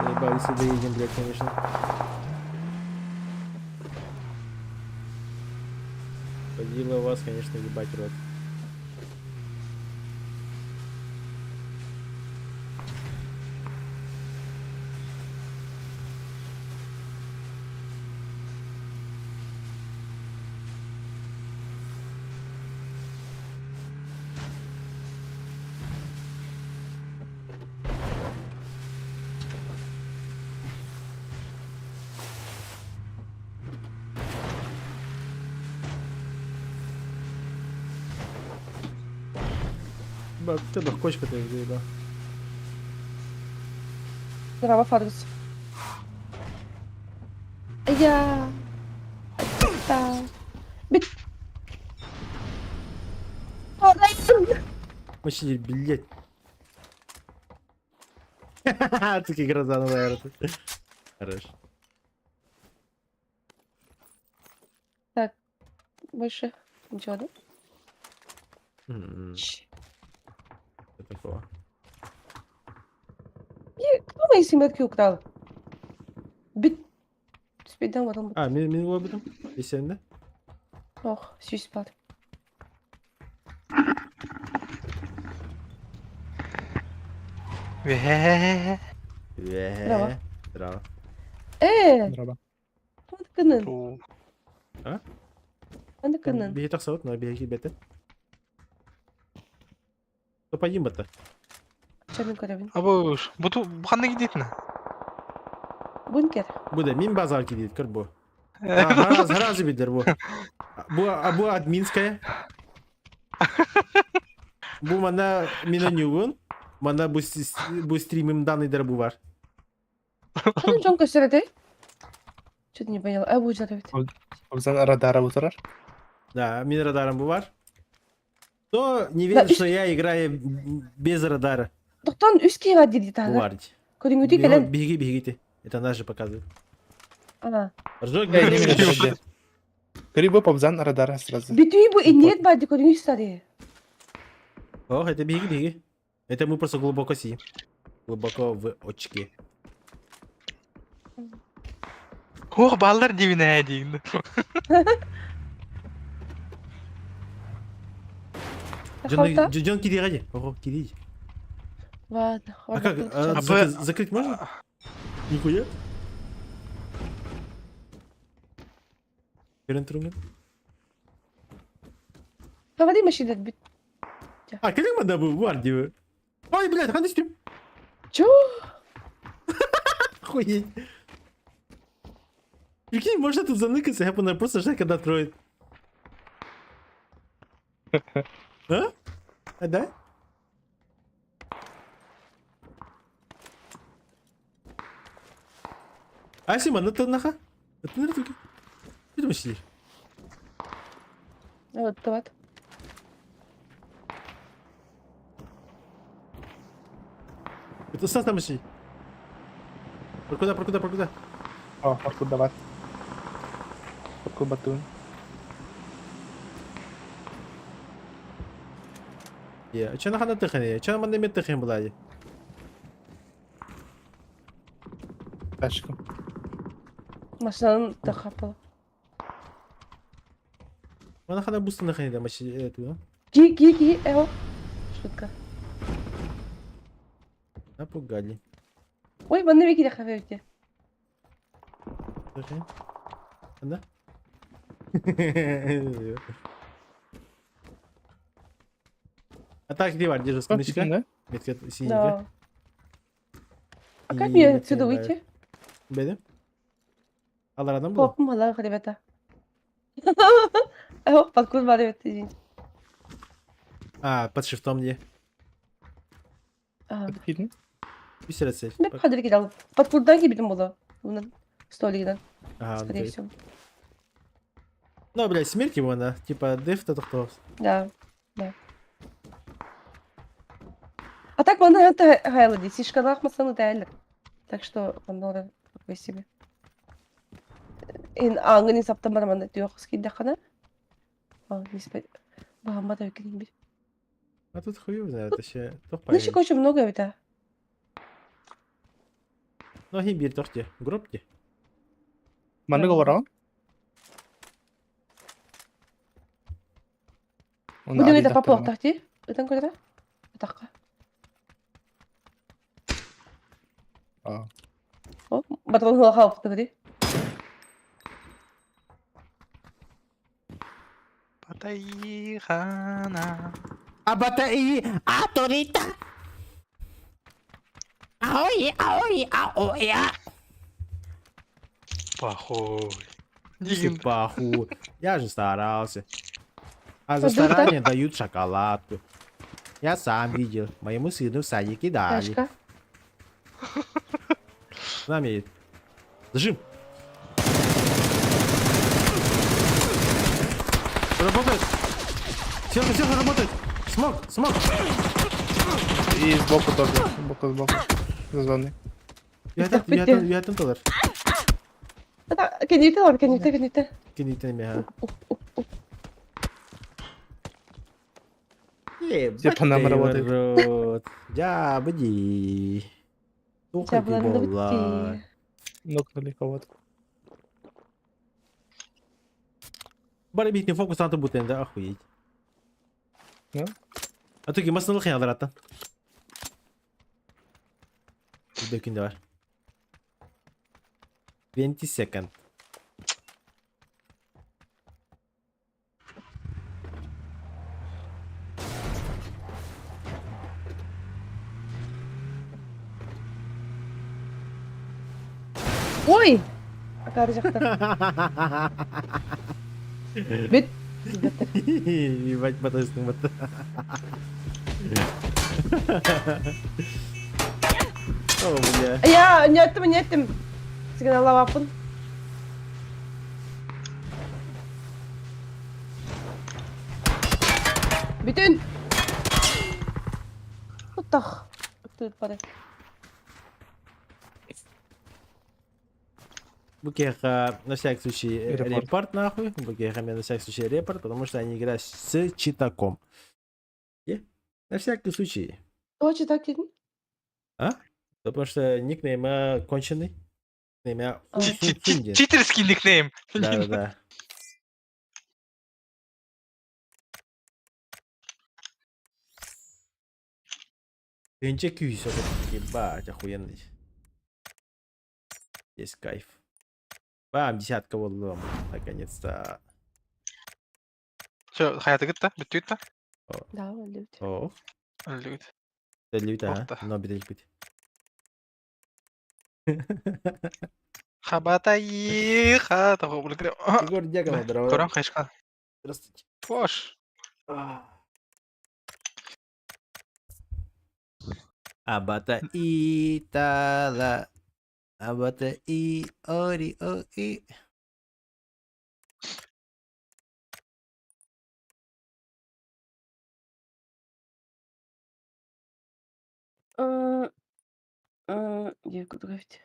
[SPEAKER 4] Заебались и доедем, блядь, конечно. Водила вас, конечно, ебать рот. Ты бы кочка ты заебал.
[SPEAKER 3] Здорово, Фаргус. Я. Бит.
[SPEAKER 4] Вообще, блядь. Такие гроза, наверное. Хорош.
[SPEAKER 3] Так, больше ничего, да?
[SPEAKER 4] Что такого?
[SPEAKER 3] Кто мои семерки украл? Бит. Спидам варам.
[SPEAKER 4] А, мен мен об этом? Бесенде?
[SPEAKER 3] Ох, сүүс бар.
[SPEAKER 5] Үөһээ.
[SPEAKER 4] Үөһээ. Здраво.
[SPEAKER 3] Э,
[SPEAKER 1] Здраво.
[SPEAKER 3] ханыкынын.
[SPEAKER 4] А?
[SPEAKER 3] Ханыкынын.
[SPEAKER 4] Биһи тахсабыт, но биһи киирбэтэ. Топайым бата.
[SPEAKER 3] Чамин көрөбүн.
[SPEAKER 5] Абыш, бу ту бу ханна кидиэтинэ?
[SPEAKER 3] Бункер.
[SPEAKER 4] Бу да мин базар кидиэт көр бу. Сразу билэр бу. Бу бу админская. Бу манна менюгун, манна бу бу стримим данныйдары бу бар.
[SPEAKER 3] Ханан дьон көстөр этэй? Что-то не поняла. А, бу дьар эбит.
[SPEAKER 1] Обзан радара утарар.
[SPEAKER 4] Да, мин радарым бу бар. Кто не верит, что я играю без радара?
[SPEAKER 3] Тохтон үс киһи бар дии
[SPEAKER 4] Бу
[SPEAKER 3] таһыгар.
[SPEAKER 4] бар дии.
[SPEAKER 3] Көрүҥүтүй кэлэн.
[SPEAKER 4] Биһиги биһигити. Это нас же показывает.
[SPEAKER 3] Ана.
[SPEAKER 4] Ржок
[SPEAKER 1] Эй, не меня Көрүй бу обзан радара сразу.
[SPEAKER 3] Бүтүй бу инниэт бар дии көрүҥү сари.
[SPEAKER 4] Ох, это биһиги биһиги. Это мы просто глубоко сидим. Глубоко в очке.
[SPEAKER 5] Ох, баллар дивинэ диин.
[SPEAKER 4] Джон, Джон кири ради. Ого, кири.
[SPEAKER 3] Ладно.
[SPEAKER 4] А как? А, закрыть можно? Нихуя. Көрөн турумун.
[SPEAKER 3] Говори машина бит.
[SPEAKER 4] А, кэлиҥ манна бу бар дии. Ой, блядь, ханна стрим.
[SPEAKER 3] Чё?
[SPEAKER 4] Охуеть. Прикинь, можно тут заныкаться, я бы просто ждать, когда откроет. А? А, да? Асима, ну ты наха? Это на руки. Ты сидишь?
[SPEAKER 3] Вот, вот.
[SPEAKER 4] Это сам там сидит. Прокуда, прокуда, прокуда?
[SPEAKER 1] О, прокуда Прокуда батун.
[SPEAKER 4] Е, а чё нахана тыхане? Чё на мен тыхен булади?
[SPEAKER 1] Тачку.
[SPEAKER 3] Машинаны тахапала.
[SPEAKER 4] Мана хана буста нахане да маши эту, а?
[SPEAKER 3] Ки, ки, ки, эо. Шутка.
[SPEAKER 4] Напугали.
[SPEAKER 3] Ой, манна беки хавете.
[SPEAKER 4] Тыхен. Да? А так где бар, держи сканычка?
[SPEAKER 1] Да?
[SPEAKER 4] Метка синенькая.
[SPEAKER 3] Да. А как мне отсюда выйти?
[SPEAKER 4] Беде? Аларадан было?
[SPEAKER 3] Попум алар, ребята. Эо, паркур бар, ребята, извините.
[SPEAKER 4] А, под шифтом мне.
[SPEAKER 3] А.
[SPEAKER 1] Видно?
[SPEAKER 4] Үсерәтсел.
[SPEAKER 3] Мен хадыр кидал. Паркурдан кибитим было. Унан столигинен, скорее всего.
[SPEAKER 4] Ну, блядь, смерть его она. Типа, деф то кто.
[SPEAKER 3] Да, да. А так манна это хайлади, сишкалах масаны тайлер. Так что маннора такой себе. Ин аңын саптан бар манна түйөх скиддахана. А, не спать. Бахамма да өкінін бір.
[SPEAKER 4] А тут хуй его знает, вообще.
[SPEAKER 3] Ну, еще очень много это.
[SPEAKER 4] Ну, хин бир тохте. Гроб те.
[SPEAKER 1] Манныга олорон?
[SPEAKER 3] Будем это папа тахти. Ытан көрө? Атаққа.
[SPEAKER 1] А.
[SPEAKER 3] О, батон хула хауп ты
[SPEAKER 5] Батайхана.
[SPEAKER 4] Абата и аторита. Аой, аой, аой, а.
[SPEAKER 5] Похуй.
[SPEAKER 4] Ты похуй. Я же старался. А за старание дают шоколадку. Я сам видел. Моему сыну в садике дали.
[SPEAKER 3] Ташка.
[SPEAKER 4] С нами едет. Зажим. Работает. Сверху, сверху работает. Смог, смог.
[SPEAKER 1] И сбоку тоже. Сбоку, сбоку. За зоной.
[SPEAKER 4] Я там доллар.
[SPEAKER 3] Кените бар, кените, кените.
[SPEAKER 4] Кените меня.
[SPEAKER 1] Все по нам работает.
[SPEAKER 4] Я буди. Тухай
[SPEAKER 1] Нокнули кого-то.
[SPEAKER 4] Бары битни фокус анты бутен да охуеть.
[SPEAKER 1] Да?
[SPEAKER 4] А то масналых я алараттан. Бөкүн да бар. 20 second.
[SPEAKER 3] Ой! Акаары дьахтар. Бүт.
[SPEAKER 4] Ебать, батасың батта. О, бля.
[SPEAKER 3] Я не еттим, не еттим. Сигналлаабаппын. Бүтүн! Тутах. Тыыппары.
[SPEAKER 4] Букеха на всякий случай
[SPEAKER 1] Репорт.
[SPEAKER 4] репорт нахуй. Букеха на всякий случай репорт, потому что они играют с читаком. Е? На всякий случай.
[SPEAKER 3] Тоҕо так диэтиҥ?
[SPEAKER 4] А? Потому что никнейма конченый. Никнейма
[SPEAKER 3] А.
[SPEAKER 4] Хунсунсунди.
[SPEAKER 5] Читерский никнейм.
[SPEAKER 4] Да-да-да. Тынча күйс, ебать, охуенный. Есть кайф. Бам, десятка волном. Наконец-то.
[SPEAKER 5] Все, хаятыгыт да, бүттүгүт да.
[SPEAKER 3] Да, өлүбүт.
[SPEAKER 4] О,
[SPEAKER 5] Өлүгүт.
[SPEAKER 4] Өлүбүт, а.
[SPEAKER 5] Охта.
[SPEAKER 4] Но бит
[SPEAKER 5] Хабатайха.
[SPEAKER 4] Егор Дьяконов, здорово.
[SPEAKER 5] Көрөн хайышка.
[SPEAKER 4] Здравствуйте.
[SPEAKER 5] Бош.
[SPEAKER 4] Абата и тала. Абата и ори о и.
[SPEAKER 3] Диир курдук эбит.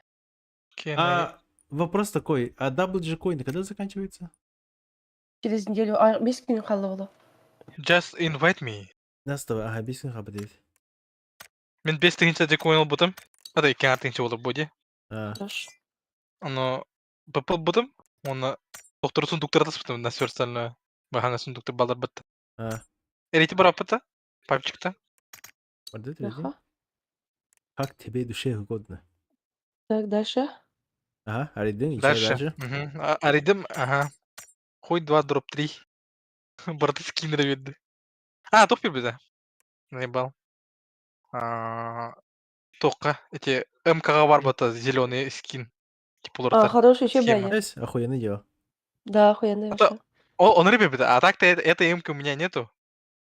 [SPEAKER 4] А вопрос такой, а WG Coin когда заканчивается?
[SPEAKER 3] Через неделю, а бес күн хаалла буолуо.
[SPEAKER 5] Just invite me.
[SPEAKER 4] Настава, ага, бес күн хаалбыт.
[SPEAKER 5] Мин 5 тыһыынча дьэ ылбытым. Это 2 тыһыынча буолар буо
[SPEAKER 4] А,
[SPEAKER 3] Хорош.
[SPEAKER 5] Ону БП ылбытым. Уонна доктору сундуктары таспытым на все остальное. Баһаҥа сундуктар балларбыт.
[SPEAKER 4] а.
[SPEAKER 5] Эрети бараппыта. Папчикта.
[SPEAKER 4] Вот это иди.
[SPEAKER 3] Аха.
[SPEAKER 4] Как тебе душе угодно.
[SPEAKER 3] Так, дальше.
[SPEAKER 4] Ага, арыйдыҥ, и чё
[SPEAKER 5] Дальше.
[SPEAKER 4] дальше?
[SPEAKER 5] Мгм. Арыйдым, ага. Хуй 2 дроп 3. Барыта скин биэрдэ. А, туох биэрбитэ? Наебал. А, Туохха эти МК-ҕа барбыта зеленый скин. Типа
[SPEAKER 3] А,
[SPEAKER 5] уларытар.
[SPEAKER 3] хороший еще
[SPEAKER 5] Схема.
[SPEAKER 3] бэйэ.
[SPEAKER 4] Найс, охуенное дело.
[SPEAKER 3] Да, охуенная
[SPEAKER 5] Это-
[SPEAKER 3] вообще.
[SPEAKER 5] Ол ону биэрбитэ. А так-то этой МК у меня нету.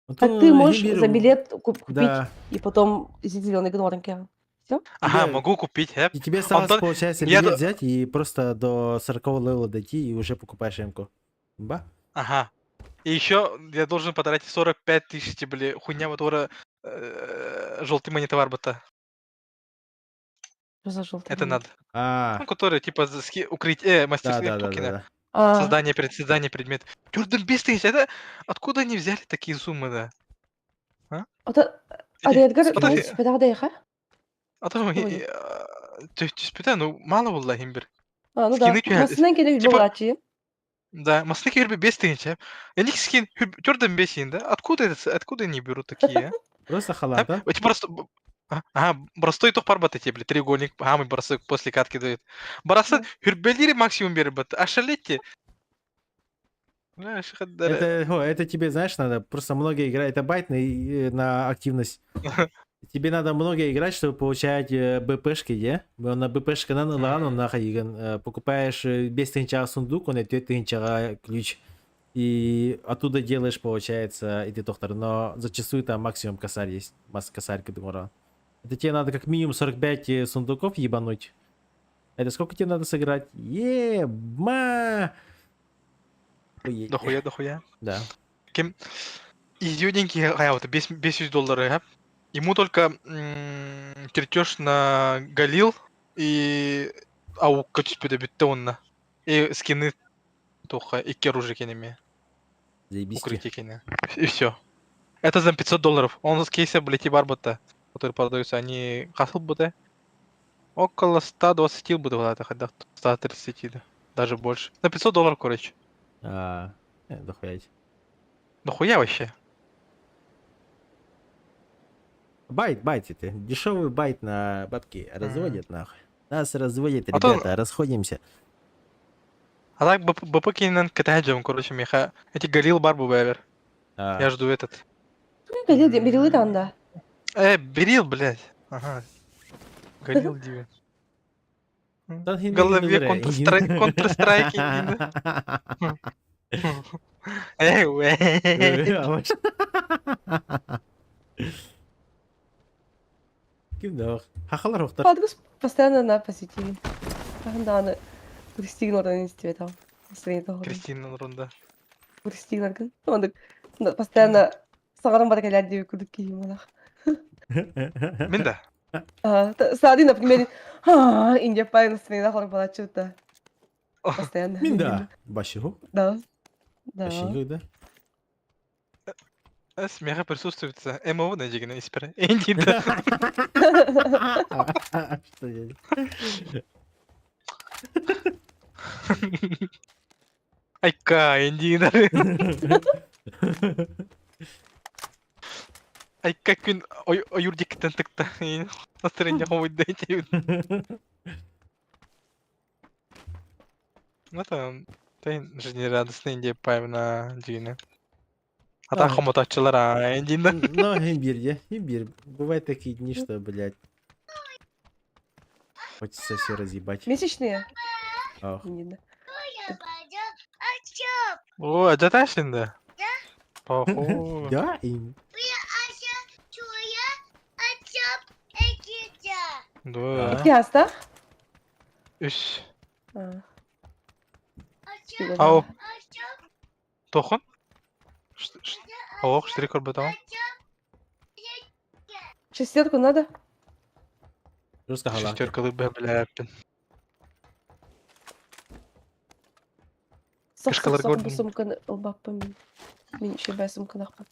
[SPEAKER 4] Ну,
[SPEAKER 3] Так
[SPEAKER 4] то
[SPEAKER 3] ты можешь
[SPEAKER 4] Егор,
[SPEAKER 3] за билет купить
[SPEAKER 4] Да.
[SPEAKER 3] и потом зеленый гноринг. Все?
[SPEAKER 5] Ага,
[SPEAKER 4] Тебе-
[SPEAKER 5] могу купить, хэп.
[SPEAKER 4] И тебе осталось,
[SPEAKER 5] Антон,
[SPEAKER 4] получается,
[SPEAKER 5] я
[SPEAKER 4] билет
[SPEAKER 5] до-
[SPEAKER 4] взять и просто до 40 левела дойти и уже покупаешь М-ку. Ба.
[SPEAKER 5] Ага. И еще я должен потратить 45 тысяч, бля, хуйня вот желтый монеты варбата.
[SPEAKER 3] Что за желтый
[SPEAKER 5] Это
[SPEAKER 3] монет?
[SPEAKER 5] надо.
[SPEAKER 4] А,
[SPEAKER 5] Ну, который типа укрыть,
[SPEAKER 4] да,
[SPEAKER 5] мастерских
[SPEAKER 4] да, да,
[SPEAKER 5] токена.
[SPEAKER 4] да, да.
[SPEAKER 3] А,
[SPEAKER 5] Создание предмета. Тюрден без тысяч, это откуда они взяли такие суммы, да?
[SPEAKER 3] это... А
[SPEAKER 5] Эти-
[SPEAKER 3] Эдгар,
[SPEAKER 5] Смотри.
[SPEAKER 3] ну, спитаҕа
[SPEAKER 5] А то
[SPEAKER 3] Ой.
[SPEAKER 5] түспүтэ, ну, мало буолла иһин бир.
[SPEAKER 3] А, ну да.
[SPEAKER 5] Скины түһэ-
[SPEAKER 3] Массынан кэлэ
[SPEAKER 5] Типа-
[SPEAKER 3] буолааччы.
[SPEAKER 5] Да, маснык хүрбэ бес тыһыынча. Эник скин түрден бес да? Откуда это, откуда они берут такие, а?
[SPEAKER 4] Просто халат, да?
[SPEAKER 5] Эти просто... Ага, простой туох барбат эти, блядь, треугольник, ага, бросок после катки дает. Бараса хүрбэлири максимум бербит, ошалеть. Знаешь,
[SPEAKER 4] Это, о, это тебе, знаешь, надо просто много играть. Это байт на активность. Тебе надо много играть, чтобы получать БПшки, де? На БПшка на ладно, на покупаешь без тысяча сундук, он идет тысяча ключ. И оттуда делаешь, получается, и ты доктор. Но зачастую там максимум косарь есть. Масса косарь, думаю. Это тебе надо как минимум 45 сундуков ебануть. Это сколько тебе надо сыграть? Ема! Охуеть.
[SPEAKER 5] Дохуя, дохуя.
[SPEAKER 4] Да.
[SPEAKER 5] Ким изюденький, а вот без доллара, а? Ему только чертеж на Галил и аука түспүтэ бүттэ онно. И скины туха, икки оружие кинеми,
[SPEAKER 4] Заебись.
[SPEAKER 5] укрытие кини. И все. Это за 500 долларов. Он с кейса, блядь, и барбата, которые продаются, они хасл буде. Около 120 буде вот это, хотя 130, да. Даже больше. На 500 долларов, короче.
[SPEAKER 4] А, дохуя.
[SPEAKER 5] Дохуя вообще.
[SPEAKER 4] Байт, байт это. Дешевый байт на бабки разводят нахуй. Нас разводят,
[SPEAKER 5] А то-
[SPEAKER 4] ребята, расходимся.
[SPEAKER 5] А так БП киинэн кэтэһэ дьон, короче, миэхэ эти Галил бар бу бэйэбэр.
[SPEAKER 4] А,
[SPEAKER 5] Я жду этот.
[SPEAKER 3] Галил диэн Берилы даҕаны.
[SPEAKER 5] Берил, блядь. Ага. Галил диэн.
[SPEAKER 4] Тан хин
[SPEAKER 5] Голове
[SPEAKER 4] дигин
[SPEAKER 5] Counter-Strike, Counter-Strike иҥин. Э, уэ.
[SPEAKER 4] Ким да Хахалар охтар.
[SPEAKER 3] Падгус постоянно на позитиве. Хаһан даҕаны Кристина орон истибэт аҕам. Настроение тоҕо.
[SPEAKER 5] Кристина Рунда.
[SPEAKER 3] Кристина гын. Оннук постоянно саҥаран бара кэлээр диэбит курдук киһи буолах.
[SPEAKER 5] Мин да.
[SPEAKER 3] Сади, например, Индия пай настроение хорох балаччы Постоянно.
[SPEAKER 4] Мин да. Башиху.
[SPEAKER 3] Да. Да.
[SPEAKER 4] Вообще никогда.
[SPEAKER 5] Смеха присутствует. МО на дигина испер. Энди да.
[SPEAKER 4] Что я?
[SPEAKER 5] Айка, Энди да. Айка күн ойур диктен тыкта. Настроение хомойда Ну там, ты жизнерадостный Индия паевна дигина. А так хомотачылар а Эндинда.
[SPEAKER 4] Ну, имбирь, я, имбирь. Бывают такие дни, что, блядь, хочется все разъебать.
[SPEAKER 3] Месячные?
[SPEAKER 4] Ох.
[SPEAKER 3] Не,
[SPEAKER 5] О, а да? Охо.
[SPEAKER 4] Да, им.
[SPEAKER 5] Да.
[SPEAKER 3] Икки
[SPEAKER 5] Үс.
[SPEAKER 3] А.
[SPEAKER 5] Ау. Тохон? Ох, штри корбетон.
[SPEAKER 3] Шестерку надо?
[SPEAKER 4] Жестко хала.
[SPEAKER 5] Шестерка лыбе, бля.
[SPEAKER 3] Сох,
[SPEAKER 5] Кышкалар
[SPEAKER 3] сох, сох, бу
[SPEAKER 5] көрдүм.
[SPEAKER 3] сумканы ылбаппын мин. Мин үчүгэй сумкалаахпын.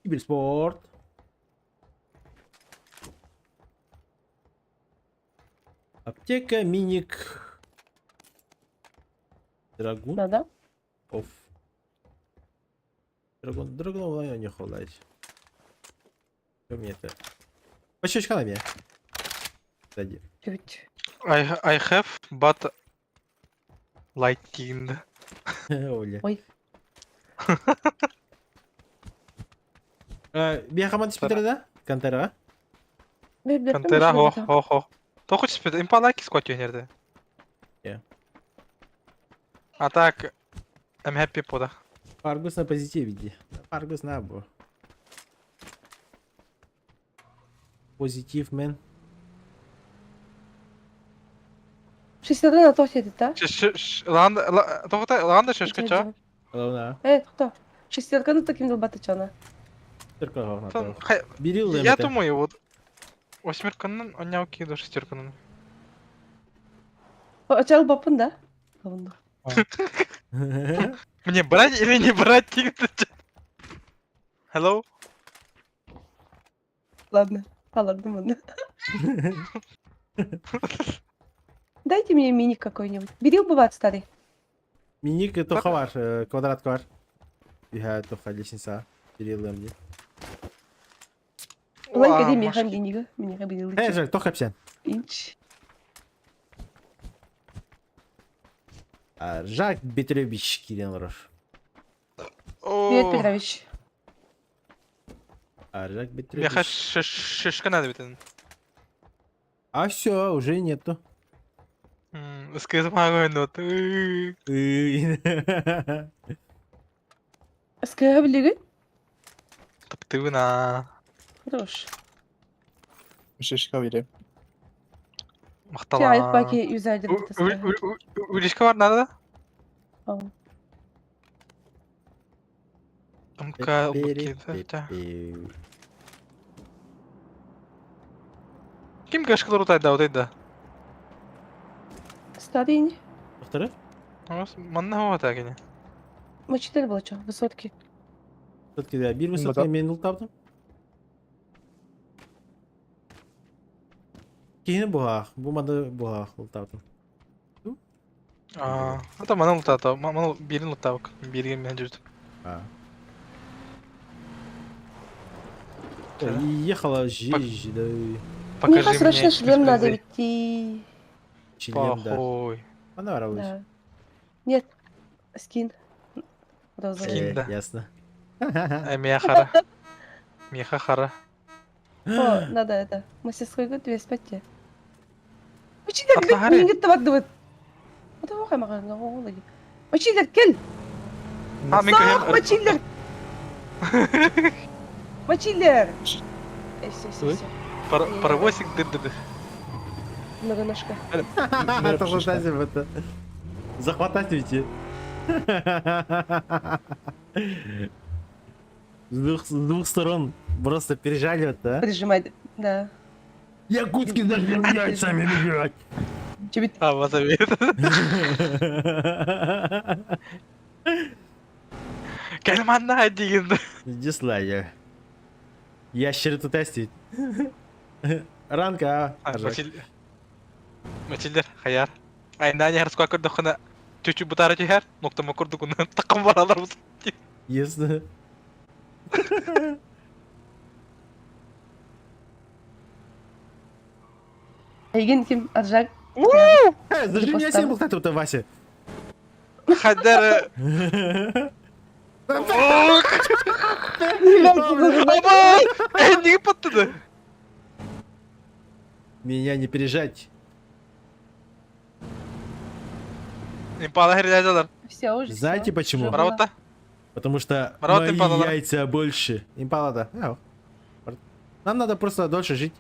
[SPEAKER 4] Киберспорт. Аптека, миник. Драгун.
[SPEAKER 3] Надо?
[SPEAKER 4] Оф. Драгун, драгун, я не холать. Что мне это? Пощечка на меня. Сзади.
[SPEAKER 3] Чуть.
[SPEAKER 5] I have, but lighting.
[SPEAKER 4] Оля.
[SPEAKER 3] Ой.
[SPEAKER 4] Биха спитер, да? Контера?
[SPEAKER 5] Контера, хо, хо, хо. То хочешь спит, им палаки скоть нерде.
[SPEAKER 4] Yeah.
[SPEAKER 5] А так, I'm happy пода.
[SPEAKER 4] Фаргус на позитиве, иди. Фаргус на бо. Позитив, мен.
[SPEAKER 3] Шестерка на то сидит, да?
[SPEAKER 5] Ланда, тоқта, ланда шешка ча?
[SPEAKER 4] Лауна.
[SPEAKER 3] Кто? Шестерка ну таким долбатычана.
[SPEAKER 4] Только Берил
[SPEAKER 5] Я думаю, вот восьмерканын оняу киду шестерканын.
[SPEAKER 3] Ачал бапын, да?
[SPEAKER 5] Мне брать или не брать? Hello?
[SPEAKER 3] Ладно, ладно, Дайте мне миник какой-нибудь. Берил бывает старый.
[SPEAKER 4] Миник это хавар, квадрат квар. Я тоха лестница. Берил мне.
[SPEAKER 3] Ланка ди механ минига, минига берил.
[SPEAKER 4] Эй, жаль, тоха псен.
[SPEAKER 3] Инч.
[SPEAKER 4] Жак Петрович Киренров.
[SPEAKER 3] Привет, Петрович.
[SPEAKER 4] Жак Петрович.
[SPEAKER 5] Меха шишка надо бит.
[SPEAKER 4] А все, уже нету.
[SPEAKER 5] Скызмагой нот.
[SPEAKER 3] Скажи, билигин?
[SPEAKER 5] Таптыбына.
[SPEAKER 3] Хорош.
[SPEAKER 1] Шишка берем.
[SPEAKER 5] Мактала.
[SPEAKER 3] Айып баки юзайдыр.
[SPEAKER 5] Улишка бар надо? МК Ким кашкалар утайда утайда?
[SPEAKER 3] Старый.
[SPEAKER 4] Повтори?
[SPEAKER 5] Манна хова кини.
[SPEAKER 3] Мы четыре было что, высотки.
[SPEAKER 4] Высотки, да. Бир высотка мен ултаптым. Кихини буһаах, бу маны буһаах ултаптым.
[SPEAKER 5] Аа, ата маны ултаата, маны бирин ултаабык, бирген мен жүрдүм.
[SPEAKER 4] Аа. Ехала жижи, да.
[SPEAKER 5] Покажи
[SPEAKER 3] Мне срочно
[SPEAKER 5] мне
[SPEAKER 3] шлем надо
[SPEAKER 5] экспрессии.
[SPEAKER 3] идти.
[SPEAKER 4] Член, да.
[SPEAKER 5] Похуй.
[SPEAKER 4] Она воровалась.
[SPEAKER 3] Да. Нет, скин. Розовый.
[SPEAKER 5] Скин,
[SPEAKER 4] Э,
[SPEAKER 5] да.
[SPEAKER 4] Ясно.
[SPEAKER 5] Мия хара. Миха хара.
[SPEAKER 3] О, надо это. Мастерской год 205. Учитель,
[SPEAKER 5] Атлаһары.
[SPEAKER 3] мингит табардыбыт. Ото хаймаҕа оҕологи. Учитель, кел!
[SPEAKER 5] А, мин
[SPEAKER 3] Саах,
[SPEAKER 5] көһөм.
[SPEAKER 3] мочиллер! Мочиллер! Все, все,
[SPEAKER 1] Ой.
[SPEAKER 3] все.
[SPEAKER 5] Паровозик дыр-дыр.
[SPEAKER 3] Многоножка.
[SPEAKER 4] Это фантазия это. Захватать уйти. С двух сторон просто пережали это, а?
[SPEAKER 3] Прижимай, да.
[SPEAKER 4] Якутский даже яйцами блядь.
[SPEAKER 3] Чебит.
[SPEAKER 5] А, вазовет. Кальмана один.
[SPEAKER 4] Иди слайдер. Ящеры тут тестить. Ранка, а?
[SPEAKER 5] Мачилдер, хаяр. Айнани харсква көрдөхүнэ чүчү бутара түһэр, ноктомо курдугуна такым баралар бус.
[SPEAKER 4] Ясно.
[SPEAKER 3] Эйгин ким Аржак.
[SPEAKER 4] Зажги меня семь был тут, Вася.
[SPEAKER 5] Хадер. Аба! Не подтыды.
[SPEAKER 4] Меня не пережать.
[SPEAKER 5] Импала хердязалар.
[SPEAKER 3] Все уже.
[SPEAKER 4] Знаете
[SPEAKER 3] всё.
[SPEAKER 4] почему?
[SPEAKER 3] Уже было.
[SPEAKER 5] Бараута.
[SPEAKER 4] Потому что
[SPEAKER 5] Марат,
[SPEAKER 4] мои
[SPEAKER 5] импала, да.
[SPEAKER 4] яйца больше. Импала, да. Ау. Нам надо просто дольше жить.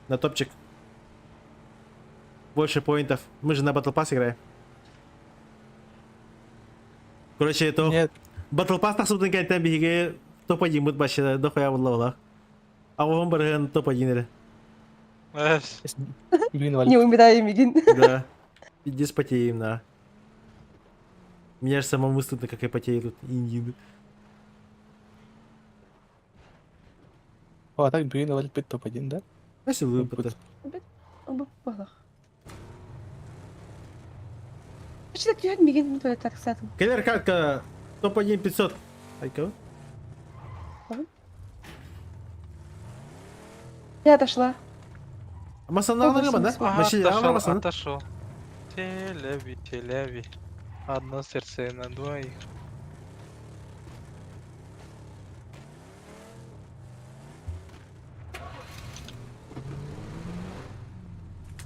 [SPEAKER 4] На топчик. Больше поинтов. Мы же на Battle Pass играем. Короче, это...
[SPEAKER 1] Нет,
[SPEAKER 4] Battle Pass тахсыбытын кэнтэн биһиги топ-1 бут башына дохуя булла. А он барыгын топ-1 эрэ.
[SPEAKER 1] блин,
[SPEAKER 3] Не
[SPEAKER 1] валит.
[SPEAKER 3] умирай, Мигин.
[SPEAKER 4] Да. Пиздец потеем, на. Меня же самому стыдно, как я потею тут. Индин.
[SPEAKER 1] О, а так блин, валит топ-1, да?
[SPEAKER 4] Вася выпада.
[SPEAKER 3] Почти так Мигин так сатым.
[SPEAKER 4] Кэлэр катка топ-1 500. Айка.
[SPEAKER 3] Я отошла.
[SPEAKER 4] Масана да? Машина,
[SPEAKER 5] Отошел,
[SPEAKER 4] масана.
[SPEAKER 5] отошел. Телеви, телеви. Одно сердце на двоих.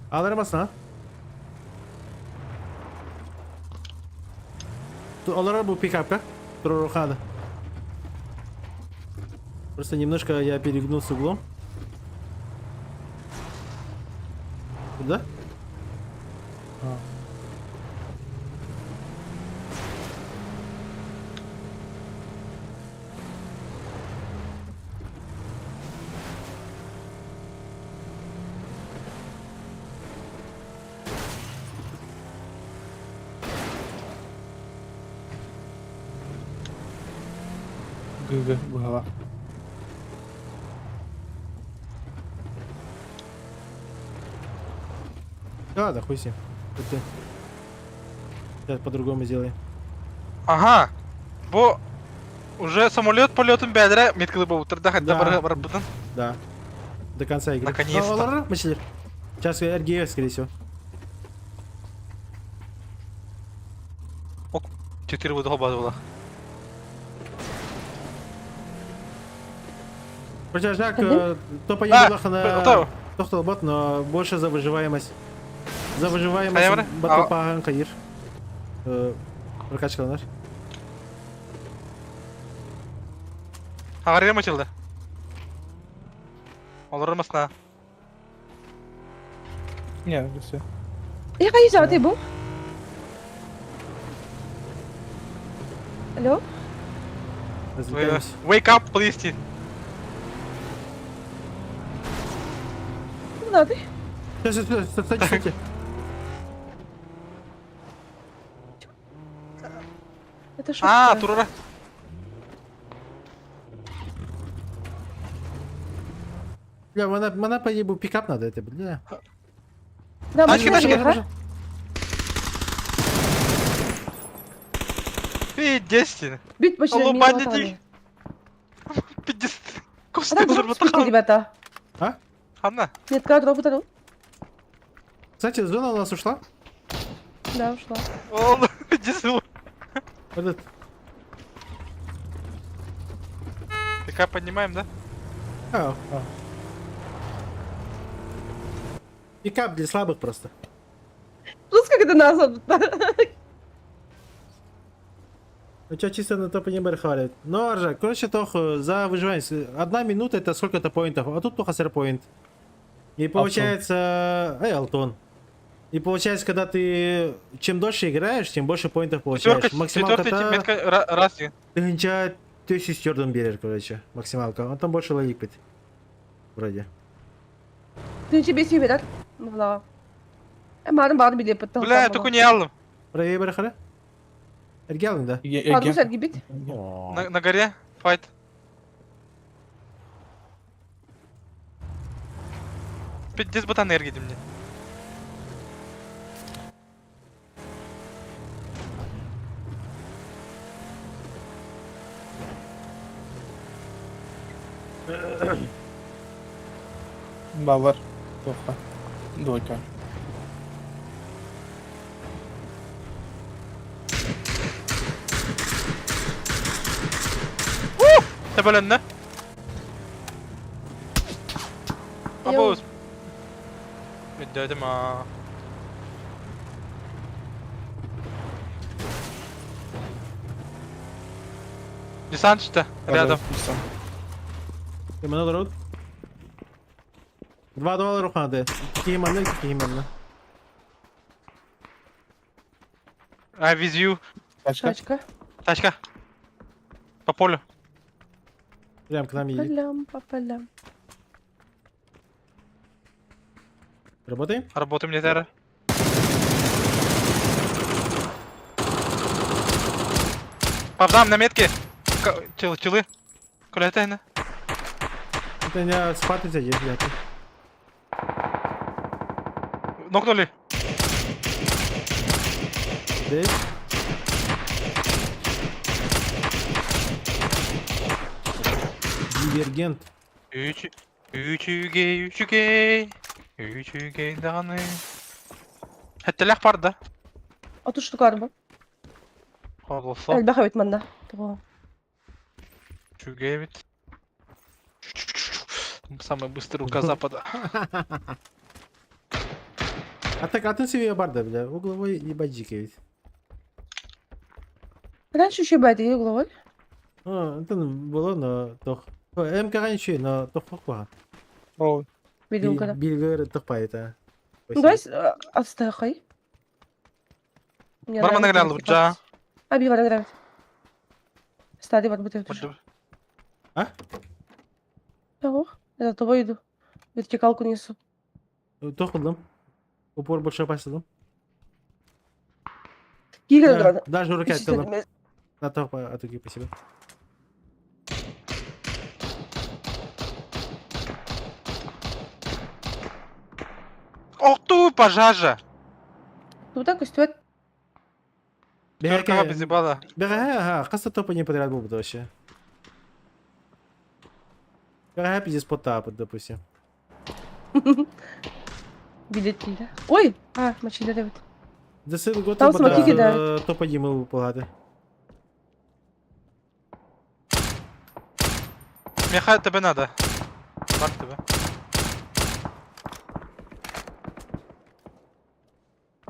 [SPEAKER 4] Алар масана. Алар бу пикапка. Трорухада. Просто немножко я перегнул с углом. Куда?
[SPEAKER 1] А. ГГ, голова.
[SPEAKER 4] Да, да, хуй с ним. Это... Сейчас по-другому сделаем.
[SPEAKER 5] Ага. Бу уже самолет полетом бәдірі меткілі болып тұр да,
[SPEAKER 4] Да.
[SPEAKER 5] бар бар бұдан.
[SPEAKER 4] Да. До конца игры.
[SPEAKER 5] Наконец-то.
[SPEAKER 4] Алар, Машилер. Сейчас РГФ, скорее всего.
[SPEAKER 5] Четыре буду база была.
[SPEAKER 4] Протяжак,
[SPEAKER 3] Мгм.
[SPEAKER 4] топ-1
[SPEAKER 5] А,
[SPEAKER 4] на
[SPEAKER 5] Готово.
[SPEAKER 4] Тохтал бот, но больше за выживаемость. За выживаемость
[SPEAKER 5] Хаябра?
[SPEAKER 4] батл каир. Прокачка наш.
[SPEAKER 5] Ағария мачылды. Олар масна.
[SPEAKER 1] Не, все.
[SPEAKER 3] Я хочу ты был? Алло?
[SPEAKER 4] Развлекаемся.
[SPEAKER 5] Wake up, please.
[SPEAKER 3] Ну надо.
[SPEAKER 4] Сейчас, сейчас, сейчас, стойте, стойте.
[SPEAKER 3] Это что?
[SPEAKER 5] А, турура.
[SPEAKER 4] Бля, мана, мана поебу пикап надо это, бля.
[SPEAKER 3] Да,
[SPEAKER 5] Тачки,
[SPEAKER 3] машина
[SPEAKER 5] тачки.
[SPEAKER 3] ехала.
[SPEAKER 5] Пиздец.
[SPEAKER 3] Бит машина
[SPEAKER 5] Алло,
[SPEAKER 3] мимо
[SPEAKER 5] бандиты.
[SPEAKER 3] там.
[SPEAKER 5] Пиздец.
[SPEAKER 3] А там дроп спите, ребята.
[SPEAKER 4] А?
[SPEAKER 5] Ханна.
[SPEAKER 3] Метка дроп утонул.
[SPEAKER 4] Кстати, зона у нас ушла.
[SPEAKER 3] Да, ушла.
[SPEAKER 5] Ол, иди сюда.
[SPEAKER 4] Этот.
[SPEAKER 5] ПК поднимаем, да?
[SPEAKER 4] А, а. Пикап для слабых просто.
[SPEAKER 3] Плюс как это нас
[SPEAKER 4] У тебя чисто на топе не бархалит. Ну, Аржа, короче, тох, за выживание. Одна минута это сколько-то поинтов, а тут только сэр поинт. И получается... Эй, Алтон. И получается, когда ты чем дольше играешь, тем больше поинтов получаешь.
[SPEAKER 5] Четверка,
[SPEAKER 4] Максималка
[SPEAKER 5] четвертый метка раз.
[SPEAKER 4] Тыгынча тысячу берешь, короче, максималка. Он там больше ловит. Вроде.
[SPEAKER 3] Ты тебе себе, да? Бла. Марын бары билеп бітті.
[SPEAKER 5] Бля, только не алдым.
[SPEAKER 4] Правее барахара? Эргелын, да?
[SPEAKER 3] Бары сәл бит.
[SPEAKER 5] На горе файт. Пиздец бот энергии мне.
[SPEAKER 1] Балар. Плохо. Двойка.
[SPEAKER 5] Төбөлөннө. Абоз. Өйдөтүм аа. Десант что? Рядом.
[SPEAKER 4] Ты много рот? $2 руханды. Какие манны, какие манны.
[SPEAKER 5] I with you.
[SPEAKER 1] Тачка.
[SPEAKER 3] Тачка.
[SPEAKER 5] Тачка. По полю.
[SPEAKER 4] Прям к нам едет.
[SPEAKER 3] Полям, по полям.
[SPEAKER 4] Работаем?
[SPEAKER 5] Работаем мне Тера. Павдам на метке. Чилы. Куда это?
[SPEAKER 4] Это не спать сидит, блядь.
[SPEAKER 5] Нокнули.
[SPEAKER 4] Здесь. Дивергент.
[SPEAKER 5] Үчүгэй, үчүгэй. Үчүгэй даҕаны. Хэттэлэх бар да.
[SPEAKER 3] А тут что карба?
[SPEAKER 5] Холосо.
[SPEAKER 3] Элбэх эбит манна. Того.
[SPEAKER 5] Үчүгэй эбит. Самая быстрая рука запада.
[SPEAKER 4] А так, а ты себе барда, бля. Угловой ебать дикий ведь.
[SPEAKER 3] Раньше еще байды угловой.
[SPEAKER 4] А, это было, но тох. МК раньше, но тох похуа.
[SPEAKER 1] О,
[SPEAKER 3] Видео
[SPEAKER 4] Билгер тох это.
[SPEAKER 3] Ну, давай отстахай. Мне
[SPEAKER 5] Бар
[SPEAKER 3] нравится
[SPEAKER 5] манаграл,
[SPEAKER 3] такие
[SPEAKER 5] джа.
[SPEAKER 3] папки. А, би нравится. Стадий бар будет тоже.
[SPEAKER 4] А?
[SPEAKER 3] Того. Я за тобой иду. Вертикалку несу.
[SPEAKER 4] Тох булдым. Упор больше басылым.
[SPEAKER 3] Кигер
[SPEAKER 4] Даже руки отталым. На тох атуги, спасибо.
[SPEAKER 5] Ох ты, пожажа!
[SPEAKER 3] Ну так көстүбэт.
[SPEAKER 5] Төркаға безебала.
[SPEAKER 4] Бега, ха, топа не подряд был бы вообще. Бега, пиздец потап, допустим.
[SPEAKER 3] Билет дейді. Ой, а, мочили да
[SPEAKER 4] За сил год
[SPEAKER 3] Там смоки кидают.
[SPEAKER 4] топа Димы выполгаты.
[SPEAKER 5] Меха тебе надо. Бар тебе.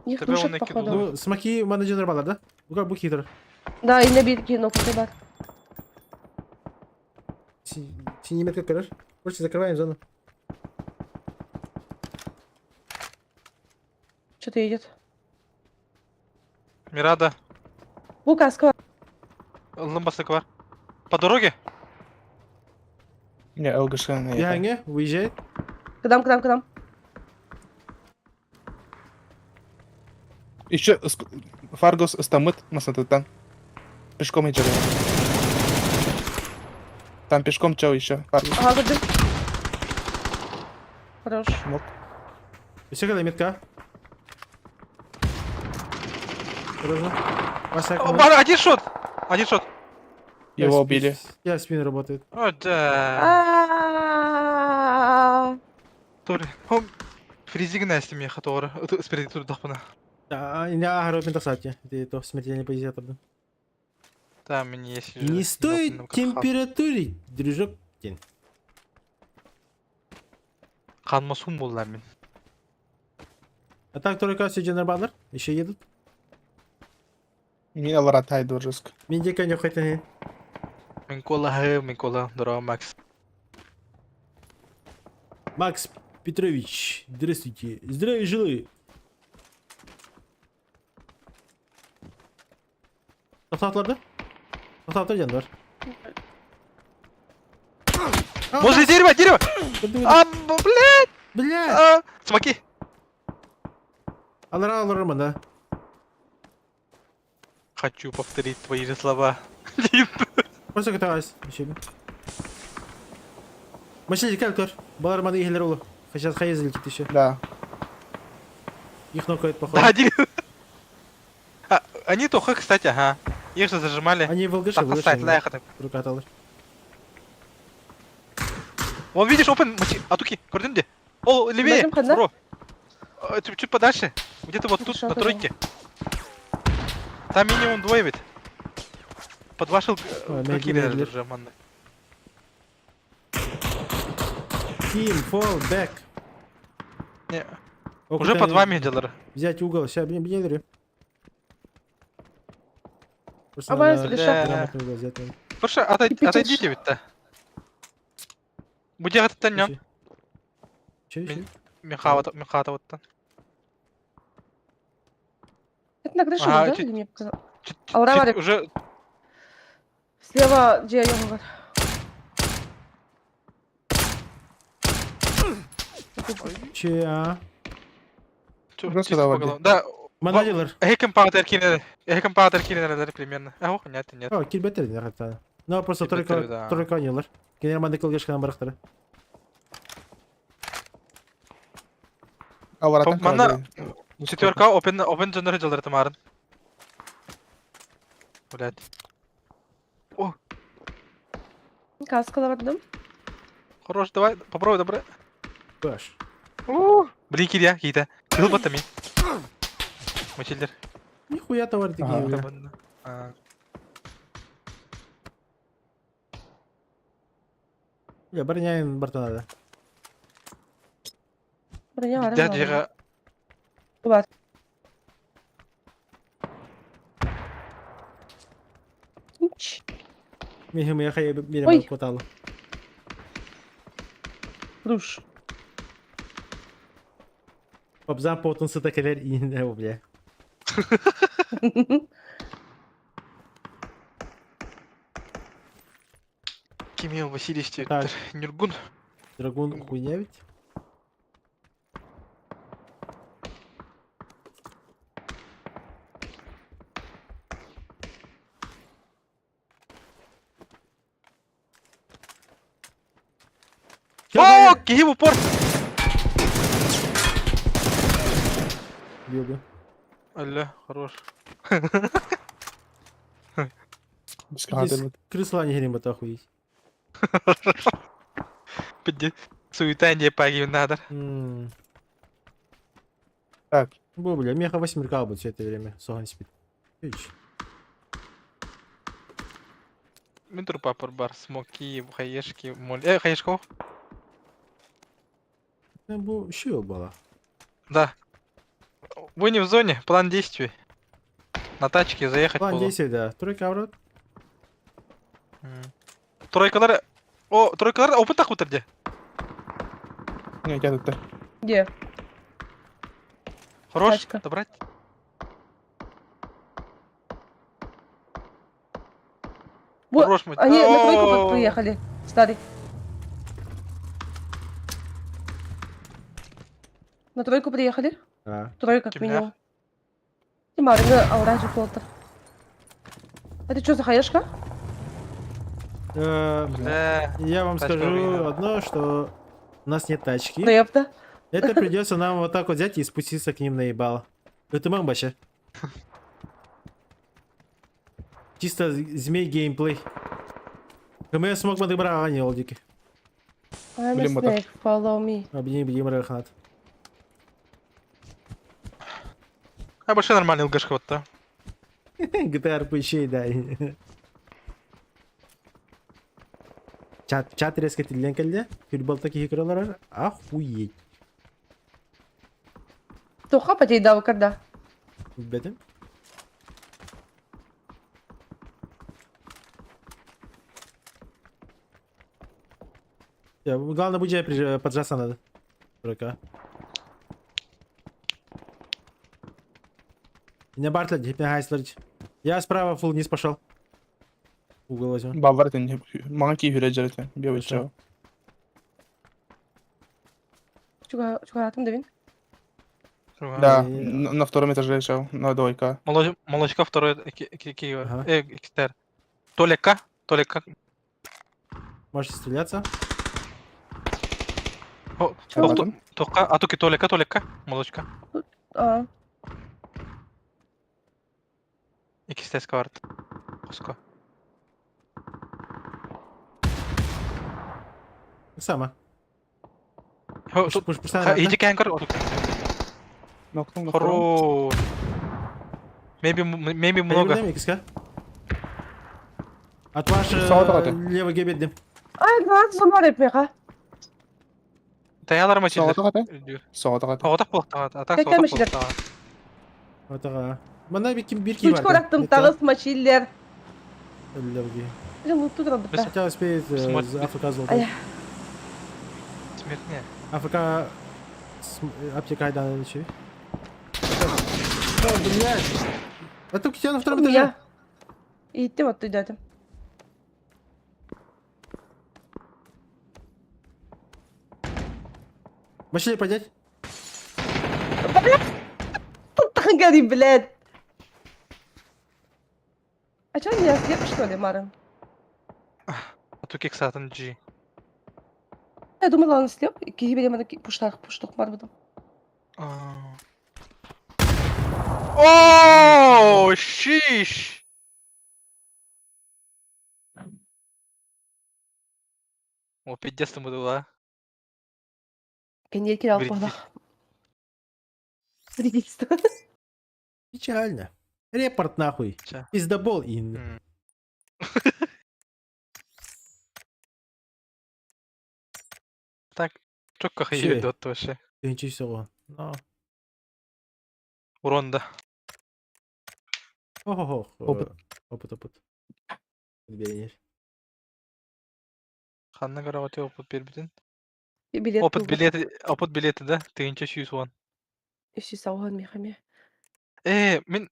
[SPEAKER 3] Их
[SPEAKER 5] Тебе
[SPEAKER 3] душат,
[SPEAKER 5] он накинул.
[SPEAKER 3] походу.
[SPEAKER 4] Ну, смоки менеджер балар, да? Ну как бухитер.
[SPEAKER 3] Да, и на бирке нокнутый бар.
[SPEAKER 4] Синий метка, короче. Короче, закрываем зону.
[SPEAKER 3] Что-то идет.
[SPEAKER 5] Мирада.
[SPEAKER 3] Бу каска.
[SPEAKER 5] Лымбасык бар. По дороге?
[SPEAKER 1] Не, ЛГШ не.
[SPEAKER 4] Я не, выезжает.
[SPEAKER 3] К нам, к нам, к нам.
[SPEAKER 1] Еще Фаргос стамыт масатытан. Пешком идет. Там пешком чел еще. Фаргос.
[SPEAKER 3] Ага, көрдүм. Хорош.
[SPEAKER 1] Мог.
[SPEAKER 4] Все, когда метка. Осторожно. Вася,
[SPEAKER 5] О, бар, один шот! Один шот.
[SPEAKER 1] Его убили.
[SPEAKER 4] Я в спину работает.
[SPEAKER 5] О, да.
[SPEAKER 3] А.
[SPEAKER 5] Sorry. Хом фризигин ээстим миэхэ тоҕо эрэ спереди турдахпына.
[SPEAKER 4] Не аһары мин тахсааччы. Ити то смертельный позиция турдум.
[SPEAKER 5] Там мне есть
[SPEAKER 4] Не стоит температурить, дружок. Диэн.
[SPEAKER 5] Канма сум буолла мин.
[SPEAKER 4] А так только все баалар еще едут.
[SPEAKER 1] Мин алара тайдыр жестко.
[SPEAKER 4] Мин диэки ньохайтан
[SPEAKER 5] Мин куолаһы, мин куола, здорово, Макс.
[SPEAKER 4] Макс Петрович, здравствуйте. Здравия желаю. Тохтоотулар да? Тохтоотор диэн бар.
[SPEAKER 5] Возле дерева, дерево! А, блядь!
[SPEAKER 4] Бля!
[SPEAKER 5] А, смоки!
[SPEAKER 4] Алара алармын да.
[SPEAKER 5] Хочу повторить твои же слова.
[SPEAKER 4] Просто каталась. Еще. Машина калькор. Балар маны иһэлэр олу. Сейчас хай залетит еще.
[SPEAKER 1] Да.
[SPEAKER 4] Их нокает походу.
[SPEAKER 5] Да, дерево. А, они только, кстати, ага. Их же зажимали.
[SPEAKER 4] Они в ЛГШ,
[SPEAKER 5] Так,
[SPEAKER 4] в ЛГШ.
[SPEAKER 5] поставь, лайх это.
[SPEAKER 4] Рука аталар.
[SPEAKER 5] Вон, видишь, опен, атуки, көрдүн де. О, левее,
[SPEAKER 3] Бәрім қанда?
[SPEAKER 5] бро. Чуть, чуть подальше. Где-то вот тут,
[SPEAKER 3] Хорошо,
[SPEAKER 5] на
[SPEAKER 3] поняла.
[SPEAKER 5] тройке. Там минимум двое ведь. Под вашим
[SPEAKER 4] А,
[SPEAKER 5] какие
[SPEAKER 4] медленно,
[SPEAKER 5] уже, манны.
[SPEAKER 4] Team, fall back.
[SPEAKER 5] Не,
[SPEAKER 4] О,
[SPEAKER 5] уже под вами делали.
[SPEAKER 4] Взять угол. Сейчас, блин, блин, блин. Просто
[SPEAKER 3] Абай,
[SPEAKER 4] надо
[SPEAKER 3] слыша.
[SPEAKER 4] грамотный угол взять надо.
[SPEAKER 5] Слушай, отойдите ведь-то. Будь это не.
[SPEAKER 4] Че еще?
[SPEAKER 5] Михата вот.
[SPEAKER 3] Это на крыше
[SPEAKER 5] Ага,
[SPEAKER 3] был, да?
[SPEAKER 5] чуть-
[SPEAKER 3] Или мне показалось?
[SPEAKER 5] Чуть-
[SPEAKER 3] Алра
[SPEAKER 5] чуть
[SPEAKER 3] Валик.
[SPEAKER 5] Уже
[SPEAKER 3] Слева, где я говорю.
[SPEAKER 4] Че, а?
[SPEAKER 1] Просто
[SPEAKER 5] чисто
[SPEAKER 1] давай,
[SPEAKER 5] по головам. Да.
[SPEAKER 4] Монодилер.
[SPEAKER 5] Эхекем паатер кинер. Эхекем паатер кинер примерно. А, ох, нет, нет.
[SPEAKER 4] О, килбеттер дин хатта. Но просто
[SPEAKER 5] Килбеттер,
[SPEAKER 4] только
[SPEAKER 5] да.
[SPEAKER 4] только анелар. Кинер манды кылгышкан барактары.
[SPEAKER 1] Алараттан
[SPEAKER 5] Манна четверка опен опен жоннор жылдыр тымарын. Блять.
[SPEAKER 3] Каска бардым.
[SPEAKER 5] Хорош, давай, попробуй, добре.
[SPEAKER 4] Баш.
[SPEAKER 5] Блин, киря, кита. Кыл батами. Мочилдер.
[SPEAKER 4] Нихуя товар такие,
[SPEAKER 1] Ага.
[SPEAKER 4] бля.
[SPEAKER 5] А,
[SPEAKER 4] Бля, барняйын барта надо.
[SPEAKER 3] Броня бар.
[SPEAKER 5] Дядя жига.
[SPEAKER 3] Бар. Ч.
[SPEAKER 4] Михим я хай берем
[SPEAKER 3] Ой.
[SPEAKER 4] коталы.
[SPEAKER 3] Руш.
[SPEAKER 4] Папзан потун сыта келер инде бля.
[SPEAKER 5] Кимил Васильевич
[SPEAKER 4] Так.
[SPEAKER 5] Нюргун.
[SPEAKER 4] Драгун хуйня ведь?
[SPEAKER 5] О, киһи в упор.
[SPEAKER 4] Бил бы.
[SPEAKER 5] Алло, хорош.
[SPEAKER 4] Здесь Крысла не грим это охуеть.
[SPEAKER 5] Пиздец. Суета не погиб надо.
[SPEAKER 4] М.
[SPEAKER 1] Так.
[SPEAKER 4] Бо, бля, меха восьмерка будет все это время. Соган спит. Ич.
[SPEAKER 5] Мин трупа бар, смоки, хаешки, моль. Хаешко?
[SPEAKER 4] Ну, бу, еще была.
[SPEAKER 5] Да. Вы не в зоне, план действий. На тачке заехать
[SPEAKER 4] План
[SPEAKER 5] полу.
[SPEAKER 4] действий, да. Тройка, брат.
[SPEAKER 5] М. Тройкалар... О, тройкалар опыт так где?
[SPEAKER 1] Не, я тут.
[SPEAKER 3] Где?
[SPEAKER 5] Хорош,
[SPEAKER 3] Тачка.
[SPEAKER 5] добрать.
[SPEAKER 3] Во,
[SPEAKER 5] Хорош, мы...
[SPEAKER 3] Они на тройку
[SPEAKER 5] О,
[SPEAKER 3] приехали. Старый. На тройку приехали.
[SPEAKER 4] А.
[SPEAKER 3] Тройка как
[SPEAKER 5] Кимнях?
[SPEAKER 3] минимум. Тимарыҥы алра колтор. Это что за хаешка?
[SPEAKER 5] Бля.
[SPEAKER 4] Я вам
[SPEAKER 5] Тачка
[SPEAKER 4] скажу
[SPEAKER 5] выиграла.
[SPEAKER 4] одно, что у нас нет тачки.
[SPEAKER 3] Ну ёпта.
[SPEAKER 4] Это придется нам вот так вот взять и спуститься к ним на ебало. Это мам вообще. Чисто змей геймплей. КМС смог подобрать, а не олдики.
[SPEAKER 3] I'm a
[SPEAKER 1] Блин, мотор.
[SPEAKER 3] snake, follow me.
[SPEAKER 4] Объедини, объедини, Раханат.
[SPEAKER 5] А больше нормальный ЛГшка вот то.
[SPEAKER 4] GTA RP да. Чат, чат резко тилен келде. Футбол таких игралар. Охуеть.
[SPEAKER 3] Тоха потейдал когда?
[SPEAKER 4] Бетим. Главное, будет поджаться надо. Дурака. Меня Бартлет, меня Хайслер. Я справа фул вниз пошел. Угол возьму.
[SPEAKER 1] Бавар этин маҥан кии хүрэ дьэрэтин
[SPEAKER 4] Хорошо.
[SPEAKER 1] биэбэччэ.
[SPEAKER 3] Чугаатым да бин.
[SPEAKER 1] Да, на втором этаже лежал, на двойка.
[SPEAKER 5] Молочка второй
[SPEAKER 4] Ага.
[SPEAKER 5] Киевер. Толика, Толика.
[SPEAKER 4] Можете стреляться.
[SPEAKER 1] Чалатым.
[SPEAKER 5] Тока, а туки Толика, Толика, молочка.
[SPEAKER 3] Аа.
[SPEAKER 5] Икстес кварт. Куско.
[SPEAKER 4] Сама. Пуш, пуш,
[SPEAKER 5] Иди кэнкер,
[SPEAKER 1] Нокнул на втором.
[SPEAKER 5] Хорош. Maybe, maybe много.
[SPEAKER 4] От ваш
[SPEAKER 1] Саҕа
[SPEAKER 4] левый гебеддим.
[SPEAKER 3] Ай, гранат зомар эпмеха.
[SPEAKER 5] Таялар мачилер.
[SPEAKER 1] Саҕа Саҕа
[SPEAKER 5] Тоғытақ болықтаға, а так
[SPEAKER 3] Какая
[SPEAKER 5] соғытақ
[SPEAKER 3] мачилер?
[SPEAKER 5] болықтаға.
[SPEAKER 4] Отаға. Мана бир ким бир ким
[SPEAKER 3] Сучка ураттым, тағыс мачиллер.
[SPEAKER 4] Левый.
[SPEAKER 3] Жын лутту
[SPEAKER 5] Біз-
[SPEAKER 3] тұрады.
[SPEAKER 4] Хотя успеет
[SPEAKER 5] Смотри.
[SPEAKER 4] за АФК золото.
[SPEAKER 3] Ая.
[SPEAKER 5] Смертне.
[SPEAKER 4] АФК аптека айдан еще. Блядь. А тут тебя на втором этаже.
[SPEAKER 3] Я. Иттим отты дедим.
[SPEAKER 4] Машине поднять?
[SPEAKER 3] Тахангari, блядь. А чё, не ослеп, что ли, Марын?
[SPEAKER 5] А туки ксатын G.
[SPEAKER 3] Я думала, он слеп. Киһи берем аны пуштах, пуштук бар будым.
[SPEAKER 5] О, шиш! О, пиздец там было.
[SPEAKER 3] Кенье кирал
[SPEAKER 5] Вредитель.
[SPEAKER 3] палах. Вредительство.
[SPEAKER 4] Печально. Репорт нахуй.
[SPEAKER 5] Ча.
[SPEAKER 4] Пиздобол ин.
[SPEAKER 5] Так, чокка
[SPEAKER 4] Чё?
[SPEAKER 5] хайы вообще.
[SPEAKER 4] Ничего всего. Но.
[SPEAKER 5] Урон, да.
[SPEAKER 4] Охо-хо.
[SPEAKER 1] Опыт.
[SPEAKER 4] Опыт, опыт. Берешь.
[SPEAKER 5] Ханна каравати опыт бербитин.
[SPEAKER 3] Билет.
[SPEAKER 5] Опыт билеты, опыт билеты, да? Ты ничего сүйіс
[SPEAKER 3] Үсі сауған мехаме.
[SPEAKER 5] Мен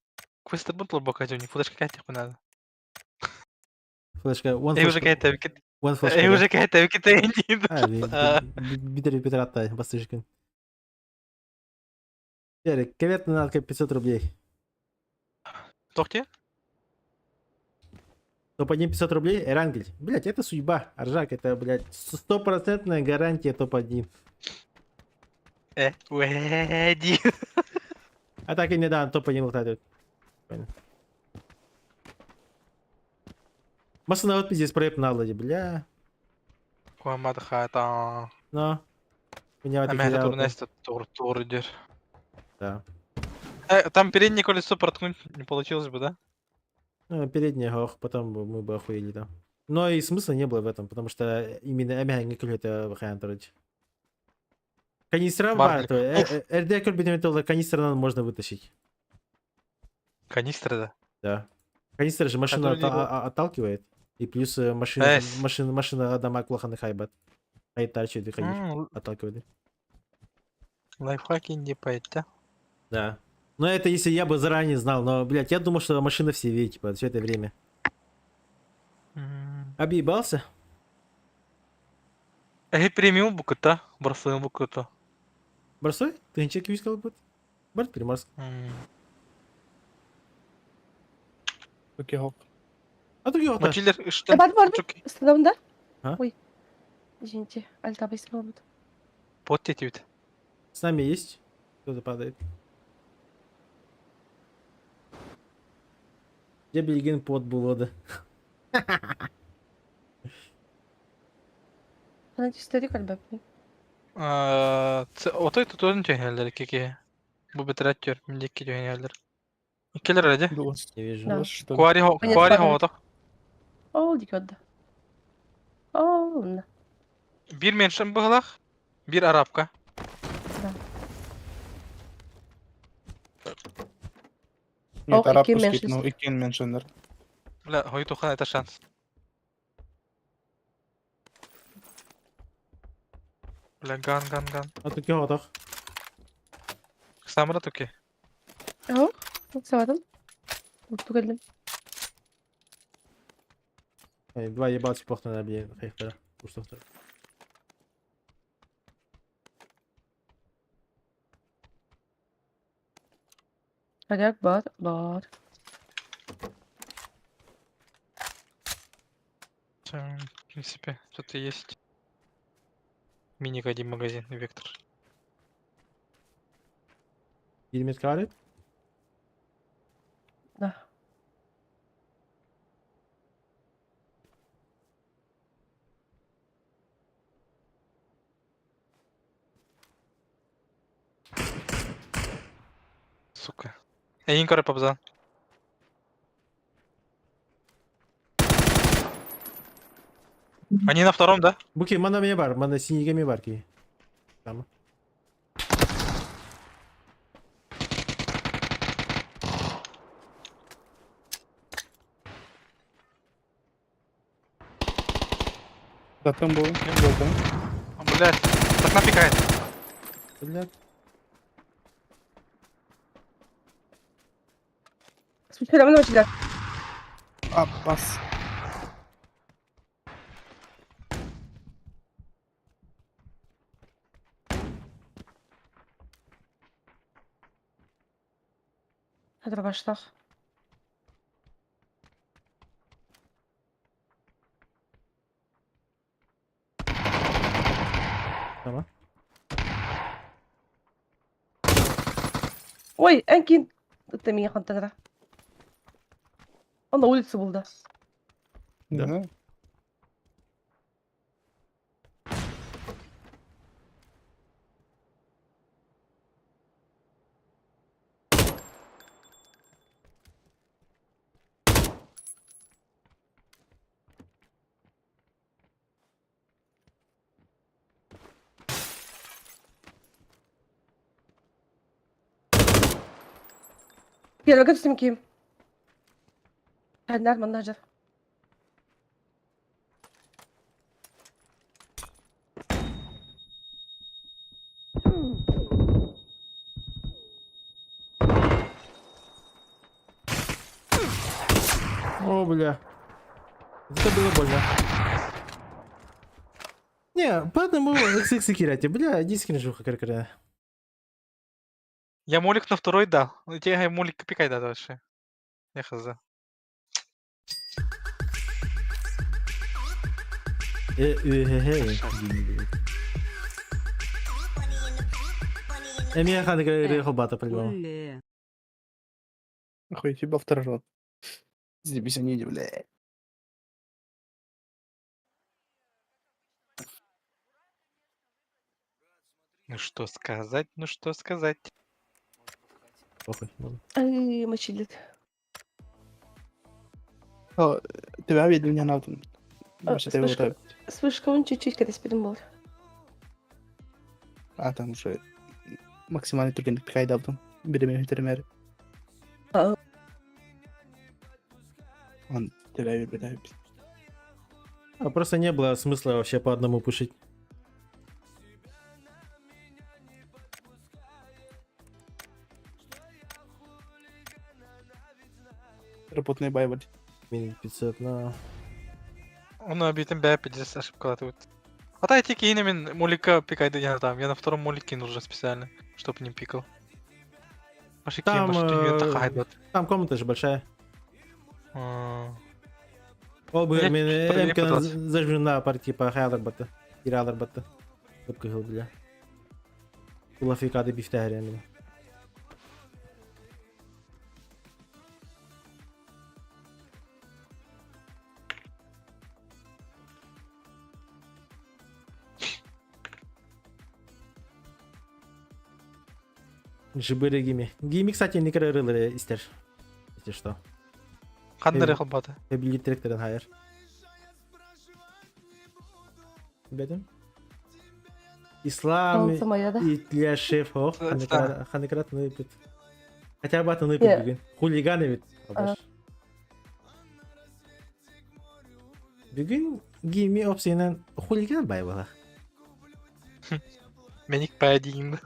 [SPEAKER 5] квесттер бұн толбака жөне, флешка кәтек надо.
[SPEAKER 4] Флешка. One
[SPEAKER 5] Эй, уже
[SPEAKER 4] флешка.
[SPEAKER 5] кәтек,
[SPEAKER 4] One флешка.
[SPEAKER 5] эй,
[SPEAKER 4] да.
[SPEAKER 5] уже кәтек, кәтек,
[SPEAKER 4] А, битер битер атта бастыжкин. Ярик, кавет на 500 рублей.
[SPEAKER 5] Тоқте?
[SPEAKER 4] Топ-1 500 рублей, Эрангель. Блять, это судьба. Аржак, это, блядь, стопроцентная гарантия топ-1.
[SPEAKER 5] Уэди.
[SPEAKER 4] А так и не да, топ-1 лутает. Понял. Масына вот пиздец проект на ладе, бля.
[SPEAKER 5] Куамад хата.
[SPEAKER 4] Но. Меня вот
[SPEAKER 5] А меня
[SPEAKER 4] такие
[SPEAKER 5] турнест тур тур идет.
[SPEAKER 4] Да.
[SPEAKER 5] Там переднее колесо проткнуть не получилось бы, да?
[SPEAKER 4] Ну, переднее, ох, потом бы мы бы охуели там. Но и смысла не было в этом, потому что именно это Канистра
[SPEAKER 5] Барли.
[SPEAKER 4] бар, то РД көл канистра можно вытащить.
[SPEAKER 5] Канистра, да.
[SPEAKER 4] Да. Канистра же машину
[SPEAKER 5] Который либо-
[SPEAKER 4] отталкивает. И плюс машина,
[SPEAKER 5] Эс.
[SPEAKER 4] машина, машина адама клоханы хайбат. Айтачи
[SPEAKER 5] М,
[SPEAKER 4] отталкивает.
[SPEAKER 5] Лайфхаки не пойти.
[SPEAKER 4] Да. Но это если я бы заранее знал, но, блядь, я думал, что машина в CV, типа, все это время. Объебался?
[SPEAKER 5] Эй, премиум букыта, брослым букыта.
[SPEAKER 4] Бросой? Ты ничего кивискал будет? Барт Приморск.
[SPEAKER 1] Окей, хоп.
[SPEAKER 4] А другие вот.
[SPEAKER 5] Мачилер, что?
[SPEAKER 3] Бар бар. Становында?
[SPEAKER 4] А?
[SPEAKER 3] Ой. Извините, альта байсмал буд.
[SPEAKER 5] Под тетют.
[SPEAKER 4] С нами есть? Кто-то падает. Где Бельгин под было, да?
[SPEAKER 3] Аналитиктеры көрбөппүн.
[SPEAKER 5] Отой тутуон түһэллэр икки киһи. Бу бэтэрээт түөр, мин диэки түһэллэр. Иккилэр эрэ дии.
[SPEAKER 4] Не вижу.
[SPEAKER 3] Да.
[SPEAKER 1] Что ли?
[SPEAKER 5] Куари
[SPEAKER 3] Конец
[SPEAKER 5] Куари
[SPEAKER 3] падает.
[SPEAKER 5] хоҕотох.
[SPEAKER 3] Ол диэки барда. Ол онно.
[SPEAKER 5] Биир меншин быһылах, биир арабка.
[SPEAKER 3] Да.
[SPEAKER 1] Нет,
[SPEAKER 3] Ох,
[SPEAKER 1] араб
[SPEAKER 3] икки
[SPEAKER 1] пускай,
[SPEAKER 3] меньшинство.
[SPEAKER 1] ну, икки меньшиннер.
[SPEAKER 5] Бля, хойутухан это шанс. Бля, ган, ган, ган.
[SPEAKER 4] А тут киһи
[SPEAKER 5] Самара туки.
[SPEAKER 3] Оһ, сабатым. Утту кэллим.
[SPEAKER 4] Два ебаться похтана, блин, хайхтара. Устохтар.
[SPEAKER 3] Арак бар, бар.
[SPEAKER 5] В принципе, тут и есть. Миник один магазин, Вектор.
[SPEAKER 4] Елемет карит?
[SPEAKER 3] Да.
[SPEAKER 5] Сука. Эйин көрө пабзан. Они на втором, да?
[SPEAKER 4] Буки, мана мне бар, мана синегами бар ки. Там.
[SPEAKER 1] Затем был, был,
[SPEAKER 5] А, Блядь, так напикает.
[SPEAKER 4] Блядь.
[SPEAKER 3] Случайно очередь.
[SPEAKER 1] А, пас.
[SPEAKER 3] Дробаштах.
[SPEAKER 4] Tamam.
[SPEAKER 3] Ой, эн кин это меня хантанра. Он на улице был, да.
[SPEAKER 4] Да.
[SPEAKER 1] Да.
[SPEAKER 3] Первый как ким? Нормально,
[SPEAKER 4] О, бля. Это было больно. Не, поэтому XX киряти, бля, диски жуха каркара.
[SPEAKER 5] Я молик на второй дал. Ну, тебе молик пикай да дальше. Я хз.
[SPEAKER 4] Эми ханы рехобата по-любому.
[SPEAKER 6] Уле.
[SPEAKER 1] Охуеть, ебал второй рот. Заебись, они, бля.
[SPEAKER 5] Ну что сказать, ну что сказать.
[SPEAKER 4] Похуй. ладно.
[SPEAKER 3] Ай, мочилит.
[SPEAKER 1] О, тебя видели, не надо.
[SPEAKER 3] А,
[SPEAKER 1] Вообще, ты его
[SPEAKER 3] слышка. Слышка, он чуть-чуть когда спидом был.
[SPEAKER 1] А, там уже максимальный түргендік пикайды алдым. Биреме битермер.
[SPEAKER 3] А.
[SPEAKER 1] Он тебя бер
[SPEAKER 4] А просто не было смысла вообще по одному пушить.
[SPEAKER 1] Работный байболь.
[SPEAKER 4] Минут 500 на...
[SPEAKER 5] Он обитым б 50 ошибка тут. А та эти именно молика пикай да я там. Я на втором молике нужно специально, чтоб не пикал. Ваши
[SPEAKER 4] Там,
[SPEAKER 5] кем,
[SPEAKER 4] Там комната же большая. Ол
[SPEAKER 5] Я
[SPEAKER 4] бу мен
[SPEAKER 5] чуть
[SPEAKER 4] эмкен
[SPEAKER 5] пытался.
[SPEAKER 4] зажмена пар типа хаялар батты. Киралар батты. Көп кыһыл бля. Улафикады бифтәһәр мен. Жибыре Гими. Гими, кстати, не ырылары истер. Если что.
[SPEAKER 5] Ханнары холбата.
[SPEAKER 4] Эбили тректерин хайыр. Бедим. Ислам
[SPEAKER 3] Солнце мое, да?
[SPEAKER 4] и для шеф хох. Ханыкрат ныпыт. Хотя бы аты ныпыт бүгүн. Хулиганы ведь. Бүгүн Гими опсыйынан хулиган бай была.
[SPEAKER 5] Меник бай дейін.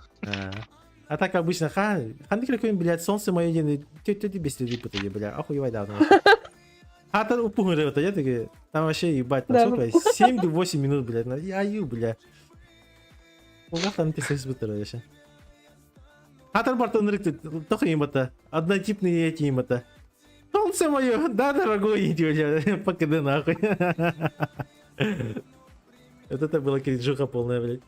[SPEAKER 4] А так обычно, ха, ханнык күн, блядь, солнце мое день, тетя ты без ты, бля, охуевай давно. А там упуган это, я таки, там вообще ебать, там сколько, 7-8 минут, блядь, я ю, бля. Кулгах там ты сес бытыр вообще. Атар бартон рыкты, только им это, однотипные эти им это. Солнце мое, да, дорогой, иди, бля, покидай нахуй. Вот это была кринжуха полная, блядь.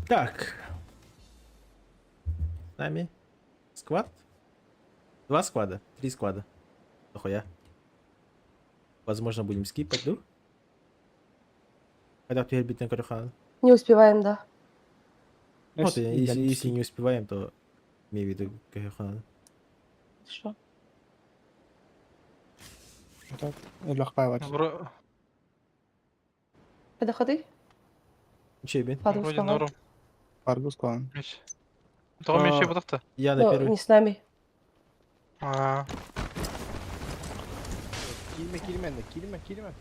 [SPEAKER 4] Так. С нами сквад? Два сквада? Три сквада. Охуя. Возможно, будем скипать, да? Когда бит на Карухан.
[SPEAKER 3] Не успеваем, да.
[SPEAKER 4] Вот, если не успеваем, то имею в виду Карухан.
[SPEAKER 3] Что?
[SPEAKER 1] Так, легкая
[SPEAKER 3] Это ходы?
[SPEAKER 4] Чеби.
[SPEAKER 5] Вроде норм.
[SPEAKER 1] Паргус клан.
[SPEAKER 5] Тоҕо меши ботахта.
[SPEAKER 4] Я на первый.
[SPEAKER 3] Не с нами.
[SPEAKER 5] А.
[SPEAKER 6] Кирме, кирме, кирме, кирме.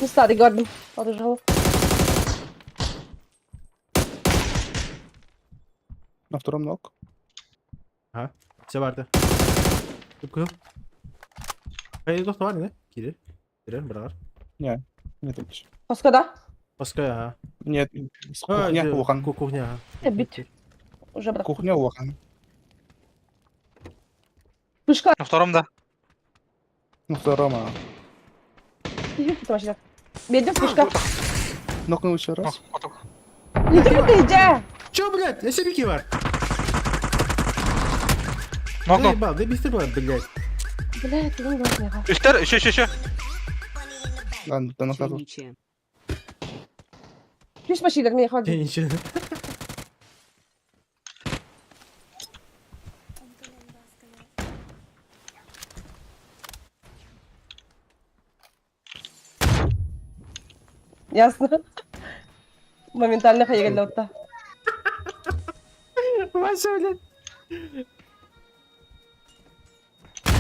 [SPEAKER 3] Не стали, Гордон. Подожал.
[SPEAKER 1] На втором ног.
[SPEAKER 4] Ага. Все барды. Кыл. Hayır dost var ne? Kirir. Kirir bırakır.
[SPEAKER 1] Нет, нет, нет.
[SPEAKER 3] Паскада?
[SPEAKER 4] Паска ага.
[SPEAKER 1] Нет, кухня улахан.
[SPEAKER 4] Кухня ага.
[SPEAKER 3] Бит. Уже брат.
[SPEAKER 1] Кухня улахан.
[SPEAKER 3] Пушка.
[SPEAKER 5] На втором, да.
[SPEAKER 1] На втором, а.
[SPEAKER 3] Бедем пушка.
[SPEAKER 1] Нокнул еще раз.
[SPEAKER 3] Не ты иди!
[SPEAKER 4] Чё, блядь? Я себе кивар.
[SPEAKER 5] Нокнул.
[SPEAKER 4] Ебал, да быстро было, блядь.
[SPEAKER 3] Блядь, ну ладно.
[SPEAKER 5] Үстер, еще, еще, еще.
[SPEAKER 1] Ладно, да нокнул.
[SPEAKER 3] Плюс машина, мне хватит.
[SPEAKER 4] Ничего.
[SPEAKER 3] Ясно. Моментально хайгеллотта.
[SPEAKER 4] Вася, блядь.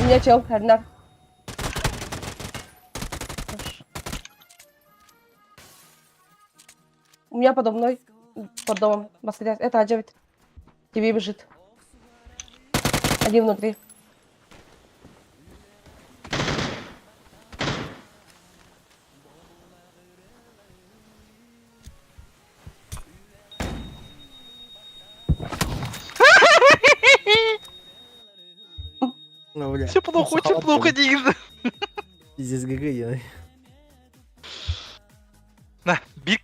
[SPEAKER 3] У меня чел, Эрнар. У меня подо мной, под домом, баскетбол. Это Аджавит. Тебе бежит. Один внутри.
[SPEAKER 4] Ну, бля.
[SPEAKER 5] Все плохо, очень плохо, дейін.
[SPEAKER 4] Пиздец, ГГ, я.
[SPEAKER 5] На, бир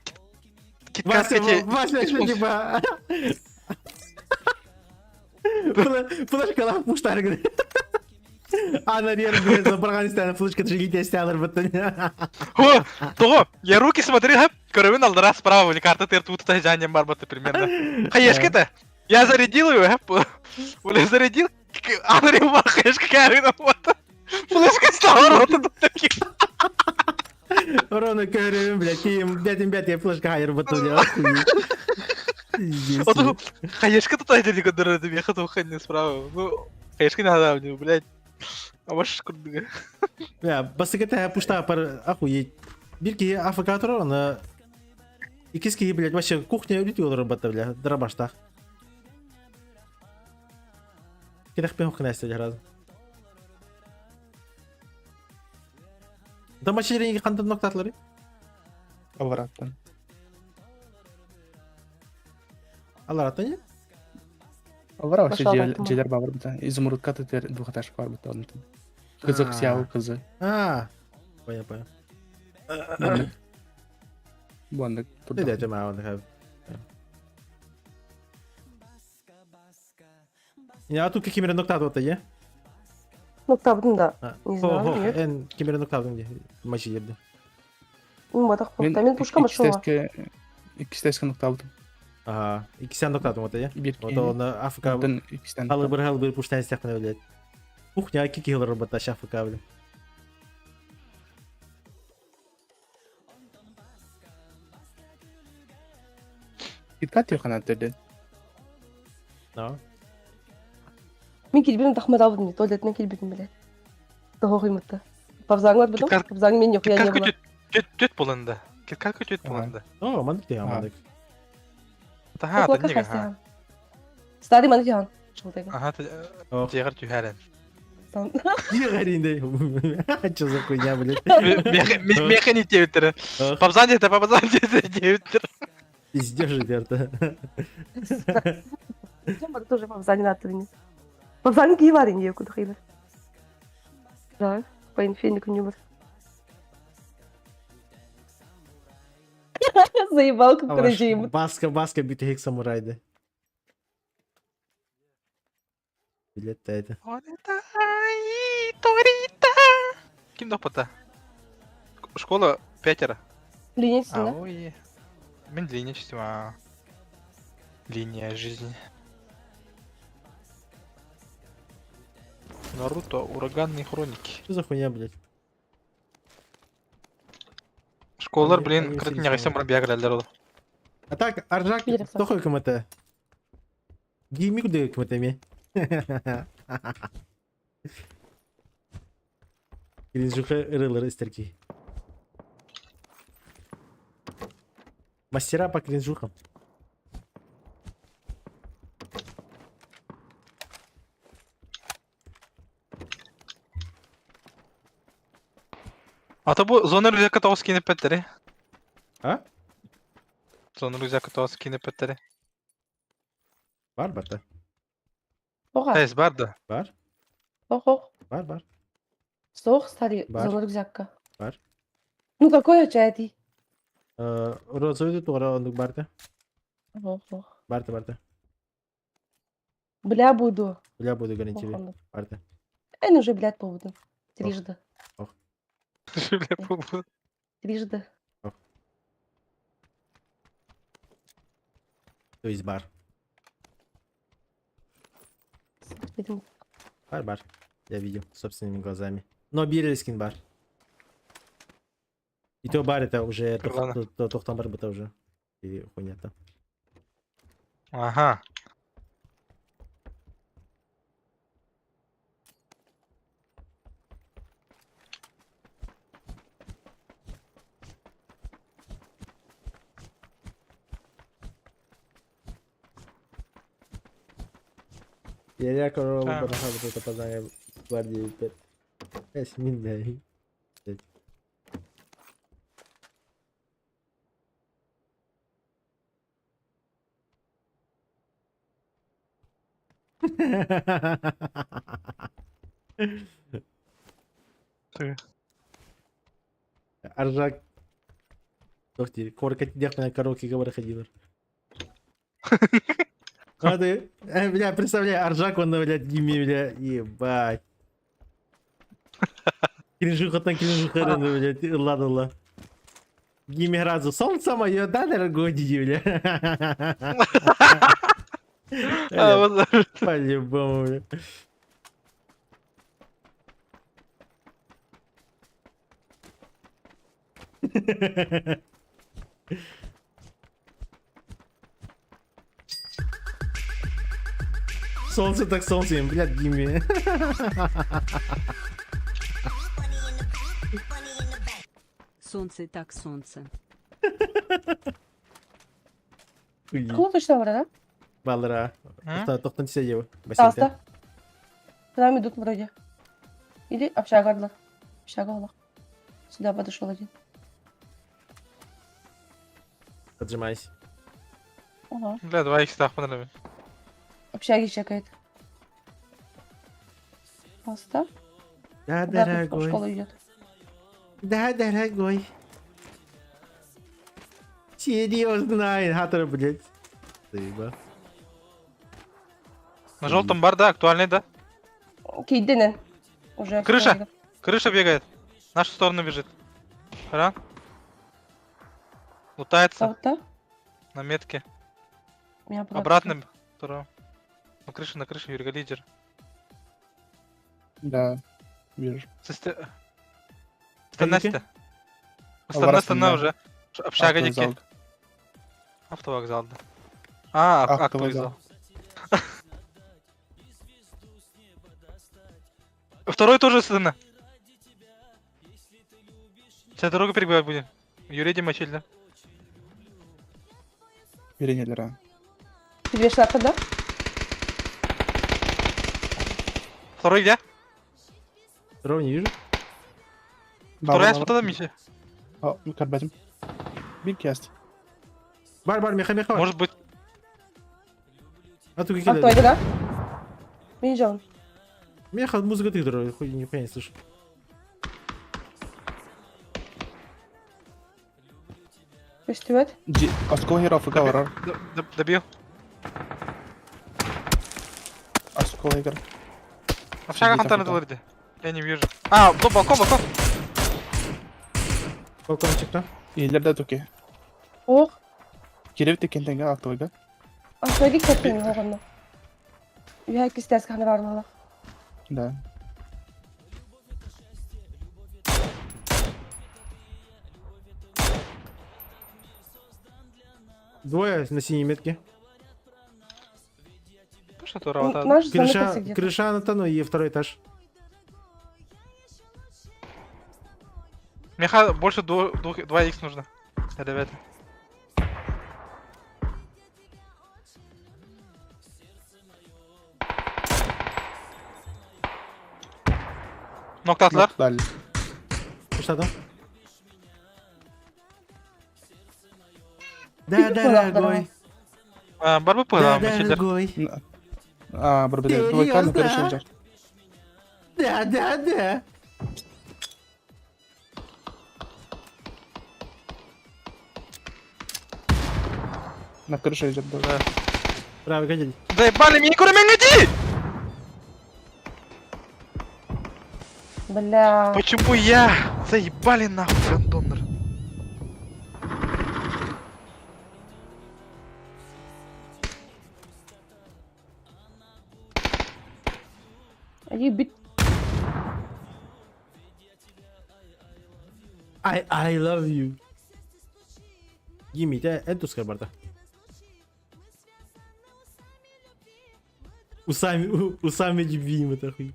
[SPEAKER 4] Вася,
[SPEAKER 5] киткат
[SPEAKER 4] Вася, что типа... Флешка пуштар, говорит. А, наверное, блядь, забрал флешка джигите стялар бутон.
[SPEAKER 5] О, того, я руки смотри, ха, көрөбүн алдыра справа, или карта тер тут жанем бар баты примерно. Хаешка-то? Я зарядил ее, ха, бля, зарядил, а на хаешка кәрін вот. Флешка стала рота тут таких.
[SPEAKER 4] Рона көрөбүн, блядь, кийим, блядь, блядь, я флешка хайыр бутон, охуеть.
[SPEAKER 5] Вот хаешка тут айдели көдөрөдү, мен хату не справа. Ну, хаешка не надо мне, блядь. А ваш курдыга.
[SPEAKER 4] Бля, басыгата пушта пар охуеть. Бир киһи АФК турар, аны иккис киһи, блядь, вообще кухня үлүт олорор батта, бля, дырабаштах. Кирәк пен хнәсте разом. Да машине кантан ноктатлары?
[SPEAKER 1] Обратно.
[SPEAKER 4] Алар атын не?
[SPEAKER 1] Алар вообще
[SPEAKER 3] Пошла
[SPEAKER 1] желер бар бит. Изумрудка тетер двухэтажка бар бит. Кызык сяо кызы.
[SPEAKER 4] А, понял, понял.
[SPEAKER 1] Маннык. Буаннык
[SPEAKER 4] Да, это мало, да. Я тут кимер ноктаабыта дии?
[SPEAKER 3] Ноктаабытым да. Не знаю, нет.
[SPEAKER 4] Эн кимер ноктаабытың дии. Мачи жерде.
[SPEAKER 3] Мин
[SPEAKER 1] Мин
[SPEAKER 3] Мин пушка машова.
[SPEAKER 1] Иккистэскэ ноктаабытым.
[SPEAKER 4] Ага. Иккисен ноктаабытым ота дии.
[SPEAKER 1] Биир
[SPEAKER 4] Вот он АФК
[SPEAKER 1] Онтон иккистэн
[SPEAKER 4] халыбыр халыбыр пуштан истэхпинэ блядь. Кухня кики хылар батта АФК блядь.
[SPEAKER 1] Киткат юханан төрдөн.
[SPEAKER 4] No.
[SPEAKER 3] Мин килбитим тахматаабытым дии, туалетынан килбитим билэ. Тоһоҕуймутта. Павзаҥҥар бутум,
[SPEAKER 5] Киткат
[SPEAKER 3] павзаҥ мин нихуя не
[SPEAKER 5] Киткат
[SPEAKER 3] было.
[SPEAKER 5] түт түт буланды. Киткат түт
[SPEAKER 1] Ага.
[SPEAKER 5] буланды.
[SPEAKER 4] О, мандык дии, мандык.
[SPEAKER 5] Таха
[SPEAKER 3] Кулака
[SPEAKER 5] тэннига ха.
[SPEAKER 3] хастахан. Старый маны тихан. Шылтайга.
[SPEAKER 5] Аха
[SPEAKER 4] Ох.
[SPEAKER 5] тиэгэр түһэрэн.
[SPEAKER 4] Дии Че за хуйня, блядь?
[SPEAKER 5] Меха не диэбиттэрэ.
[SPEAKER 4] Ох,
[SPEAKER 5] Папзан диэтэ, папзан диэтэ диэбиттэр.
[SPEAKER 4] Пиздёж идёт.
[SPEAKER 3] Тоже павзаң надо Павзаң кии бар инде куда хыйлар. Да, по инфе не Заебал, как короче ему.
[SPEAKER 4] Баска, баска, бит самурайды. Билет это.
[SPEAKER 5] Ким допота? Школа пятеро.
[SPEAKER 3] Линия
[SPEAKER 5] А,
[SPEAKER 3] да?
[SPEAKER 5] ой. Мин линия чистима. Линия жизни. Наруто, ураганные хроники.
[SPEAKER 4] Что за хуйня, блядь?
[SPEAKER 5] Школалар,
[SPEAKER 4] Они-
[SPEAKER 5] блин,
[SPEAKER 4] они
[SPEAKER 5] кырытын
[SPEAKER 4] все
[SPEAKER 5] яғайсан бұрын бияғыралар ол.
[SPEAKER 4] А так, Аржак,
[SPEAKER 3] Билет
[SPEAKER 4] тохой кмт. Гейми куда кмт ми? Кринжуха рылар истерки. Мастера по кринжухам.
[SPEAKER 5] Ата бұл зона рюкзакка тоғыз киніп бәттірі.
[SPEAKER 4] А?
[SPEAKER 5] Зона рюкзакка тоғыз киніп бәттірі.
[SPEAKER 4] Бар, бар, да.
[SPEAKER 3] Оға.
[SPEAKER 5] Тәйс бар да.
[SPEAKER 4] Бар,
[SPEAKER 3] Ох, ох.
[SPEAKER 4] бар, бар.
[SPEAKER 3] Сох, старый,
[SPEAKER 4] Бар.
[SPEAKER 3] зона рюкзакка.
[SPEAKER 4] Бар.
[SPEAKER 3] Ну какой очати?
[SPEAKER 4] Розовый тура ондук бар да.
[SPEAKER 3] Ох, ох.
[SPEAKER 4] Бар да, бар да.
[SPEAKER 3] Бля буду.
[SPEAKER 4] Бля, буду гарантирую.
[SPEAKER 3] Ох,
[SPEAKER 4] Бар да.
[SPEAKER 3] Эн уже, блядь, поводу. Трижды.
[SPEAKER 5] Бля, бұл-
[SPEAKER 3] Трижды.
[SPEAKER 4] То есть бар.
[SPEAKER 3] Видимо.
[SPEAKER 4] Бар, бар. Я видел собственными глазами. Но Бирельскин бар. И то бар это уже
[SPEAKER 5] Ладно.
[SPEAKER 4] тохтан бар это уже. И хуйня там.
[SPEAKER 5] Аха.
[SPEAKER 4] Я корова
[SPEAKER 5] Так.
[SPEAKER 4] бараха вот это познание гвардии 5. 5 мин, да.
[SPEAKER 5] Ты.
[SPEAKER 4] Аржак. Тохти, корка дехпена караоке говоря ходила. А ты, бля, представляю, Аржак, он, блядь, гимми, бля, ебать. Кринжуха там, кринжуха, ну, блядь, ладно, ладно. Гимми разу, солнце мое, да, дорогой, диди, бля.
[SPEAKER 5] А, вот.
[SPEAKER 4] По-любому, бля. Солнце так солнце, блядь, Гимми.
[SPEAKER 7] Солнце так солнце.
[SPEAKER 3] Кул точно бар, да?
[SPEAKER 4] Балра.
[SPEAKER 5] М?
[SPEAKER 4] Тоқтан тисе
[SPEAKER 3] Таста. К нам идут вроде. Или общага одна. Общага Аллах. Сюда подошел один.
[SPEAKER 4] Отжимайся.
[SPEAKER 3] Ага.
[SPEAKER 5] Бля, 2х тахпын
[SPEAKER 3] Общаги чекает. Таста.
[SPEAKER 4] Да,
[SPEAKER 3] Обратно в
[SPEAKER 4] дорогой.
[SPEAKER 3] школу идет.
[SPEAKER 4] Да, дорогой. Серьезно, хатыр, блядь. Заебал.
[SPEAKER 5] На желтом бар, да, актуальный, да?
[SPEAKER 3] Кейденен. Уже.
[SPEAKER 5] Крыша!
[SPEAKER 3] актуально.
[SPEAKER 5] Крыша бегает. В нашу сторону бежит. Хара. Лутается
[SPEAKER 3] Вот так?
[SPEAKER 5] на метке.
[SPEAKER 3] Меня обратно.
[SPEAKER 5] Обратно. Второго. На крыше, Юрга лидер.
[SPEAKER 1] Да, вижу.
[SPEAKER 5] Стена,
[SPEAKER 4] Паники?
[SPEAKER 5] стена. Стена,
[SPEAKER 1] Обратно,
[SPEAKER 5] стена
[SPEAKER 1] да.
[SPEAKER 5] уже. Общага дики.
[SPEAKER 1] Автовокзал.
[SPEAKER 5] Автовокзал, да. А,
[SPEAKER 1] Автовокзал.
[SPEAKER 5] автовокзал. Второй тоже стена. Сейчас дорогу перебивать будем. Юрий Димачиль, да?
[SPEAKER 1] Переняли ран.
[SPEAKER 3] Тебе шляпа, да?
[SPEAKER 5] Второй где?
[SPEAKER 4] Второго не вижу.
[SPEAKER 5] Второй спотада Миша.
[SPEAKER 1] А, карбатим. Биг кест.
[SPEAKER 4] Бар, бар, меха, меха.
[SPEAKER 5] Может быть,
[SPEAKER 4] А ты
[SPEAKER 3] А кто это, да? Мижон.
[SPEAKER 4] Меха, музыка ты, которую хуй нихуя не слышу.
[SPEAKER 3] Көстүбэт.
[SPEAKER 1] Оскол херов и говорор.
[SPEAKER 5] добил.
[SPEAKER 1] Оскол игр.
[SPEAKER 5] Общага
[SPEAKER 1] Где там
[SPEAKER 5] фонтана
[SPEAKER 1] это?
[SPEAKER 5] вроде. Я не вижу. А, ну, балкон, балкон.
[SPEAKER 4] Балкончик, да?
[SPEAKER 1] Илерде туки.
[SPEAKER 3] Ох.
[SPEAKER 1] Кирев текентенге актовыга.
[SPEAKER 3] Автоги кеттин оҕонно. Үһэ кистээс ханы бар буолла.
[SPEAKER 1] Да.
[SPEAKER 4] Двое на синей метке.
[SPEAKER 5] Что то работа.
[SPEAKER 3] Наш
[SPEAKER 4] Крыша,
[SPEAKER 3] заныкался где-то.
[SPEAKER 4] крыша на тону и второй этаж.
[SPEAKER 5] Меха больше 2х нужно. Ребята. Ноктатлар.
[SPEAKER 1] Дали.
[SPEAKER 4] Что там? Да,
[SPEAKER 3] Куда
[SPEAKER 4] дорогой.
[SPEAKER 5] А, Барбы
[SPEAKER 4] Да,
[SPEAKER 5] пыла, мачилер.
[SPEAKER 4] дорогой.
[SPEAKER 1] А, барбеде. Двойка на
[SPEAKER 4] Серьезно?
[SPEAKER 1] крыше жар.
[SPEAKER 4] Да, да, да.
[SPEAKER 1] На крыше жар.
[SPEAKER 5] Да.
[SPEAKER 4] Правый, годи.
[SPEAKER 5] Заебали меня, кроме меня,
[SPEAKER 3] Бля.
[SPEAKER 5] Почему я? Заебали нахуй, рандомнер.
[SPEAKER 3] Ебить.
[SPEAKER 4] I love you. Gimme that. Это скарбарта. Усами, усами любви, это хуй.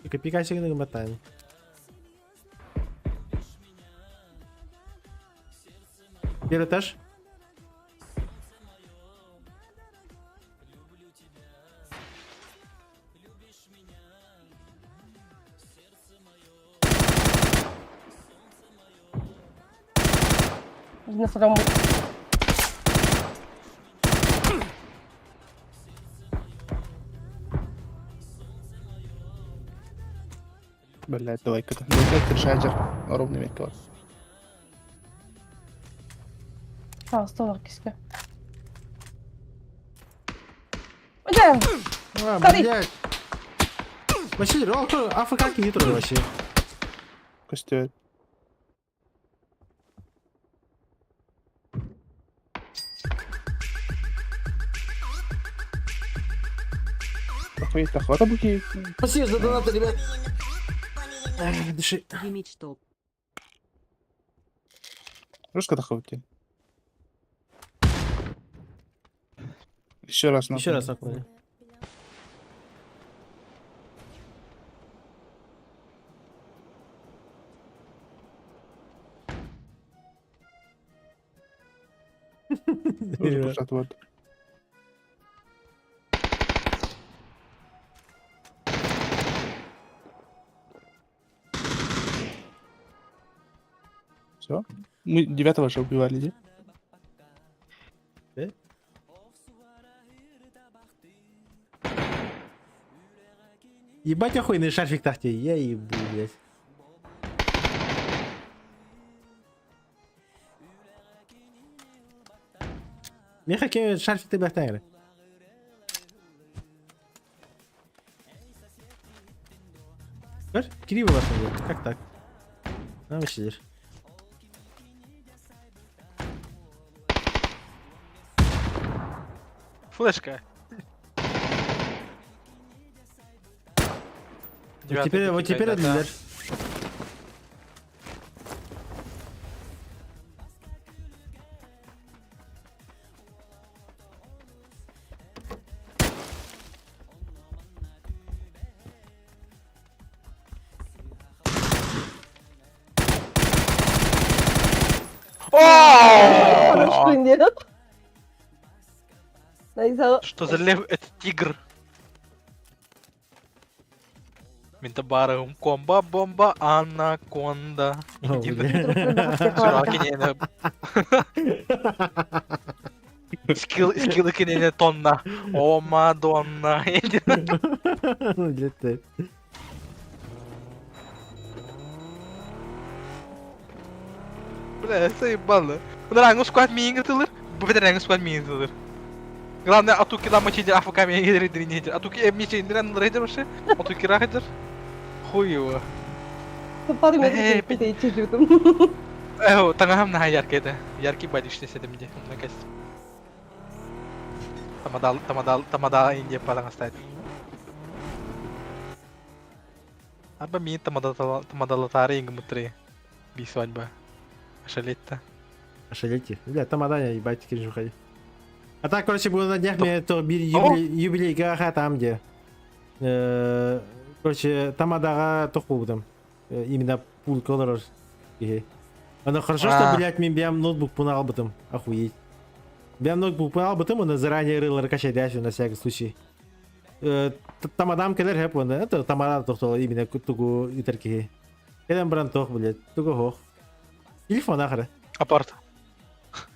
[SPEAKER 4] Копикасик на мотаем. Первый этаж.
[SPEAKER 3] На втором.
[SPEAKER 1] Блять, двойка. Двойка крыша жар. Ровный метка.
[SPEAKER 3] А, стол киска. Бля.
[SPEAKER 4] А,
[SPEAKER 3] Смотри.
[SPEAKER 4] блядь. Вообще, АФК не вообще.
[SPEAKER 1] Костер. Охуеть, охота буки.
[SPEAKER 4] Спасибо за донаты, ребят. Ай, дыши.
[SPEAKER 7] Димич топ.
[SPEAKER 1] Русская охота. Еще раз.
[SPEAKER 4] Еще раз нахуй.
[SPEAKER 1] Уже пошла вот. Все? Мы девятого же убивали, да?
[SPEAKER 4] Да? Ебать охуенный шарфик тахте, я ебу, блядь. Меха кем шарфик ты бахтайры. Көр, кири боласың деп. Как так? Мына сидер.
[SPEAKER 5] Флешка.
[SPEAKER 4] Вот теперь, вот теперь однилер.
[SPEAKER 3] Хорошо, нет? Найза.
[SPEAKER 5] Что за лев? Это тигр. Ментабарым комба бомба анаконда.
[SPEAKER 4] О,
[SPEAKER 5] Иди
[SPEAKER 4] бля.
[SPEAKER 5] Сүракинене. Скилл скиллы кинене тонна. О мадонна.
[SPEAKER 4] Блядь, ты.
[SPEAKER 5] Бля, заебало. Рангу сквад миинг тылыр. Бу рангу сквад миинг тылыр. Главное, атуки ла мочи АФК миинг дринетер. Атуки мичи индрен рейдер вообще. Атуки рахедер. Хуй его.
[SPEAKER 3] Пару
[SPEAKER 5] Эй,
[SPEAKER 3] метров чуть-чуть.
[SPEAKER 5] Э, таҥаһым наһаа яркий этэ. Яркий бадишный сетим дии. Онно кэс. Тамадал, тамадал, тамада Индия параҥастаат. Арба миин тамадалатаары иҥгымыттары. Би свадьба. Шалетта.
[SPEAKER 4] Ошалейте. Бля, там Аданя, ебать, теперь же уходи. А так, короче, буду на днях мне то юбилей, юбилей там где. Короче, там Адага тохпу там. Именно пул колор. Оно хорошо, что,
[SPEAKER 5] А.
[SPEAKER 4] блядь, мен бям ноутбук пунал бы там. Охуеть. Бям ноутбук пунал бы там, он заранее рыл ракачай дясю на всякий случай. Там Адам келер хэп он, это там Адам тохтол именно тугу итерки. Келем бран тох, блядь, тугу хох. Телефон ахара.
[SPEAKER 5] Апарт.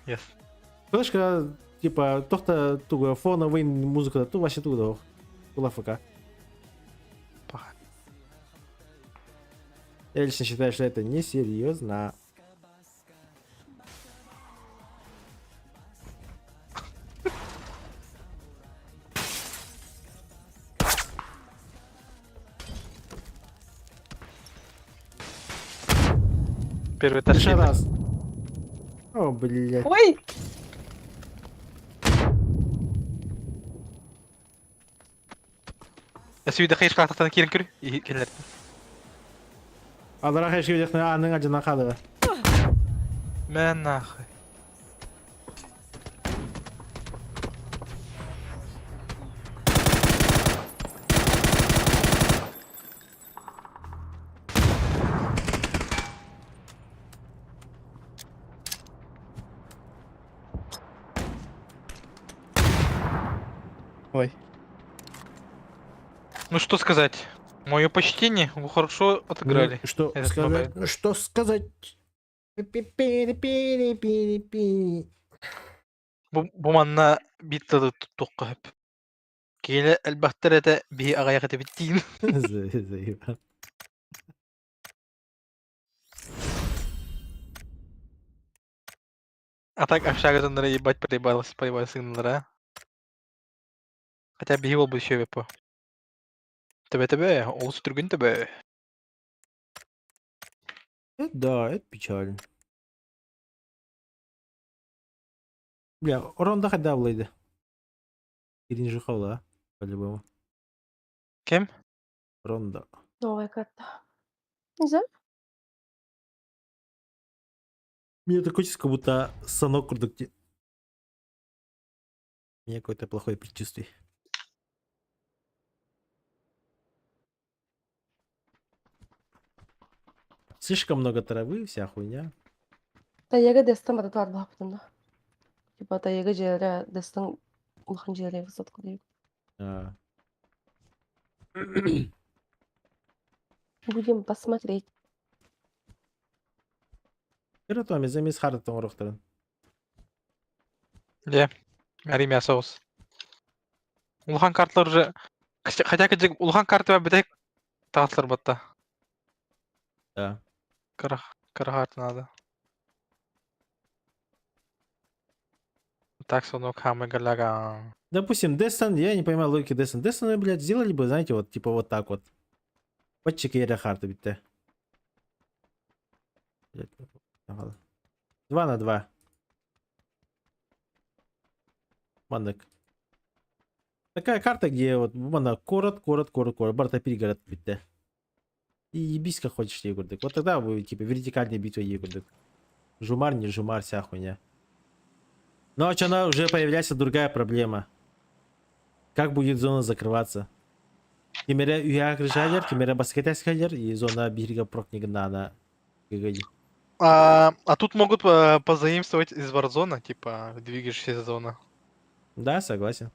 [SPEAKER 5] Yes.
[SPEAKER 4] Флешка, типа, тохта туга фоновый музыка, ту вообще туга Тула ФК.
[SPEAKER 5] Паха.
[SPEAKER 4] Я лично считаю, что это несерьезно.
[SPEAKER 5] Первый этаж.
[SPEAKER 4] Еще
[SPEAKER 5] видно.
[SPEAKER 4] раз. О, блядь.
[SPEAKER 3] Ой!
[SPEAKER 5] Сүйді қайыр қақтықтан келін кір. Келер.
[SPEAKER 4] Алара хайшки видехна аның ажына калыга.
[SPEAKER 5] Мә нахуй.
[SPEAKER 1] Ой.
[SPEAKER 5] Ну что сказать? Мое почтение, вы хорошо отыграли.
[SPEAKER 4] Ну, что
[SPEAKER 5] этот
[SPEAKER 4] сказать?
[SPEAKER 5] момент.
[SPEAKER 4] Ну, что сказать? Пи-пи-пи-пи-пи-пи.
[SPEAKER 5] Бу бу манна биир тылы туттуохха сөп. Киһи элбэхтэр этэ биһи аҕыйах этибит диин.
[SPEAKER 4] Заебал.
[SPEAKER 5] А так общага дьонноро ебать проебалась, проебалась гыннылар Хотя биһи буолбут еще по. Төбө-төбө, олус түргэн төбө.
[SPEAKER 4] Это да, это печально. Бля, Ронда хотя бы Ирин Жухала, по-любому.
[SPEAKER 5] Кем?
[SPEAKER 4] Ронда.
[SPEAKER 3] Новая карта. Не знаю.
[SPEAKER 4] Мне такое чувство, как будто санок курдук. У меня какое-то плохое предчувствие. Слишком много травы, вся хуйня.
[SPEAKER 3] Тайга дестан бата бар баптында. Типа тайга жере дестан улахан жере высотка дейм.
[SPEAKER 4] А,
[SPEAKER 3] Будем посмотреть.
[SPEAKER 4] Киротоми, замес хардаттан урохтарын.
[SPEAKER 5] Дьэ, аримя соус. Улахан карталар уже хотя кырдьык улахан карта бүтэһик Таҕыстарбатта.
[SPEAKER 4] Да.
[SPEAKER 5] Кыра кыра надо. Так сонок хамы галяга.
[SPEAKER 4] Допустим, Дестон, я не понимаю логики Дестон. Дестона, блядь, сделали бы, знаете, вот, типа вот так вот. Подчекеря харта битте. Блядь, ага. 2 на 2. Маннык. Такая карта, где вот манна город, город, город, город, барыта пригород битте. И ебись как хочешь курдук. Вот тогда вы, типа, вертикальная битва курдук. Жумар, не жумар, вся хуйня. Но а она уже появляется другая проблема. Как будет зона закрываться? Ким эрэ үөһэ крышалар, ким эрэ бастакы этээскэ и зона бииргэ прокнигнана.
[SPEAKER 5] А тут могут позаимствовать из Warzone, типа двигающаяся зона.
[SPEAKER 4] Да, согласен.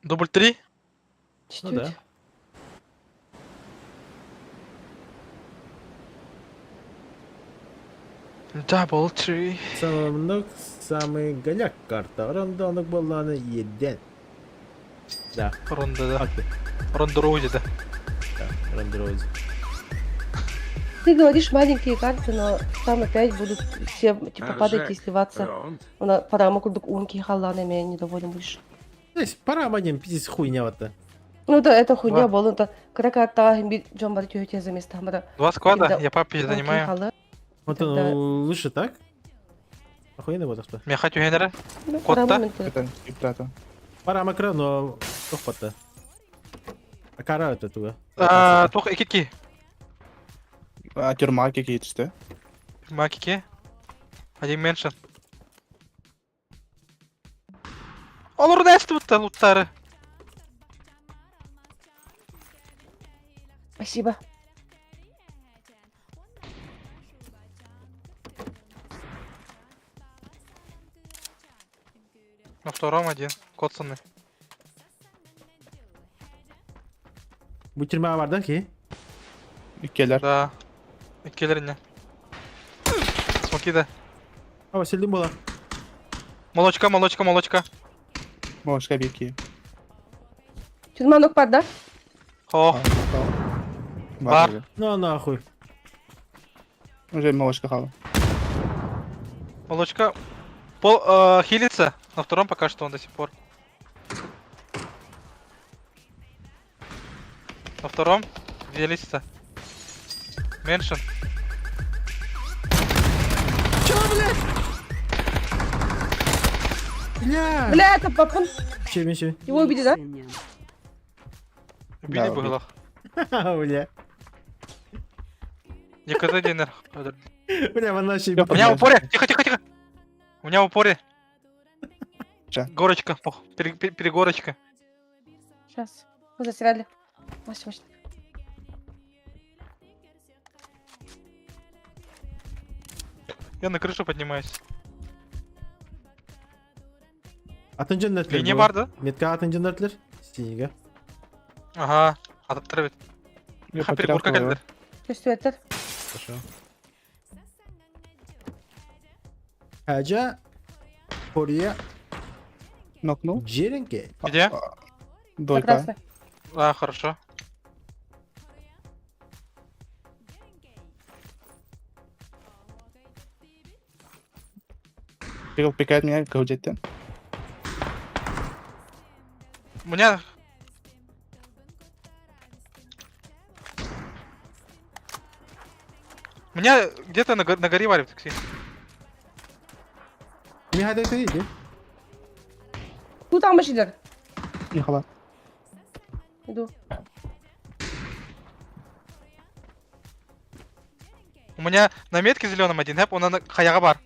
[SPEAKER 5] Дубль 3?
[SPEAKER 4] Ну
[SPEAKER 3] Чуть-чуть.
[SPEAKER 4] да.
[SPEAKER 5] Double 3.
[SPEAKER 4] Самый самый голяк карта. Рондонок была на един. Да,
[SPEAKER 5] Ронда, да.
[SPEAKER 4] факты.
[SPEAKER 5] Ронда Роузи, да.
[SPEAKER 4] Да, Рондроузи.
[SPEAKER 3] Ты говоришь маленькие карты, но там опять будут все типа падать и сливаться.
[SPEAKER 8] Раунд.
[SPEAKER 3] Она парама курдук уонки халланы меня недоволен будешь.
[SPEAKER 4] Здесь пора маним, пиздец хуйня вот то.
[SPEAKER 3] Ну да, это хуйня
[SPEAKER 5] Два.
[SPEAKER 3] была, это краката джон бар тётя за место хамара.
[SPEAKER 5] Два склада,
[SPEAKER 3] Да.
[SPEAKER 5] я папе занимаю.
[SPEAKER 4] Вот
[SPEAKER 3] Да.
[SPEAKER 4] ну, лучше так. Охуенно вот что.
[SPEAKER 5] Меня хочу Генера.
[SPEAKER 3] Ну,
[SPEAKER 5] Котта?
[SPEAKER 1] Это брата.
[SPEAKER 4] Пора макро, но тохпата. А кара это туга.
[SPEAKER 5] А, Тух, икики.
[SPEAKER 1] А, тюрьма какие-то, что?
[SPEAKER 5] Макики. Один меньше. Олор нэстибutta луттары.
[SPEAKER 3] Спасибо.
[SPEAKER 5] На втором один. Коцаны.
[SPEAKER 4] Бу тюрьма бар да ки?
[SPEAKER 1] Иккелер.
[SPEAKER 5] Да. Иккилерine. Смоки да.
[SPEAKER 4] А, Василий была.
[SPEAKER 5] Молочка, молочка, молочка.
[SPEAKER 1] Молочка бики.
[SPEAKER 3] Тюрьма нок пад, да?
[SPEAKER 5] О,
[SPEAKER 1] Бар.
[SPEAKER 5] Бар.
[SPEAKER 4] Ну нахуй.
[SPEAKER 1] Уже молочка хала.
[SPEAKER 5] Молочка. Пол, хилится. На втором пока что он до сих пор. На втором. Где лисица? Меньше.
[SPEAKER 4] Бля!
[SPEAKER 3] Бля, это папан.
[SPEAKER 4] Чем еще?
[SPEAKER 3] Его убили, да?
[SPEAKER 7] Сеня.
[SPEAKER 5] Убили
[SPEAKER 1] Да,
[SPEAKER 5] было.
[SPEAKER 4] Бля.
[SPEAKER 5] Я КЗ динер.
[SPEAKER 4] Бля, в нашей
[SPEAKER 1] Я
[SPEAKER 5] У меня в упоре. Тихо, тихо, тихо. У меня в упоре.
[SPEAKER 1] Ча.
[SPEAKER 5] Горочка. Пох. Перегорочка.
[SPEAKER 3] Сейчас. Мы засирали. Вася, Вася.
[SPEAKER 5] Я на крышу поднимаюсь.
[SPEAKER 4] Атын жөннөтлөр.
[SPEAKER 5] Линия бар да?
[SPEAKER 4] Метка атын жөннөтлөр. Синиге.
[SPEAKER 5] Ага. Ататтыр бит.
[SPEAKER 1] Я
[SPEAKER 5] Ха,
[SPEAKER 1] потерял
[SPEAKER 5] перегорка
[SPEAKER 1] твоего.
[SPEAKER 5] келдер.
[SPEAKER 3] Чувствую,
[SPEAKER 4] Хорошо. Хажа. Пория.
[SPEAKER 1] Нокнул.
[SPEAKER 4] Джеренке.
[SPEAKER 5] Где?
[SPEAKER 1] Дойка.
[SPEAKER 3] Красный.
[SPEAKER 5] А, хорошо.
[SPEAKER 1] Бегал, пикает меня, где-то.
[SPEAKER 5] У меня... У меня где-то на горе варит такси.
[SPEAKER 4] Не хайда это иди.
[SPEAKER 3] Тут там машина.
[SPEAKER 1] Не хала.
[SPEAKER 3] Иду.
[SPEAKER 5] У меня на метке зеленом один хэп, он на хаяга бар.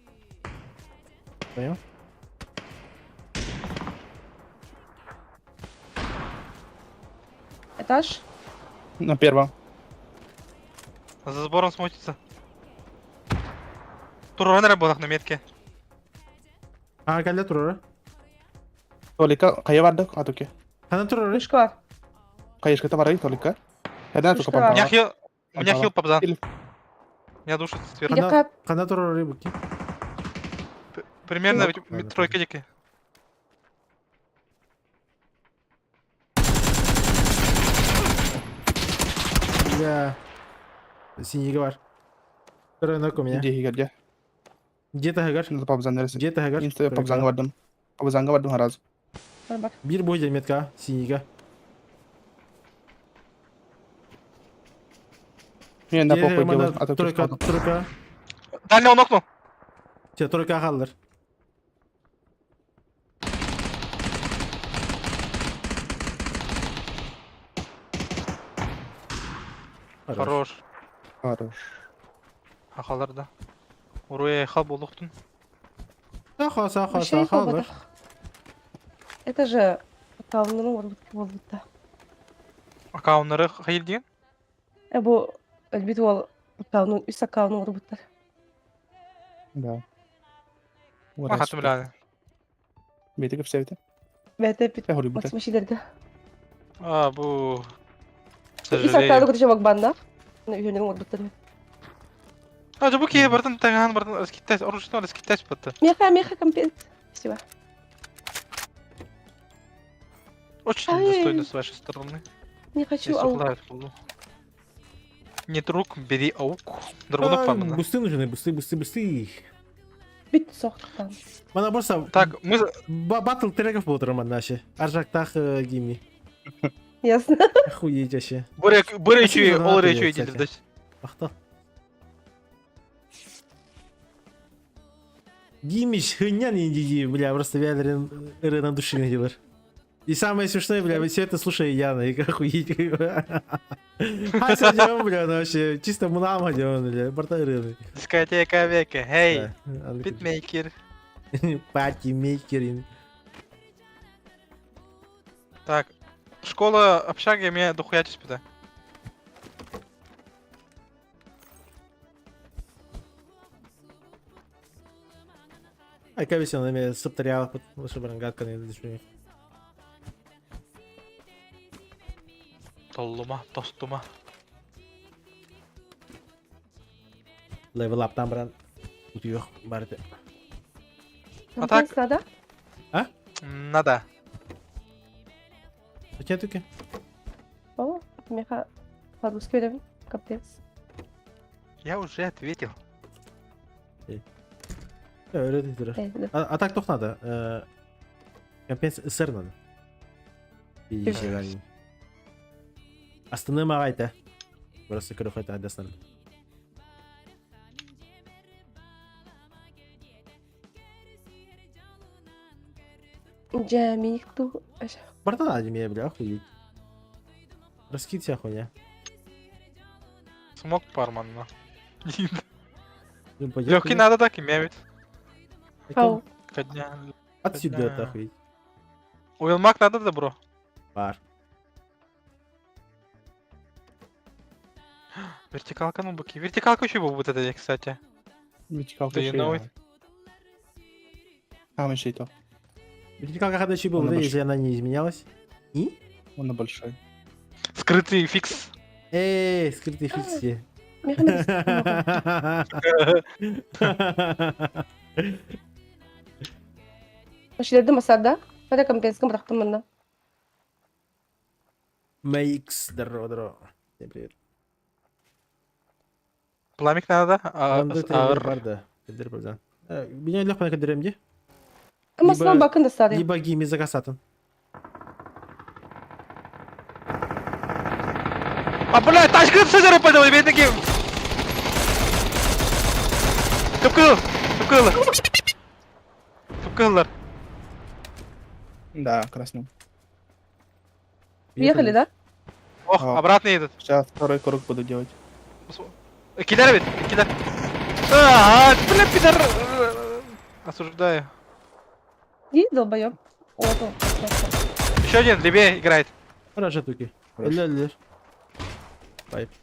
[SPEAKER 4] Понял?
[SPEAKER 3] Этаж.
[SPEAKER 1] На первом.
[SPEAKER 5] За забором смотрится. Туранер был на метке.
[SPEAKER 4] А, калля турора.
[SPEAKER 1] Толика, кая барды, атуке.
[SPEAKER 4] Хана турора.
[SPEAKER 3] Вышка бар.
[SPEAKER 1] Кайышка бар, Толика. Когда только
[SPEAKER 3] Слушай,
[SPEAKER 5] У меня
[SPEAKER 1] помпала.
[SPEAKER 5] хил... У меня
[SPEAKER 1] Ага.
[SPEAKER 5] хил попзан.
[SPEAKER 1] Или-
[SPEAKER 5] Меня душит сверху.
[SPEAKER 3] Или кап.
[SPEAKER 4] Хана турора буки.
[SPEAKER 5] Примерно
[SPEAKER 4] Ну, ладно,
[SPEAKER 5] тройка дики.
[SPEAKER 4] Бля. Синьигэ бар. Второй нок у меня.
[SPEAKER 1] Дьиэһигэр дьэ.
[SPEAKER 4] Дьиэ таһыгар.
[SPEAKER 1] Пабзан эрэ.
[SPEAKER 4] Дьиэ таһыгар.
[SPEAKER 1] Инста пабзанга бардым. Пабзанга бардым харазы.
[SPEAKER 3] Бар бар.
[SPEAKER 4] Биир бой метка синьигэ.
[SPEAKER 1] Не, на похуй делать. А то
[SPEAKER 4] Тройка, тройка.
[SPEAKER 5] Дальний он окно.
[SPEAKER 4] Все, тройка хааллар.
[SPEAKER 5] Хорош.
[SPEAKER 1] Хорош.
[SPEAKER 5] Ахалар да. Уруя хал болуқтун.
[SPEAKER 4] Саха, саха,
[SPEAKER 3] Вообще
[SPEAKER 4] саха,
[SPEAKER 3] их Это же аккаунтын орбут болбутта.
[SPEAKER 5] Аккауннары хайыр деген?
[SPEAKER 3] Э бу өлбүт уол аккаунун үс аккаунун орбуттар.
[SPEAKER 1] Да.
[SPEAKER 5] Ахатым билады.
[SPEAKER 1] Бейті кепсебите.
[SPEAKER 3] Бәте бит
[SPEAKER 1] Э, хори
[SPEAKER 3] Максим шилерге.
[SPEAKER 5] А, бу... К
[SPEAKER 3] Үс аккаунду
[SPEAKER 5] сожалению.
[SPEAKER 3] көрүшө багбанна. Үйөнүн орбуттар.
[SPEAKER 5] А, бу кие бартын таган бартын раскиттәс, оружие раскиттәс батты.
[SPEAKER 3] Меха, меха компенс. Спасибо.
[SPEAKER 5] Очень
[SPEAKER 3] Ай.
[SPEAKER 5] недостойно с вашей стороны.
[SPEAKER 3] Не хочу
[SPEAKER 5] Если
[SPEAKER 3] аук.
[SPEAKER 5] хлает полу. Нет рук, бери аук. Дрона памена.
[SPEAKER 4] Бусты нужны, бусты, бусты, бусты.
[SPEAKER 3] Бүт соқтықтан.
[SPEAKER 4] Мана просто
[SPEAKER 5] Так, мы...
[SPEAKER 4] батл треков был роман наши. Аржактах гимни.
[SPEAKER 3] Ясно.
[SPEAKER 4] Охуеть вообще.
[SPEAKER 5] Буря
[SPEAKER 4] Спасибо
[SPEAKER 5] еще,
[SPEAKER 4] за
[SPEAKER 5] ол
[SPEAKER 4] донаты,
[SPEAKER 5] речу
[SPEAKER 4] кстати.
[SPEAKER 5] едили,
[SPEAKER 4] Ахта. Гимиш, хынян индиги, бля, просто вялерин на души делар. И самое смешное, бля, все это слушаю Яна, и охуеть. А сегодня, бля, ну вообще, чисто мунама делан, бля, борта рыны.
[SPEAKER 5] Дискотека века, хей, битмейкер.
[SPEAKER 4] Пати-мейкер.
[SPEAKER 5] Так, школа общаги меня дохуя түспеді.
[SPEAKER 4] Ай, кабесе, на меня сыптырял, лучше барангатка не дышми.
[SPEAKER 5] Толлума, тостума.
[SPEAKER 4] Левел ап там, брат. Утуёх, барты.
[SPEAKER 5] А так-
[SPEAKER 3] Компенс надо?
[SPEAKER 5] Надо.
[SPEAKER 4] У тебя туки?
[SPEAKER 3] О, меха по-русски беремин. Компенс.
[SPEAKER 5] Я уже ответил.
[SPEAKER 4] Öyle değildir.
[SPEAKER 3] Э, да.
[SPEAKER 4] А, а так тох надо. Компенс СР надо. Астаны мағайта. Просто көрөхөт адасынан.
[SPEAKER 3] Жа, миник ту. Аша.
[SPEAKER 4] Братан, а меня, бля, охуеть. Раскид вся хуйня.
[SPEAKER 5] Смог парманна.
[SPEAKER 4] Ну, пойдёт,
[SPEAKER 5] Легкий
[SPEAKER 4] пойдёт.
[SPEAKER 5] надо так и мявит.
[SPEAKER 3] Ау.
[SPEAKER 5] Кодня.
[SPEAKER 4] Отсюда это
[SPEAKER 5] Да.
[SPEAKER 4] охуеть.
[SPEAKER 5] Уилмак надо добро.
[SPEAKER 4] Бар.
[SPEAKER 5] Вертикалка, ну быки. Вертикалка еще был вот это, кстати.
[SPEAKER 1] Вертикалка
[SPEAKER 5] Do you know it?
[SPEAKER 1] А, еще и то.
[SPEAKER 4] Вертикалка когда еще был,
[SPEAKER 1] Она
[SPEAKER 4] да,
[SPEAKER 1] больше.
[SPEAKER 4] если она не изменялась. И?
[SPEAKER 1] Он на большой.
[SPEAKER 5] Скрытый фикс.
[SPEAKER 4] Эй, скрытые фикси.
[SPEAKER 3] Меха на Шилерді масарда. Бара компенске бырақтым мында.
[SPEAKER 4] Мейкс, здорово, здорово. Всем привет.
[SPEAKER 5] Пламик надо, да? А,
[SPEAKER 4] Анда
[SPEAKER 5] ар.
[SPEAKER 4] бар да. Кендер бар да. Меня легко на кендеремде.
[SPEAKER 3] Масынан бакын да сары.
[SPEAKER 4] Либо гими закасатын.
[SPEAKER 5] А, бля, тачка сызыры подал, мен таким. Кыпкыл, кыпкыл. Кыпкыллар.
[SPEAKER 1] Да, красный.
[SPEAKER 3] Въехали, да?
[SPEAKER 5] Ох,
[SPEAKER 1] А.
[SPEAKER 5] обратно едут.
[SPEAKER 1] Сейчас второй круг буду делать.
[SPEAKER 5] Кидар ведь, кидар. А, бля, пидор. Осуждаю.
[SPEAKER 3] И долбоёб. Вот он.
[SPEAKER 5] Еще один, левее играет.
[SPEAKER 4] Хорошо, туки.
[SPEAKER 1] Хорошо.
[SPEAKER 4] Ля-ля.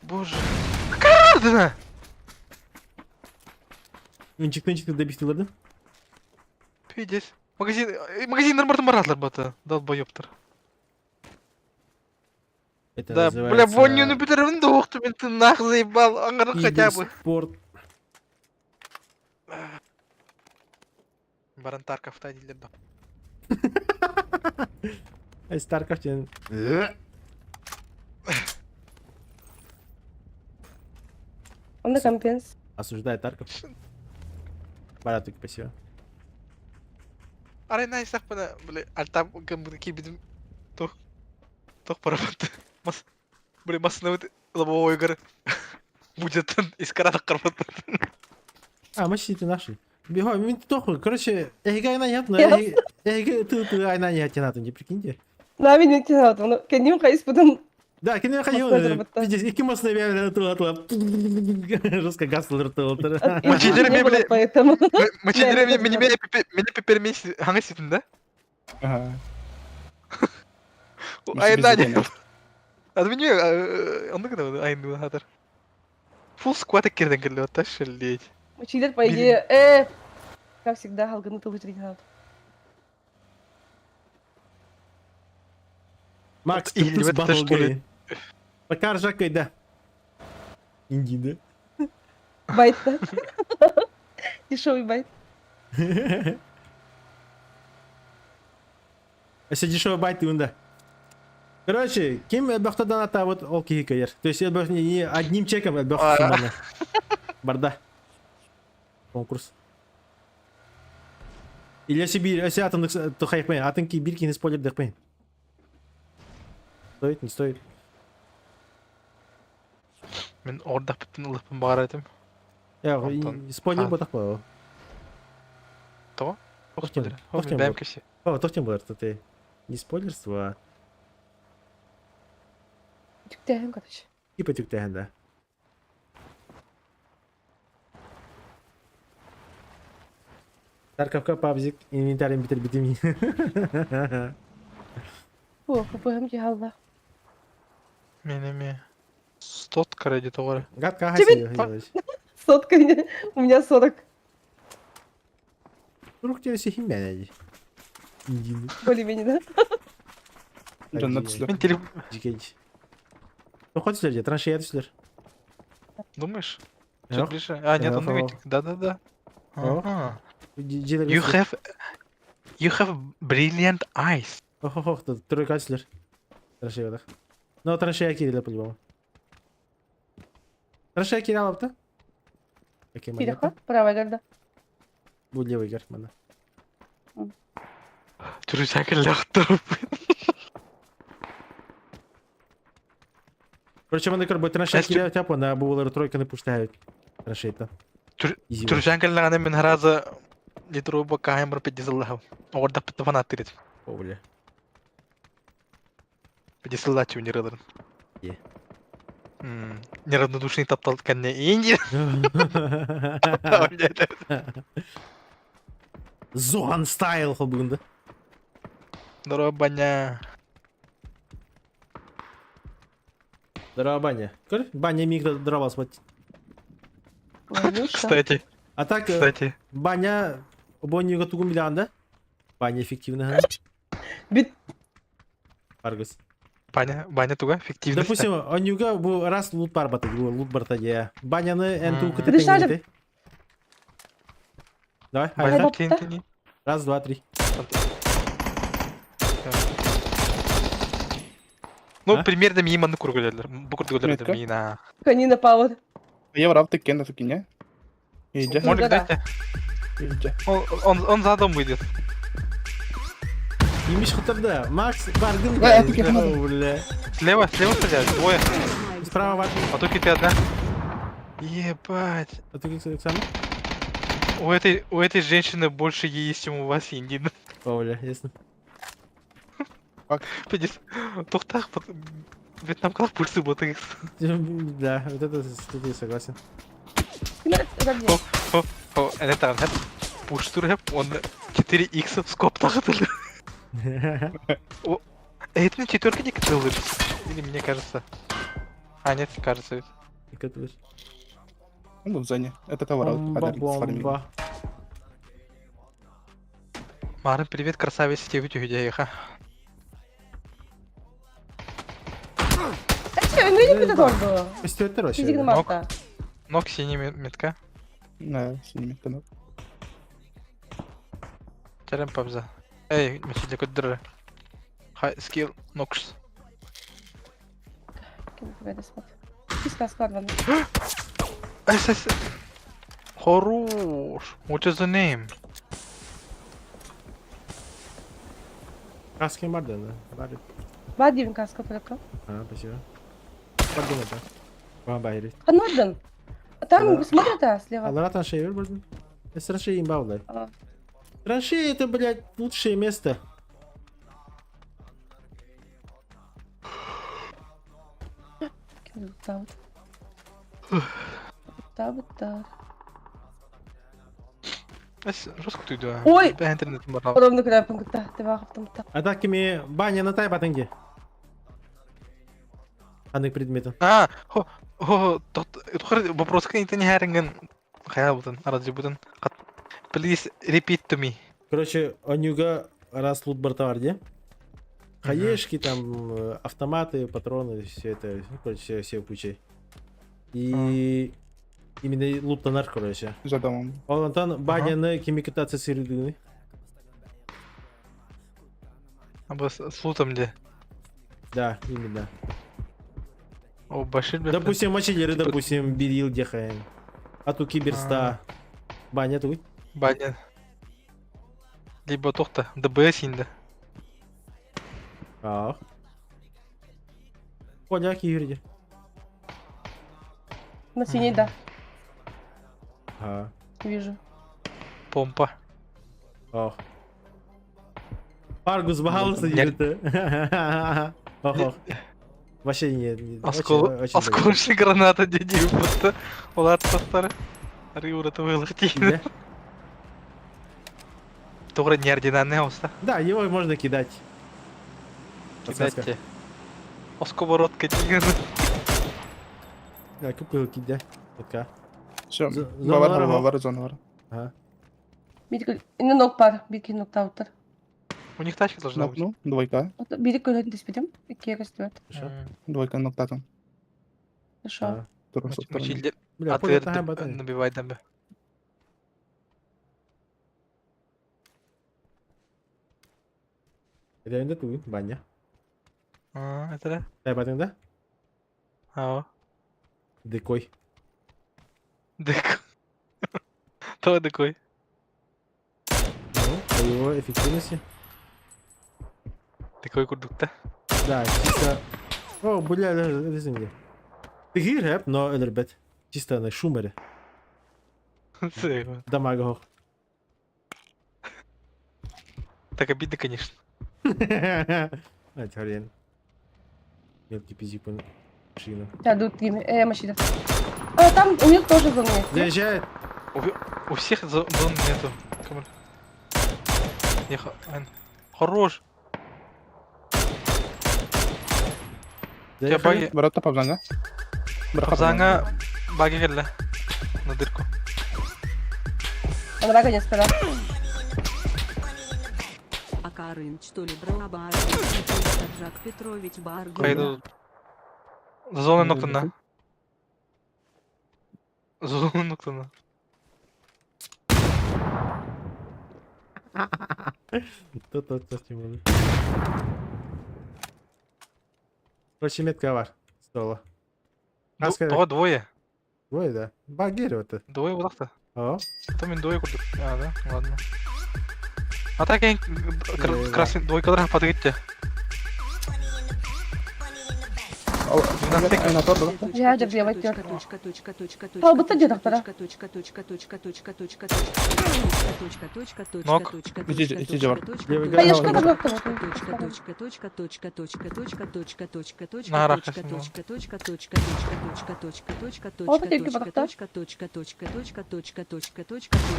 [SPEAKER 5] Боже. Какая
[SPEAKER 4] Үнчик-үнчик добистилер да?
[SPEAKER 5] Пиздец. Магазин, магазин нормально маратлар бата. Долбоёбтар.
[SPEAKER 4] Это
[SPEAKER 5] Да, бля, вонью ну пидор, ну ты мен ты нах заебал, аңгарын хотя бы.
[SPEAKER 4] Спорт.
[SPEAKER 5] Баран Тарков та дилер да.
[SPEAKER 4] Ай, Старков тен.
[SPEAKER 3] Онно компенс.
[SPEAKER 4] Осуждает Тарков. Баратык, спасибо.
[SPEAKER 5] Арай найсахпына, били, альтам гыммыт киирбитим туох туох барабат. Мас, били, массыынабыт лобовойгар будеттан искра таххарбат.
[SPEAKER 4] А, мы сидите наши. Бего, мен тоху. Короче, эһиги айна нет, но эһиги ты ты айна нет, не не прикиньте.
[SPEAKER 3] На мен тенат, оны кенним хайыспытын
[SPEAKER 4] Да, кине
[SPEAKER 3] Массаж
[SPEAKER 4] хайы.
[SPEAKER 3] работа.
[SPEAKER 4] Пиздец, икки масына бәле тула тула. Жестко газ тылыр.
[SPEAKER 5] Мочидер
[SPEAKER 3] не было,
[SPEAKER 5] мебели-
[SPEAKER 3] поэтому.
[SPEAKER 5] Мачидере
[SPEAKER 3] Да,
[SPEAKER 5] мени мени пеппермейс хаңа ситин да?
[SPEAKER 1] Ага.
[SPEAKER 5] Айна не. Ады мени онды гына айны хатар. Full squad кирден келди атта шелдейт.
[SPEAKER 3] Мочидер, по идее, как всегда, халганы тылы жүрген.
[SPEAKER 4] Макс,
[SPEAKER 5] Или
[SPEAKER 4] плюс
[SPEAKER 5] в это
[SPEAKER 4] батл
[SPEAKER 5] что ли?
[SPEAKER 4] гей. Пока ржакай, да. Инди, да?
[SPEAKER 3] Байт, да? Дешевый байт.
[SPEAKER 4] Если дешевый байт, ты да. Короче, ким элбэхтадан ата вот ол киһи кыйар. То есть элбэх не одним чеком элбэх
[SPEAKER 5] А.
[SPEAKER 4] сумманы. Барда. Конкурс. Или если би, если атомных то хайпен, атын ки бир кини спойлер дэхпен. Стоит, не стоит.
[SPEAKER 5] Мен орда бүтүн ылыппын баар этим.
[SPEAKER 4] Я,
[SPEAKER 5] Антон.
[SPEAKER 4] спойлер
[SPEAKER 5] А.
[SPEAKER 4] ботах по.
[SPEAKER 5] Того?
[SPEAKER 4] Тохтен, тохтен
[SPEAKER 5] Бэм кеси.
[SPEAKER 4] О, тохтен бар, ты. Не спойлерство, а
[SPEAKER 3] Түктәһен, короче.
[SPEAKER 4] типа тюктәһен, да. Тарковка пабзик инвентарь битер битеми.
[SPEAKER 3] О, ФПМ жиһалла.
[SPEAKER 5] Мен эме стот кредит оҕор.
[SPEAKER 4] Гадка
[SPEAKER 3] Тебе-
[SPEAKER 4] хаси.
[SPEAKER 3] Сотка, у меня 40.
[SPEAKER 4] Рук тебе сихим мяняди.
[SPEAKER 3] Более-менее, да?
[SPEAKER 1] Жанна түслер.
[SPEAKER 5] Мен телефон
[SPEAKER 4] Жикеч. Ну хоть сюда, траншея түсілер.
[SPEAKER 5] Думаешь?
[SPEAKER 4] Жоқ.
[SPEAKER 5] Чуть ближе. А, нет, он
[SPEAKER 4] Жоқ.
[SPEAKER 5] говорит. Да-да-да.
[SPEAKER 4] Жоқ.
[SPEAKER 5] Ага. You have brilliant eyes.
[SPEAKER 4] Ох, ох, ох, тройка түсілер. Траншея так. Ну, траншея кирилі по-любому. Траншея кирилі алып та? Окей,
[SPEAKER 3] Тихо,
[SPEAKER 4] монета.
[SPEAKER 3] правая горда.
[SPEAKER 4] Бу левый гер, мана.
[SPEAKER 5] Түрүсәкел ләхтырып.
[SPEAKER 4] Короче, мана көр, бу траншея
[SPEAKER 5] Әстү-
[SPEAKER 4] кирилі тяпа, на булары тройканы пуштают. Траншея-то. Изи.
[SPEAKER 5] Түрүсәкел ләгәне мин харазы литруба каһым бер педизаллаһ. Орда пытты фанат тирет.
[SPEAKER 4] О, бля.
[SPEAKER 5] Педизалла чуниралар.
[SPEAKER 4] Е.
[SPEAKER 5] Неравнодушный таптал кәнне инди.
[SPEAKER 4] Зоан стайл хол бүгінде.
[SPEAKER 5] Здорово, баня.
[SPEAKER 4] Здорово, баня. Көр, баня мигра дрова смотри.
[SPEAKER 3] Ванюша.
[SPEAKER 5] Кстати,
[SPEAKER 4] А так,
[SPEAKER 5] кстати.
[SPEAKER 4] баня бонюга тугун билан да? Баня эффективно. ха?
[SPEAKER 3] Бит.
[SPEAKER 4] Аргус.
[SPEAKER 5] Баня, баня туга фиктивность.
[SPEAKER 4] Допустим, онюга бу раз лут бар бата, бу лут барта я. Баняны эн ту
[SPEAKER 5] Мгм.
[SPEAKER 4] кыты
[SPEAKER 3] Решали.
[SPEAKER 4] теңгети. Давай,
[SPEAKER 5] Баня
[SPEAKER 4] айда.
[SPEAKER 5] тин тини.
[SPEAKER 4] Раз, два, три.
[SPEAKER 5] Ну,
[SPEAKER 4] А?
[SPEAKER 5] примерно мииманны кургулерлер. Бу кургулерлер
[SPEAKER 1] Метка?
[SPEAKER 5] миина.
[SPEAKER 3] Канина пауэр.
[SPEAKER 1] Я врав тиккен да сукине. Иджа.
[SPEAKER 5] Молик,
[SPEAKER 3] Да-да.
[SPEAKER 5] дайте.
[SPEAKER 1] Иджа.
[SPEAKER 5] Он задом выйдет.
[SPEAKER 4] Имиш хутарда. Макс Баргын.
[SPEAKER 1] Эй, это кем
[SPEAKER 4] О, бля.
[SPEAKER 5] Слева, слева стреляют, двое.
[SPEAKER 4] Справа вар.
[SPEAKER 5] А тут ты одна. Ебать.
[SPEAKER 4] А ты как Александр?
[SPEAKER 5] У этой женщины больше есть, чем у вас, Индин.
[SPEAKER 4] О, бля, ясно.
[SPEAKER 5] Пиздец. Тухтах, Вьетнамкалах пульсы ботыгыз.
[SPEAKER 4] Да, вот это тут я согласен.
[SPEAKER 5] О, это хэп. Пуштур хэп, он 4х в скоптах. Это на четверке не катылы. Или мне кажется. А, нет, не кажется ведь.
[SPEAKER 4] Как ты думаешь?
[SPEAKER 1] Ну, в зоне. Это товар.
[SPEAKER 4] Бомба.
[SPEAKER 5] Марын, привет, красавица, тебе тюгдеха.
[SPEAKER 3] Өнү бит орду.
[SPEAKER 4] Өстөттөр вообще.
[SPEAKER 3] Физик марта.
[SPEAKER 5] Ног синий метка.
[SPEAKER 1] Да, синий метка.
[SPEAKER 5] Терем пабза. Эй, мечите куддыр. Хай, скилл, нокс. Эс, эс. Хорош. What is the name?
[SPEAKER 4] Каски бар да, бар.
[SPEAKER 3] Бар диэн каска порядка.
[SPEAKER 4] А, спасибо. Бар да. Ба байры.
[SPEAKER 3] Ханорден. Там смотрят, а, слева.
[SPEAKER 4] Алара траншея бер Это траншея имба, блядь.
[SPEAKER 3] А.
[SPEAKER 4] Траншея это, блядь, лучшее место.
[SPEAKER 3] Вот. Вот так.
[SPEAKER 5] Жестко ты да.
[SPEAKER 3] Ой!
[SPEAKER 5] Интернет барал.
[SPEAKER 3] Ровно когда пункта, ты вахтом
[SPEAKER 4] А так кими баня на тай батынги. Ханнык предметы.
[SPEAKER 5] А, хо, хо, тот, вопрос не харинген. Хайа бутын, араджи бутын. Please repeat to me.
[SPEAKER 4] Короче, онюга раз лут бартовар, где? Хаешки там, автоматы, патроны, все это, ну, короче, все, все кучей. И именно лут тонар, короче.
[SPEAKER 1] За домом.
[SPEAKER 4] Ол антан баняны кимикатация сырыдыны.
[SPEAKER 5] А с лутом где?
[SPEAKER 4] Да, именно.
[SPEAKER 5] О, башир.
[SPEAKER 4] Допустим, мочилеры, допустим, берил дехаем. А ту киберста. Баня тут.
[SPEAKER 5] Баня. Либо тохта, ДБС инде.
[SPEAKER 4] Ах. Понял, киберди.
[SPEAKER 3] На синий, да,
[SPEAKER 4] Ага.
[SPEAKER 3] вижу.
[SPEAKER 5] Помпа.
[SPEAKER 4] Ох. Аргус бахался где-то. Ох, ох. Вообще не, не
[SPEAKER 5] Оскол... Осколочная граната дяди будто. Улар тохтары. Ары ураты вылыхти. Тоғры неординарный оста.
[SPEAKER 4] Да, его можно кидать.
[SPEAKER 5] Кидать те. Осковородка тигр.
[SPEAKER 4] Да, купил кидя. Така.
[SPEAKER 1] Все. Бавар, бавар, зона бар.
[SPEAKER 4] Ага.
[SPEAKER 3] Ног пар, бики ног таутер.
[SPEAKER 5] У них тачка должна быть.
[SPEAKER 1] Ну, двойка.
[SPEAKER 3] Бери көлөтүн түспүтүм. Икки көстүбөт.
[SPEAKER 1] Двойка ноктатан.
[SPEAKER 3] Хорошо.
[SPEAKER 5] Бля, набивай дамбе.
[SPEAKER 4] Это туй, баня.
[SPEAKER 5] А, это да?
[SPEAKER 4] Дай батын, да?
[SPEAKER 5] А.
[SPEAKER 4] Декой.
[SPEAKER 5] Декой. То декой.
[SPEAKER 4] Ну, по его эффективности.
[SPEAKER 5] Декой курдукта.
[SPEAKER 4] Да, чисто... О, бля, извини. Ты рэп, но элербет. Чисто на шумере. Дамага.
[SPEAKER 5] Так обидно, конечно.
[SPEAKER 4] Это хрен. Мелкий пиздик по машина.
[SPEAKER 3] Да, тут машина. А, там у них тоже зоны есть.
[SPEAKER 4] Заезжает.
[SPEAKER 5] У всех зон нету. Хорош.
[SPEAKER 1] Заехали. Ворота Павзанга.
[SPEAKER 5] Павзанга баги келді. На дырку.
[SPEAKER 3] Она бага не спала.
[SPEAKER 7] Акарын, что ли, браба, Жак Петрович Баргу.
[SPEAKER 5] Пойду. За зоной ноктана. За зоной ноктана.
[SPEAKER 4] Тут не буду. Короче, метка бар. Стола.
[SPEAKER 5] Того двое.
[SPEAKER 4] Двое, да. Багер это.
[SPEAKER 5] Двое вот
[SPEAKER 4] так-то.
[SPEAKER 5] О. Там двое курдук. А, да? Ладно. А так я красный двойка подготте. Нок.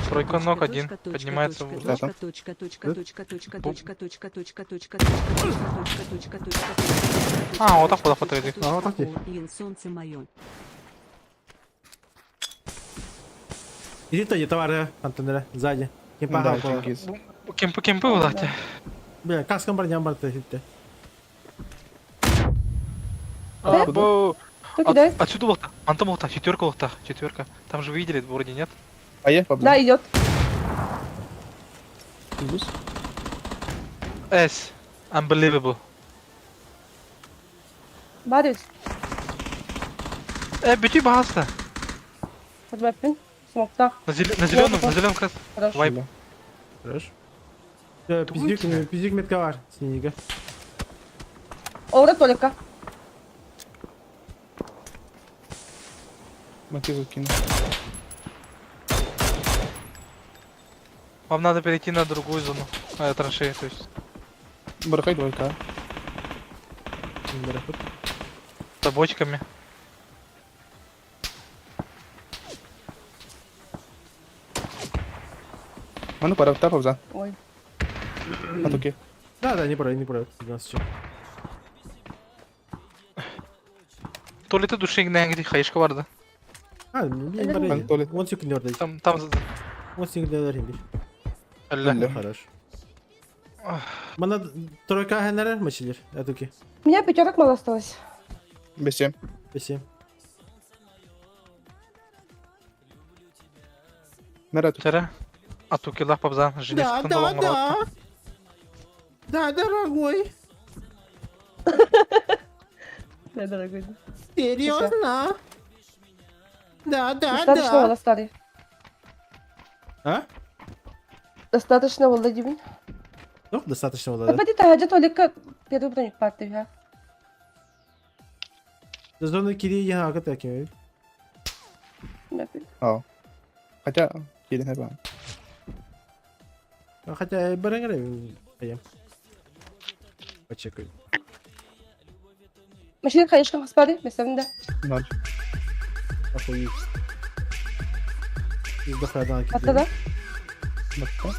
[SPEAKER 5] Тройка ног один. Поднимается в А, вот так вот подойди.
[SPEAKER 4] А, вот так
[SPEAKER 7] Солнце мое.
[SPEAKER 4] Иди то, товары, Антонера, сзади. Кемпа
[SPEAKER 1] Да,
[SPEAKER 4] хапала.
[SPEAKER 1] Чингиз.
[SPEAKER 5] Кемпы кемпы вот
[SPEAKER 4] Бля, каскам бар, бар, ты.
[SPEAKER 5] А,
[SPEAKER 3] Кто кидает?
[SPEAKER 5] Отсюда вот, Антон вот четверка вот четверка. Там же видели, вроде нет.
[SPEAKER 1] А я
[SPEAKER 3] Да, идет.
[SPEAKER 1] Здесь.
[SPEAKER 5] S. Unbelievable.
[SPEAKER 3] Барис.
[SPEAKER 5] Бүтü баһаста.
[SPEAKER 3] Подваппин. Смоктах.
[SPEAKER 5] На, зелё- на зеленом, на зеленом крас.
[SPEAKER 3] Хорош.
[SPEAKER 5] Вайп.
[SPEAKER 4] Хорош. Э, Пиздюк, пиздюк метка бар. Синенько.
[SPEAKER 3] Ора Толика.
[SPEAKER 1] Мотивы кину.
[SPEAKER 5] Вам надо перейти на другую зону. Траншеи, то есть.
[SPEAKER 1] Барахай двойка.
[SPEAKER 4] Барахут.
[SPEAKER 5] С бочками.
[SPEAKER 1] Ману пора тапов за.
[SPEAKER 3] Ой.
[SPEAKER 1] А туки.
[SPEAKER 4] Да, да, не прав, не прав. 12 чё.
[SPEAKER 5] Туалеты души где хаишка бар да.
[SPEAKER 4] А, не
[SPEAKER 3] Это
[SPEAKER 4] барайын.
[SPEAKER 1] Туалет.
[SPEAKER 4] 10 секунд ордайды.
[SPEAKER 5] Там, там...
[SPEAKER 4] 10 секунд ордайды.
[SPEAKER 5] Алла.
[SPEAKER 1] Алла.
[SPEAKER 4] Хорош. Мана тройка хенерер мачилер. Атуки.
[SPEAKER 3] У меня пятерок мало осталось.
[SPEAKER 1] Бесем.
[SPEAKER 4] Спасибо.
[SPEAKER 1] Нарад.
[SPEAKER 5] Вчера. А ту кила пабзан.
[SPEAKER 4] Да, да, да. Да, дорогой.
[SPEAKER 3] Да, дорогой.
[SPEAKER 4] Серьезно? Да, да,
[SPEAKER 3] Достаточно
[SPEAKER 4] да.
[SPEAKER 3] вода старый.
[SPEAKER 4] А?
[SPEAKER 3] Достаточно Владимир.
[SPEAKER 4] Ну, достаточно вода.
[SPEAKER 3] Подойди, та Толика первый броню партию,
[SPEAKER 4] Да. Зона кири я аката кими.
[SPEAKER 3] а?
[SPEAKER 1] Хотя, кирин хайбан.
[SPEAKER 4] Хотя барангре я. Почекай.
[SPEAKER 3] Машина, конечно, господи, место да.
[SPEAKER 1] Ноль.
[SPEAKER 4] Охуеть. Издохадан
[SPEAKER 3] А да?
[SPEAKER 1] Батка.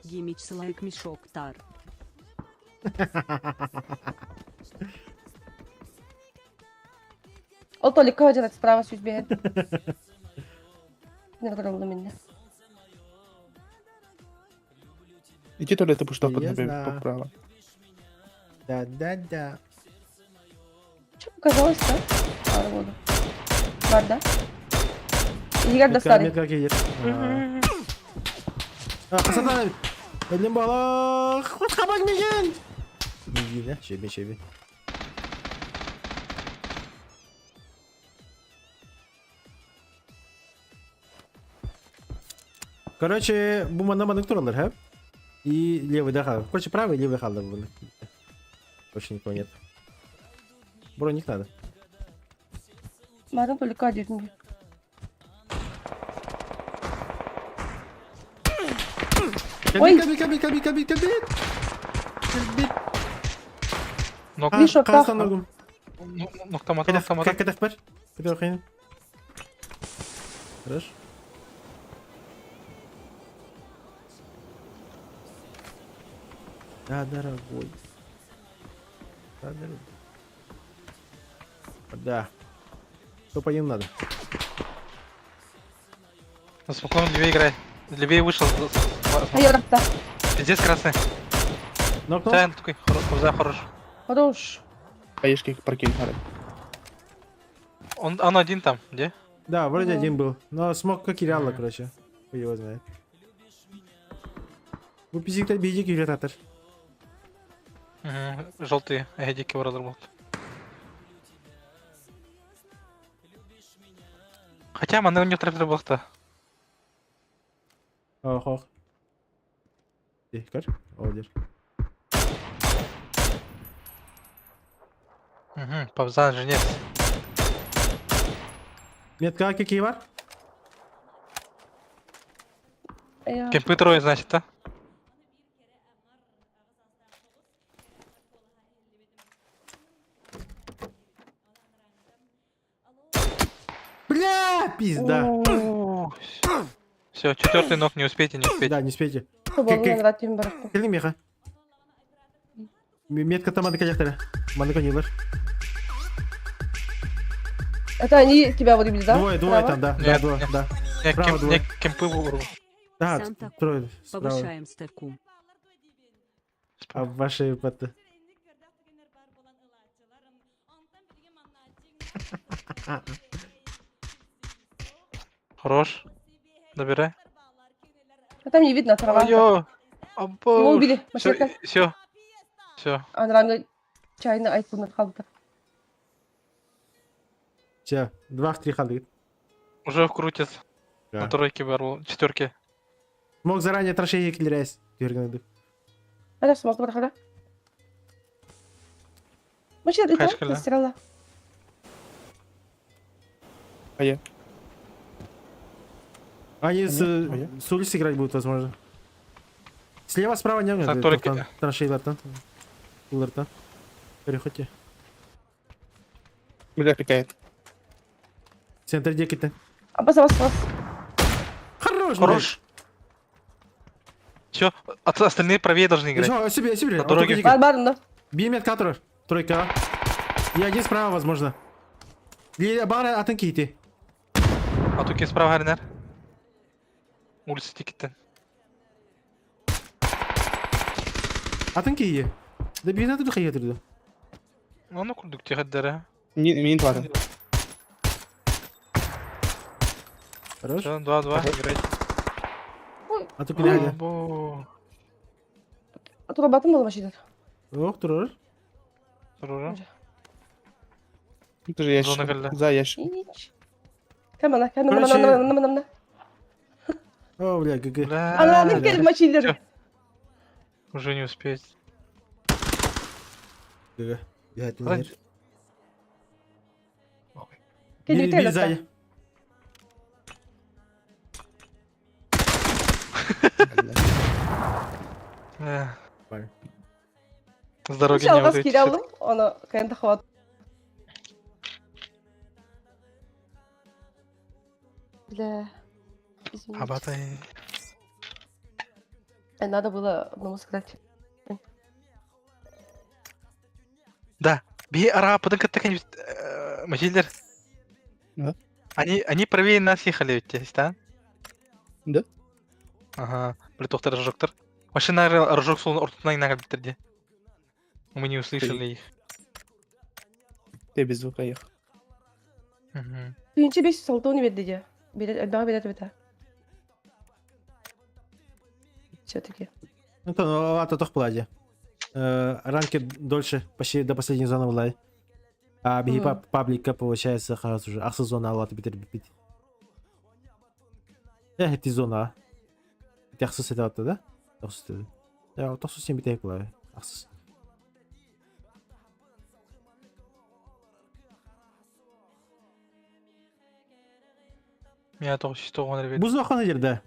[SPEAKER 7] Гимич лайк мешок тар.
[SPEAKER 3] Ол Толика делать справа сүзбэһэн. Не көрөллө минне.
[SPEAKER 1] Иди туалет пуштов под
[SPEAKER 4] Я знаю.
[SPEAKER 1] поправо.
[SPEAKER 4] Да, да, да.
[SPEAKER 3] Че показалось, да? Ары болду. Бар да? Егер достали.
[SPEAKER 4] Метка келер. Хасатан. Өлім бала. Құтқабак меген. Меген, шебе, шебе. Короче, бу манна маннык туралар, ха? И левый да хал. Короче, правый и левый халдар буны. Больше никого нет. Броник надо.
[SPEAKER 3] Марын Толика дедим. Ой.
[SPEAKER 4] Кабит, кабит, кабит, кабит, кабит. Кабит.
[SPEAKER 5] Нок,
[SPEAKER 3] Миша,
[SPEAKER 4] Қазақстан
[SPEAKER 3] тах.
[SPEAKER 4] ногум.
[SPEAKER 5] ноктамата, ноктамата.
[SPEAKER 4] Как это впер? Кадах Хорош. Да, дорогой. Да, дорогой. Да. Топ-1 надо.
[SPEAKER 5] На смоком левее играй. Левее вышел.
[SPEAKER 3] Айыракта.
[SPEAKER 5] Пиздец красный.
[SPEAKER 4] Нокнул?
[SPEAKER 5] Да, такой, хорош, хорош.
[SPEAKER 3] Хорош.
[SPEAKER 1] Хаешки прокинь, нарад.
[SPEAKER 5] Он один там, где?
[SPEAKER 4] Да, вроде
[SPEAKER 3] Ну.
[SPEAKER 4] один был. Но смог как и реально, короче. Хуй его знает. Bu pizikler бейдик үйретатыр.
[SPEAKER 5] Угу. Желтые, дикий ворота будут. Хотя маны у них трактор был-то.
[SPEAKER 4] Ох, ох. Көр? Олдер.
[SPEAKER 5] Угу, Павзан, женец.
[SPEAKER 4] Метка какие бар?
[SPEAKER 3] Ая.
[SPEAKER 5] Кемпы трое, значит, да?
[SPEAKER 4] Бля, пизда.
[SPEAKER 5] Все, четвертый ног не успейте, не успейте.
[SPEAKER 4] Да, не успейте.
[SPEAKER 3] Болуна рад дем баракта.
[SPEAKER 4] Келдің меха. Метка там мандыка жақтары. Мандыка нелер.
[SPEAKER 3] Это они тебя вырубили, да?
[SPEAKER 4] Двое, двое
[SPEAKER 3] Справа?
[SPEAKER 4] там, да. Да,
[SPEAKER 5] Нет,
[SPEAKER 4] двое,
[SPEAKER 5] нет.
[SPEAKER 4] да.
[SPEAKER 5] Не,
[SPEAKER 4] Справа
[SPEAKER 5] кем,
[SPEAKER 4] двое.
[SPEAKER 5] не, кемпы вырубил.
[SPEAKER 4] Да,
[SPEAKER 7] Сам такой.
[SPEAKER 4] трое справа.
[SPEAKER 7] Повышаем ставку.
[SPEAKER 4] А ваши под...
[SPEAKER 5] Хорош. Добирай.
[SPEAKER 3] А там не видно трава.
[SPEAKER 5] Ой,
[SPEAKER 3] Его убили.
[SPEAKER 5] Все,
[SPEAKER 3] Машинка.
[SPEAKER 5] все. Все.
[SPEAKER 3] Анраңы чайны айтылмай қалды.
[SPEAKER 4] Че, 2 в 3 ходы.
[SPEAKER 5] Уже крутит.
[SPEAKER 4] Да.
[SPEAKER 5] На тройке барыл, четверке.
[SPEAKER 4] Мог заранее трошей киллерясь. Дерган
[SPEAKER 3] Ана смог бархала. Мачи
[SPEAKER 5] Хайшкала.
[SPEAKER 3] это стирала.
[SPEAKER 1] А
[SPEAKER 4] Они с,
[SPEAKER 1] Они?
[SPEAKER 4] с улицы играть будут, возможно. Слева, справа не
[SPEAKER 5] Так, только-
[SPEAKER 4] Траншейлардан. Улардан. Переходите.
[SPEAKER 1] Бля, пикает.
[SPEAKER 4] Центр декиты.
[SPEAKER 3] Абас абас абас.
[SPEAKER 4] Хорош,
[SPEAKER 5] Хорош. Все, остальные правее должны играть.
[SPEAKER 4] Еще, себе, себе.
[SPEAKER 5] На дороге.
[SPEAKER 3] Бар бар да.
[SPEAKER 4] Бимет Катрор. Тройка. И один справа, возможно. Или бара атын кити.
[SPEAKER 5] А туки справа Харинер. Улица тикеттен.
[SPEAKER 4] Атын кити. Да бина тут хайя турду.
[SPEAKER 5] Оны курдук тихаддара.
[SPEAKER 1] Не, мин тварым.
[SPEAKER 4] Хорош.
[SPEAKER 5] Все, 2-2, играть.
[SPEAKER 4] А то киляли.
[SPEAKER 5] Бо.
[SPEAKER 3] Турабатын бол машидар.
[SPEAKER 4] Ох, турор.
[SPEAKER 5] Турура.
[SPEAKER 1] Тут же ящик.
[SPEAKER 5] Зона кэллэ.
[SPEAKER 1] За ящик.
[SPEAKER 3] Ич. Камана, камана,
[SPEAKER 4] Короче-
[SPEAKER 3] мана, мана, мана, мана.
[SPEAKER 4] О, бля, ГГ.
[SPEAKER 5] Бля.
[SPEAKER 3] Ана, не кел машидар.
[SPEAKER 5] Уже не успеть.
[SPEAKER 4] ГГ. Я это
[SPEAKER 5] Ладно.
[SPEAKER 4] не
[SPEAKER 3] Кел
[SPEAKER 4] Бери сзади.
[SPEAKER 5] Бля.
[SPEAKER 4] Понял.
[SPEAKER 5] С дороги не
[SPEAKER 3] Алгас
[SPEAKER 5] вот эти
[SPEAKER 3] кире алдым. Оны каянда хават. Бля. Извините.
[SPEAKER 5] Абатай.
[SPEAKER 3] Надо было одному сыграть.
[SPEAKER 5] Да. Би ара потом как они Мазилер.
[SPEAKER 1] Да.
[SPEAKER 5] Они правее нас ехали ведь, здесь, да?
[SPEAKER 1] Да.
[SPEAKER 5] Ага, притохтар рожоктор. Машина рожок сол ортотунан инага биттерди. Мы не услышали их.
[SPEAKER 1] Я без звука ехал.
[SPEAKER 5] Мгм.
[SPEAKER 3] Түйінче 500 не берді де. Берет, альбаға берет бета. Все-таки.
[SPEAKER 4] Ну то, ну, ата тох пладе. Ранки дольше, почти до последней зоны была. А биһи
[SPEAKER 3] Мгм.
[SPEAKER 4] паблика получается хас уже. Ахсы зона алаты битер бит. Эх, эти зона. Эти ахсы сетапты, да? Ахсы сетапты. Я тохсу сен битек была. Ахсы.
[SPEAKER 5] Меня тоже что он ребят.
[SPEAKER 4] Бу зохан жерде.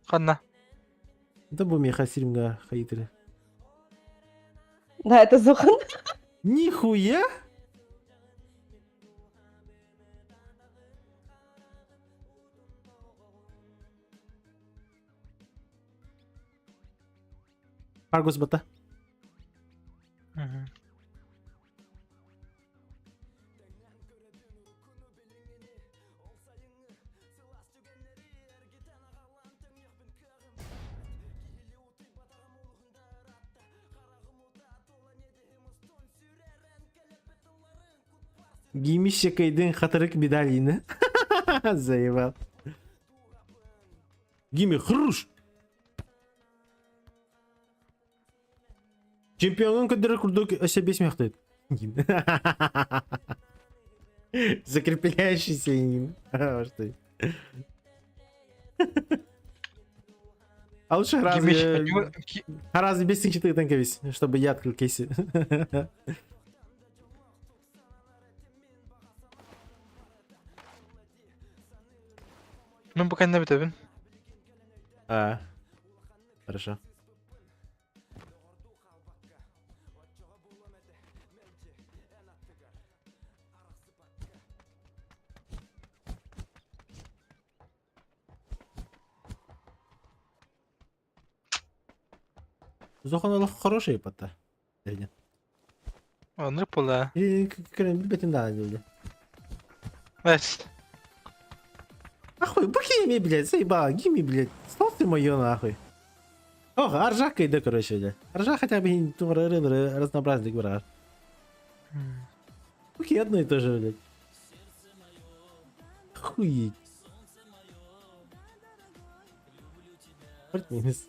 [SPEAKER 5] Ханна.
[SPEAKER 4] Да бу меха сиримга хайытыры.
[SPEAKER 3] Да, это Зохан.
[SPEAKER 4] Нихуя? Аргус бата.
[SPEAKER 5] Мгм.
[SPEAKER 4] Гимище кайдын хатырык медалины. Заебал. Гими, хруш! Чемпионын көдөрө курдук өсө бес мехтет. Закрепляющийся им. А, Что? А лучше
[SPEAKER 5] Гимиш,
[SPEAKER 4] разве... Разве без 4 танка весь, чтобы я открыл кейсы.
[SPEAKER 5] Мен пока не битебин.
[SPEAKER 4] А, хорошо. Зохан олох хороший пота. Или нет?
[SPEAKER 5] Анрык була.
[SPEAKER 4] Или бетин да, или.
[SPEAKER 5] Эс.
[SPEAKER 4] Ахуй, бухими, блядь, заебала, гими, блядь. Стол ты мое нахуй. Ох, аржака иди, короче, блядь. Аржа хотя бы не разнообразный говорят. Бухи одно и то же, блядь. Хуеть. Хоть минус.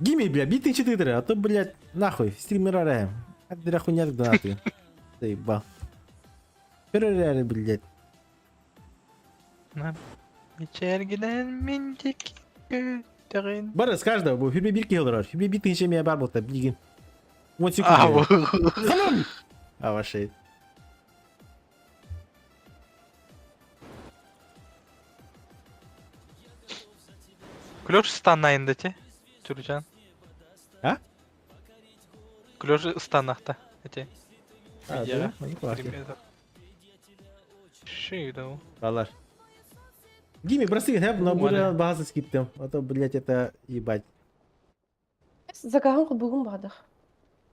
[SPEAKER 4] Гими, бля, битый четыре, а то, блядь, нахуй, стример араем. Адыра хуйня донаты. Заебал. Көрөрөөрү, блядь.
[SPEAKER 5] Мичэргинэн мин диэки көрдөҕүн.
[SPEAKER 4] Бары с каждого бу хүбе бир киһи олорор. Хүбе бир тыһыынча эмиэ баар буолта билигин. Уон
[SPEAKER 5] А,
[SPEAKER 4] секунд. А, вашей.
[SPEAKER 5] Клёш станайын ти. Түржан.
[SPEAKER 4] А?
[SPEAKER 5] Клёш станахта. Эти.
[SPEAKER 4] А, да? Неплохо.
[SPEAKER 5] Ши, да.
[SPEAKER 4] Балар. Гими, бросы, я на
[SPEAKER 5] Уаля.
[SPEAKER 4] база скиптем. А то, блядь, это ебать.
[SPEAKER 3] Закаһын холбугун баҕадах.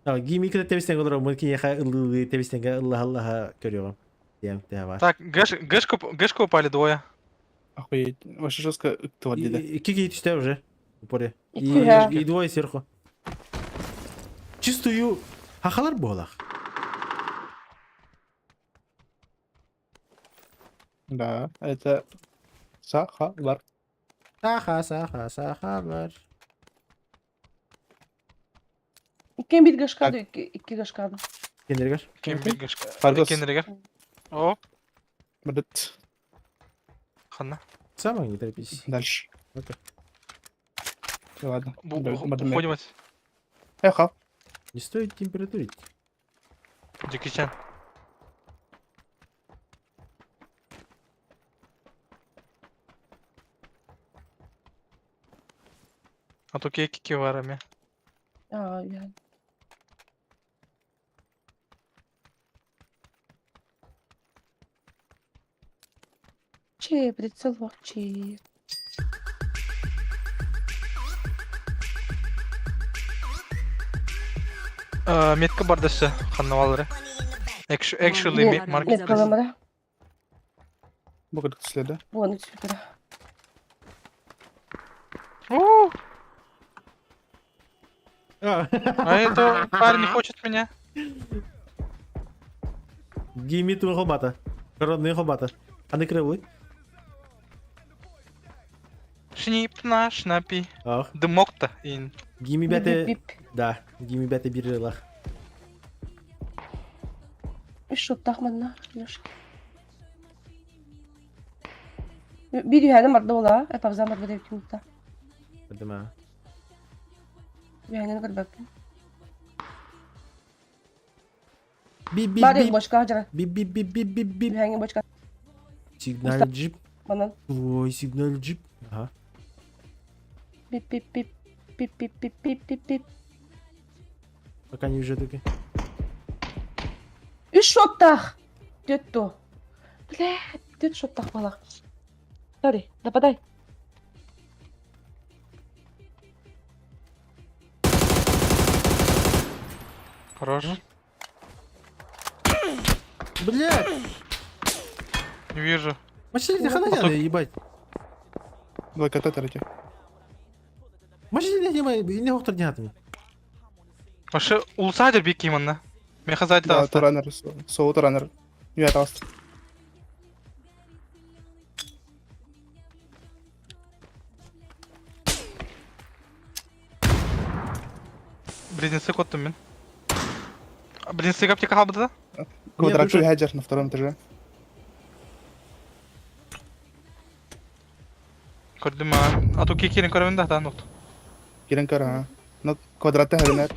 [SPEAKER 4] А, Гими когда тебистен олорор, мын кинеха ыллыы тебистенге ыллаха ыллаха көрүөҕүм. Диэн тэһэ бар.
[SPEAKER 5] Так, Гэш, Гэшку, Гэшку упали двое.
[SPEAKER 1] Охуеть. Вообще жестко тварь, да.
[SPEAKER 4] Икки киһи түстэ уже. В упоре. И,
[SPEAKER 3] Икки
[SPEAKER 4] и двое сверху. Чистую хахалар буолах.
[SPEAKER 1] Да, это сахалар.
[SPEAKER 4] Саха, саха, сахалар.
[SPEAKER 3] Иккиэн биир гашкаду, икки икки гашкаду.
[SPEAKER 4] Кендергер.
[SPEAKER 5] Ким бир Гэшка.
[SPEAKER 1] Фаргос.
[SPEAKER 5] Кенригер. О,
[SPEAKER 1] Блядь.
[SPEAKER 5] ханна.
[SPEAKER 4] Сама не торопись.
[SPEAKER 1] Дальше.
[SPEAKER 4] Окей.
[SPEAKER 1] Ладно.
[SPEAKER 5] Бу-
[SPEAKER 1] Б- бардым.
[SPEAKER 5] Уходим от
[SPEAKER 1] Эхо.
[SPEAKER 4] Не стоит температурить.
[SPEAKER 5] Джеки Чан. А то кеки варами.
[SPEAKER 3] Аа, я. Че, прицел вообще.
[SPEAKER 5] Метка бардасы ханнавалары. Actually,
[SPEAKER 3] Нет,
[SPEAKER 5] маркет.
[SPEAKER 3] Нет, каламара.
[SPEAKER 1] Бу кыт да.
[SPEAKER 3] Вон супер.
[SPEAKER 5] У,
[SPEAKER 4] А,
[SPEAKER 5] А это парень не хочет меня.
[SPEAKER 4] Гими туын холбата. Коронный холбата. Аны кырылы.
[SPEAKER 5] Шнип на шнапи.
[SPEAKER 4] Ах.
[SPEAKER 5] Дымок-то. Ин.
[SPEAKER 4] Гими
[SPEAKER 3] Бип
[SPEAKER 4] бәте...
[SPEAKER 3] бип.
[SPEAKER 4] Да, гими бәте бир ылах.
[SPEAKER 3] Үш шоттах манна. Ёшки. Биир үһээнэ барда буолаа, эпабзаан барбыт эбит кимта.
[SPEAKER 4] Бадыма.
[SPEAKER 3] Үһээнэн көрбөппүн.
[SPEAKER 4] Би би
[SPEAKER 3] Баар
[SPEAKER 4] би
[SPEAKER 3] бочка дьара.
[SPEAKER 4] би би би би би би.
[SPEAKER 3] Үһээҥҥэ бочка
[SPEAKER 4] Сигнал джип.
[SPEAKER 3] манан.
[SPEAKER 4] Ой, сигнал джип. Ага.
[SPEAKER 3] Бип бип бип бип бип бип бип бип бип.
[SPEAKER 4] Пока не уже таки.
[SPEAKER 3] Үс шоттах! Түөрт дуо. Блядь, түөрт шоттах буолах. Сори, нападай.
[SPEAKER 5] Хорош.
[SPEAKER 4] Блядь!
[SPEAKER 5] Не вижу.
[SPEAKER 4] Машина хана
[SPEAKER 5] А то-
[SPEAKER 4] ебать.
[SPEAKER 1] Два кота тәрәте.
[SPEAKER 4] Машина не не доктор не атами.
[SPEAKER 5] Вообще, улсадер бики манна. Меха
[SPEAKER 1] Да, туранер. Соу туранер. Я таст.
[SPEAKER 5] Близнецы коттум мен. Близнецы аптека халбыда да?
[SPEAKER 1] Квадрат
[SPEAKER 4] уже-
[SPEAKER 1] хеджер на втором этаже.
[SPEAKER 5] Көрдүм а. А то кекерин көрөмүн да та нот.
[SPEAKER 1] Кирен көр, а. Ну, квадраты хәбинер.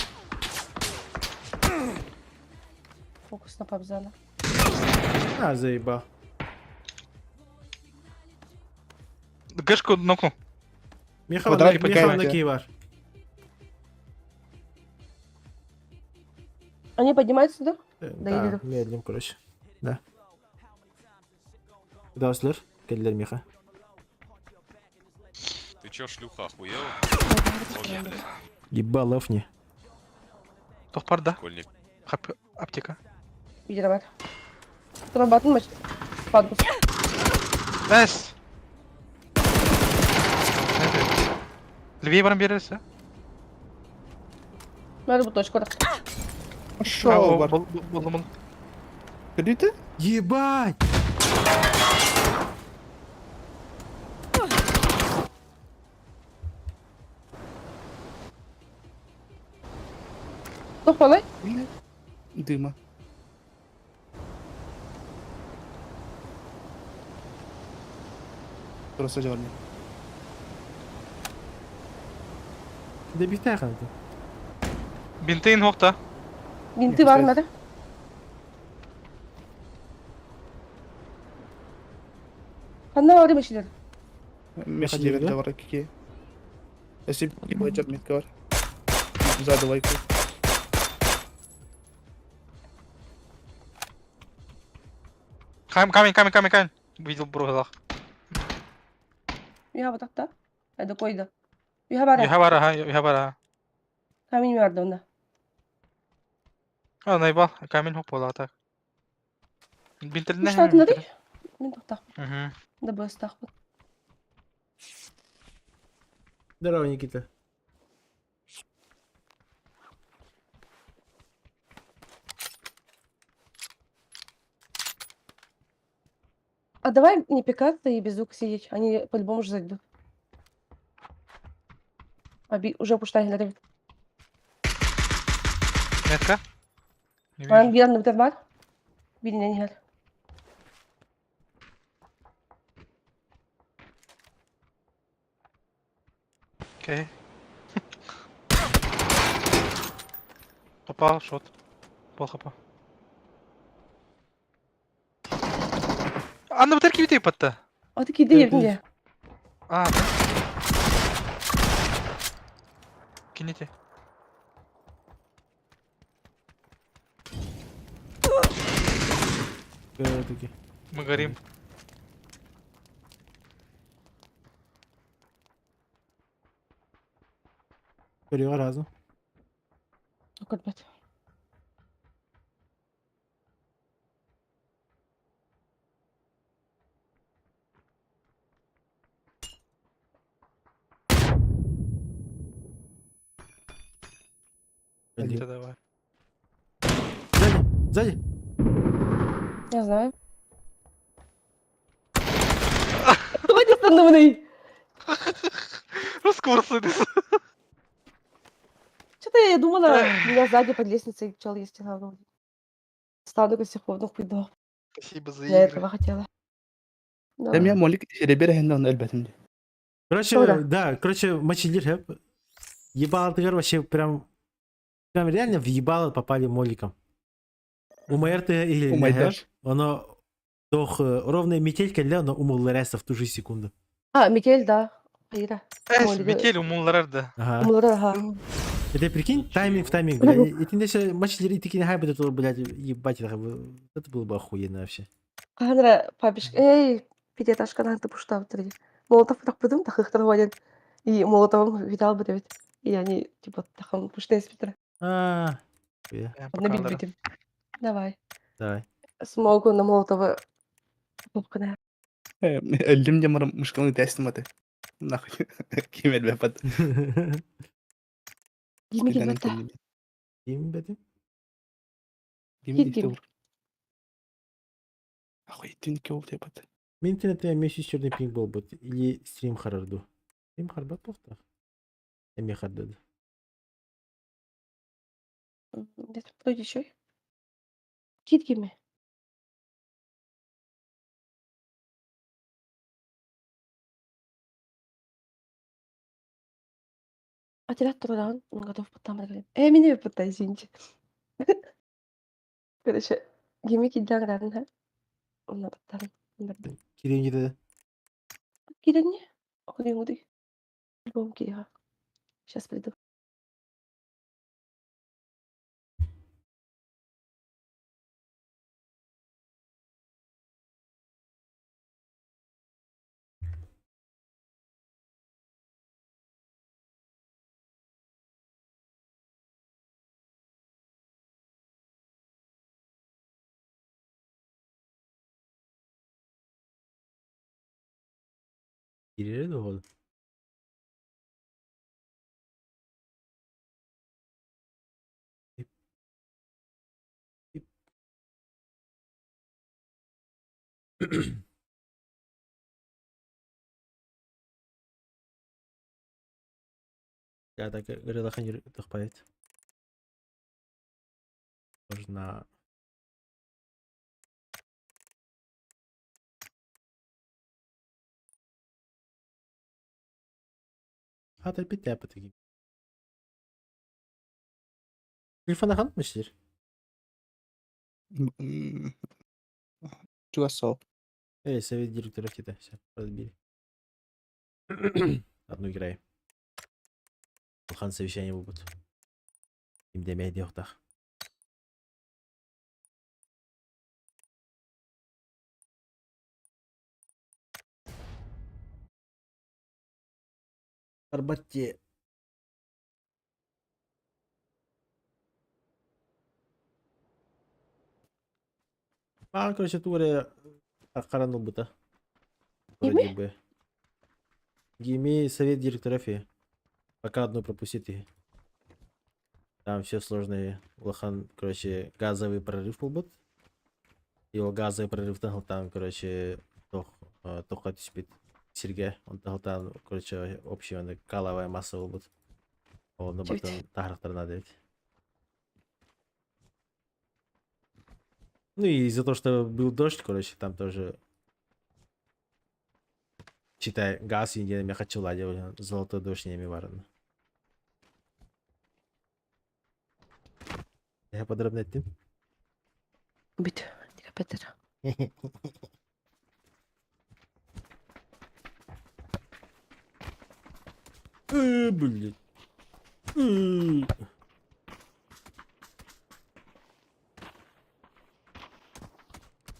[SPEAKER 3] Фокус на пабзана.
[SPEAKER 4] А, заебал.
[SPEAKER 5] Гэшку нокну.
[SPEAKER 4] Меха
[SPEAKER 1] Квадрат
[SPEAKER 4] меха
[SPEAKER 1] какая?
[SPEAKER 4] на кей бар.
[SPEAKER 3] Они поднимаются, да?
[SPEAKER 4] Да,
[SPEAKER 3] или-
[SPEAKER 4] медленно, короче. Да. Куда ослер? Келлер меха.
[SPEAKER 8] Ты чё, шлюха, охуела? Лови, блядь,
[SPEAKER 4] Ебалов не.
[SPEAKER 5] Тохпар да.
[SPEAKER 8] школьник.
[SPEAKER 5] Хап аптека.
[SPEAKER 3] Видела бар. Турабатын мач. Падус.
[SPEAKER 5] Эс. Левее барам берерсе.
[SPEAKER 3] Мәрі бұл точка.
[SPEAKER 1] Шоу бар.
[SPEAKER 5] Бол бол бол.
[SPEAKER 1] Көрдү?
[SPEAKER 4] Ебать!
[SPEAKER 3] Тохполой?
[SPEAKER 1] Дыма. Просто жорни.
[SPEAKER 4] Да бихтахан это.
[SPEAKER 5] Бинтейн хохта.
[SPEAKER 3] Бинты бар мары. Ханна бары мешилер.
[SPEAKER 1] Меха девять бар какие. Если бачат метка бар. Сзаду лайку.
[SPEAKER 5] Камень, камень, камень, камень. Видел бро
[SPEAKER 3] Üha батакта. Hadi koydu. Üha бар.
[SPEAKER 5] Üha бар, ага, üha бар, ага.
[SPEAKER 3] Камень vardı onda.
[SPEAKER 5] А, наебал. Камень хоп буолла так. Бинтелинэ.
[SPEAKER 3] Үч таатыннарый? Мин тохтаахпын.
[SPEAKER 5] Мгм.
[SPEAKER 3] Да быстаахпын.
[SPEAKER 4] Здорово, Никита.
[SPEAKER 3] А давай не пикаться и без звука сидеть. Они по-любому же зайдут. Аби уже пуштайнер.
[SPEAKER 5] Метка? Не
[SPEAKER 3] Манан
[SPEAKER 5] вижу.
[SPEAKER 3] биир анныбытар бар. Бииринэн иһэр.
[SPEAKER 5] Окей. Попал, шот. Пол хп. Анна бытар кибите патта.
[SPEAKER 3] Аты киирдэ диэбитин дии.
[SPEAKER 5] А, да. Кините.
[SPEAKER 4] Таки.
[SPEAKER 5] Мы горим.
[SPEAKER 4] Көрүөҕэ разу.
[SPEAKER 3] Көрбөт.
[SPEAKER 5] Это давай.
[SPEAKER 4] Сзади, сзади.
[SPEAKER 3] Я знаю. Давайте станdomный.
[SPEAKER 5] Раскурсы.
[SPEAKER 3] Что-то я думала, у меня сзади под лестницей чел есть. Стану до сих пор, ну хуй да.
[SPEAKER 5] Спасибо за
[SPEAKER 3] Я
[SPEAKER 5] игры.
[SPEAKER 3] этого хотела. Да.
[SPEAKER 1] Эмиэ молик сирэбэр эһэн өлбөтүм дии.
[SPEAKER 4] Короче,
[SPEAKER 3] Что да?
[SPEAKER 4] да, короче, мочилир хэп. Ебало ты вообще прям... Прям реально в ебало попали моликом. У МРТ или
[SPEAKER 1] Умайдаш.
[SPEAKER 4] Оно тох ровная метелька ля, но умыл в ту же секунду.
[SPEAKER 3] А, Микель, да. Ира.
[SPEAKER 5] Эс,
[SPEAKER 3] Молига.
[SPEAKER 5] метель умулларар да.
[SPEAKER 4] Ага.
[SPEAKER 3] Умулар, ага.
[SPEAKER 4] Это прикинь, тайминг в тайминг, бля. И ты еще мочилир и такие хайбы, это, блядь, ебать, это было бы охуенно вообще.
[SPEAKER 3] Хаһан папиш, эй, пятиэтажканан тупуштаабыттар дии. Молотов бырахпытым, тахыахтар уонен. И Молотовым видал бы эбит. И они, типа, тахам пуштай испитера.
[SPEAKER 4] А, хуя.
[SPEAKER 3] Онно билбитим. Давай.
[SPEAKER 4] Давай.
[SPEAKER 3] Смогу на Молотова кнопканы.
[SPEAKER 1] Өллүм диэн баран мышканы тэстим аты. Нахуй. Ким элбэппэт.
[SPEAKER 3] Кими килбэтэ?
[SPEAKER 4] Ким бэтим?
[SPEAKER 1] Ким
[SPEAKER 3] Ким ким?
[SPEAKER 1] Охуеть, кем диэбэт.
[SPEAKER 4] Мин интернетте эмиэ черный пинг буолбут или стрим харарду. Стрим харбат буолтах. Эмиэ хардады.
[SPEAKER 3] Вроде еще. Кит кими? Отряд туран, он готов подтамар. Меня пытай, извините. Короче, кими киддан ран, Онна баттан.
[SPEAKER 4] Кирин киде.
[SPEAKER 3] Кидани? Охуен Любом киха. Сейчас приду.
[SPEAKER 4] Кирире дуһуоду. Ип. Я так гырылахан тохпайт. Нужна... Хата бит Телефона хан мөчтер?
[SPEAKER 1] Чугас сол.
[SPEAKER 4] Эй, совет директоров где-то. Все, подбили. Одну играй. Улахан совещание будет. Им демэ диэхтах. Арбатте. А, короче, туре харан ылбыта. Вроде
[SPEAKER 3] Кими?
[SPEAKER 4] бы. Гими совет директоров и пока одну пропустит и там все сложные. Улахан, короче, газовый прорыв был. Его газовый прорыв там, короче, тох түспүт сиргэ. Он там, короче, общий он каловая масса буолбут. Оны
[SPEAKER 3] Чуть.
[SPEAKER 4] батын таһарахтарына диэбит. Ну и из-за того, что был дождь, короче, там тоже читай газ и не хочу ладил золотой дождь не варен. Я подробно эттим.
[SPEAKER 3] Бит. Капетер.
[SPEAKER 4] Блин.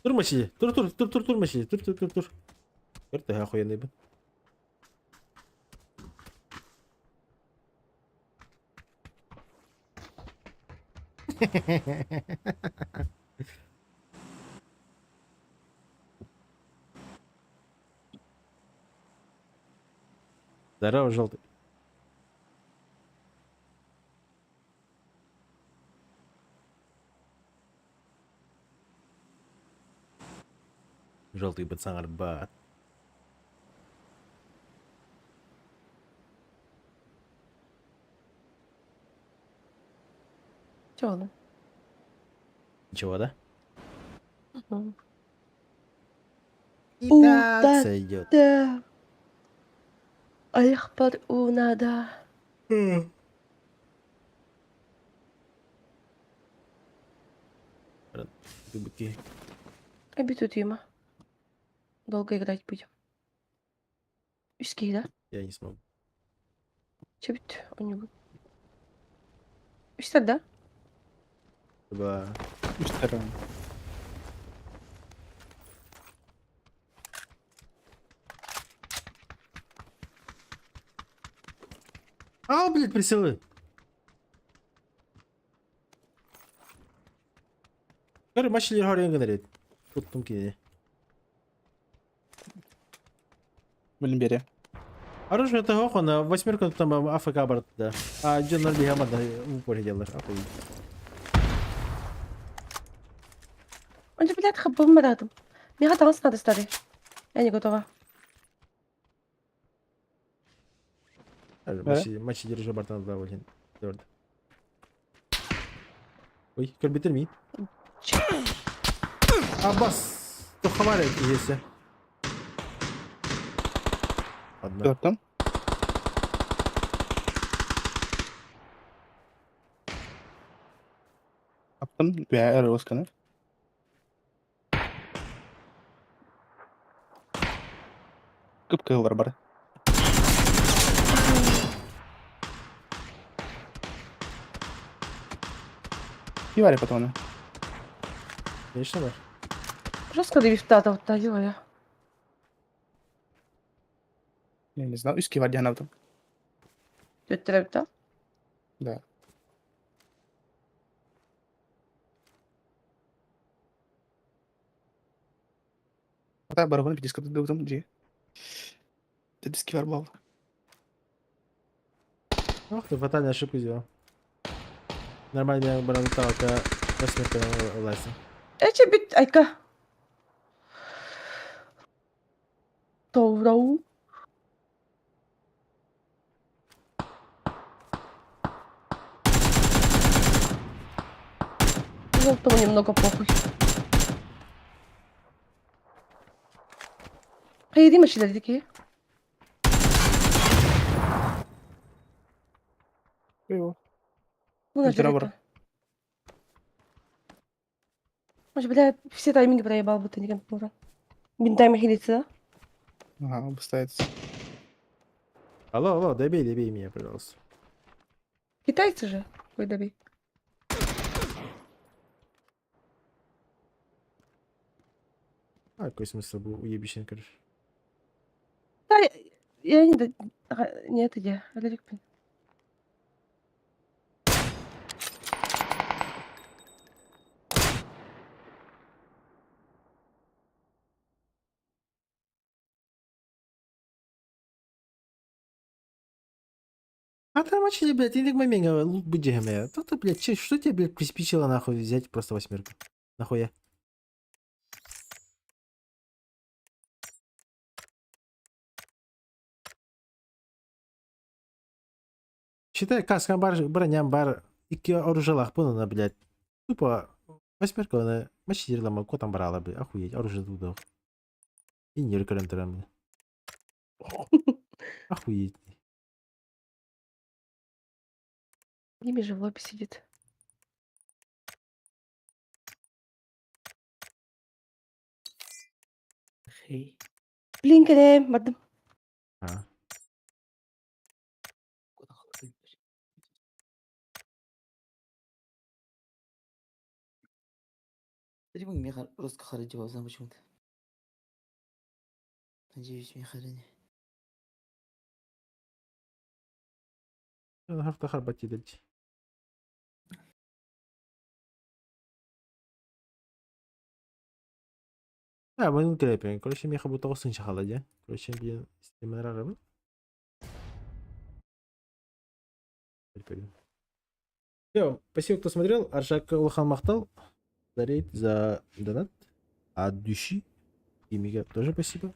[SPEAKER 4] Тур машине. Тур, тур, тур, тур, тур машине. Тур, тур, тур, тур. Көр охуенный был. Здорово, желтый. Желтый пацан Арбат.
[SPEAKER 3] Чего?
[SPEAKER 4] Ничего, да?
[SPEAKER 3] Мгм.
[SPEAKER 4] И
[SPEAKER 3] У,
[SPEAKER 4] так
[SPEAKER 3] да.
[SPEAKER 4] сойдет.
[SPEAKER 3] Да. Аяхпар унада.
[SPEAKER 4] Дубки.
[SPEAKER 3] Обитутима. Долго играть будем. Үскей, да?
[SPEAKER 4] Я не смогу.
[SPEAKER 3] Чебит у него. Үстер, да?
[SPEAKER 4] Ба.
[SPEAKER 1] Үстер.
[SPEAKER 4] А, блядь, присылы. Көр машилер хорен гынар Туттум кине.
[SPEAKER 1] Билин бере.
[SPEAKER 4] Оружие это охона, восьмерка там АФК бар да. А Джон Бигамада в упоре делаешь, охуеть.
[SPEAKER 3] Он же, блядь, хабым радом. Мне танц надо, старый. Я не готова.
[SPEAKER 4] Матчи держи бартан да, блин. Дөрд. Ой, көр битер ми. Аббас, то хаваре есть. Одна.
[SPEAKER 1] Көрдүм. Аптым. Бә росканы. Көп кылар бар. И вари потом.
[SPEAKER 4] Конечно, бар.
[SPEAKER 3] Жестко довифтата вот та, ё
[SPEAKER 1] Я не знаю, үске бар диэн
[SPEAKER 3] Төттөрөбүт,
[SPEAKER 1] Да. Ата барабан диск дыгдым же. Диски бар был.
[SPEAKER 4] Ох ты, фатальную ошибку сделал. Нормально, я брал талка восьмерка лазит.
[SPEAKER 3] Эче бит айка. Тоурау. Тому немного похуй. Хайди машина такие.
[SPEAKER 1] Его.
[SPEAKER 3] Ну,
[SPEAKER 1] Здраво.
[SPEAKER 3] Может, бля, все тайминги проебал, будто не компьютер. Бин тайминг хилится, да?
[SPEAKER 1] Ага, обставится.
[SPEAKER 4] Алло, алло, добей, добей меня, пожалуйста.
[SPEAKER 3] Китайцы же. Ой, добей.
[SPEAKER 4] А, какой смысл был уебищный, короче.
[SPEAKER 3] Да, я не... Нет, я. Алерик,
[SPEAKER 4] А там мочили, блядь, или момент, лут бы Тут, блядь, че, что тебе, блядь, приспичило нахуй взять просто восьмерку? Нахуя? Считай, каска бар, броня бар, икки оружиялаах на, блядь. Тупо восьмерка, она мочили, котом брала, блядь, охуеть, оружие тут. И не блядь. Охуеть.
[SPEAKER 3] Ними же в лобби сидит.
[SPEAKER 2] Хей.
[SPEAKER 3] Блин, кэлэм, бардым.
[SPEAKER 4] А.
[SPEAKER 2] تقريبا ميخا رزق خارجي وزن почему-то. Надеюсь, Михалини.
[SPEAKER 4] Харбати дальше. А, мы крепим. Короче, меха будто осын чахала, да? Короче, блин, система Все, спасибо, кто смотрел. Аршак Улахан махтал. За рейд, за донат. От души. И Мига тоже спасибо.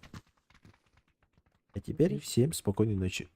[SPEAKER 4] А теперь всем спокойной ночи.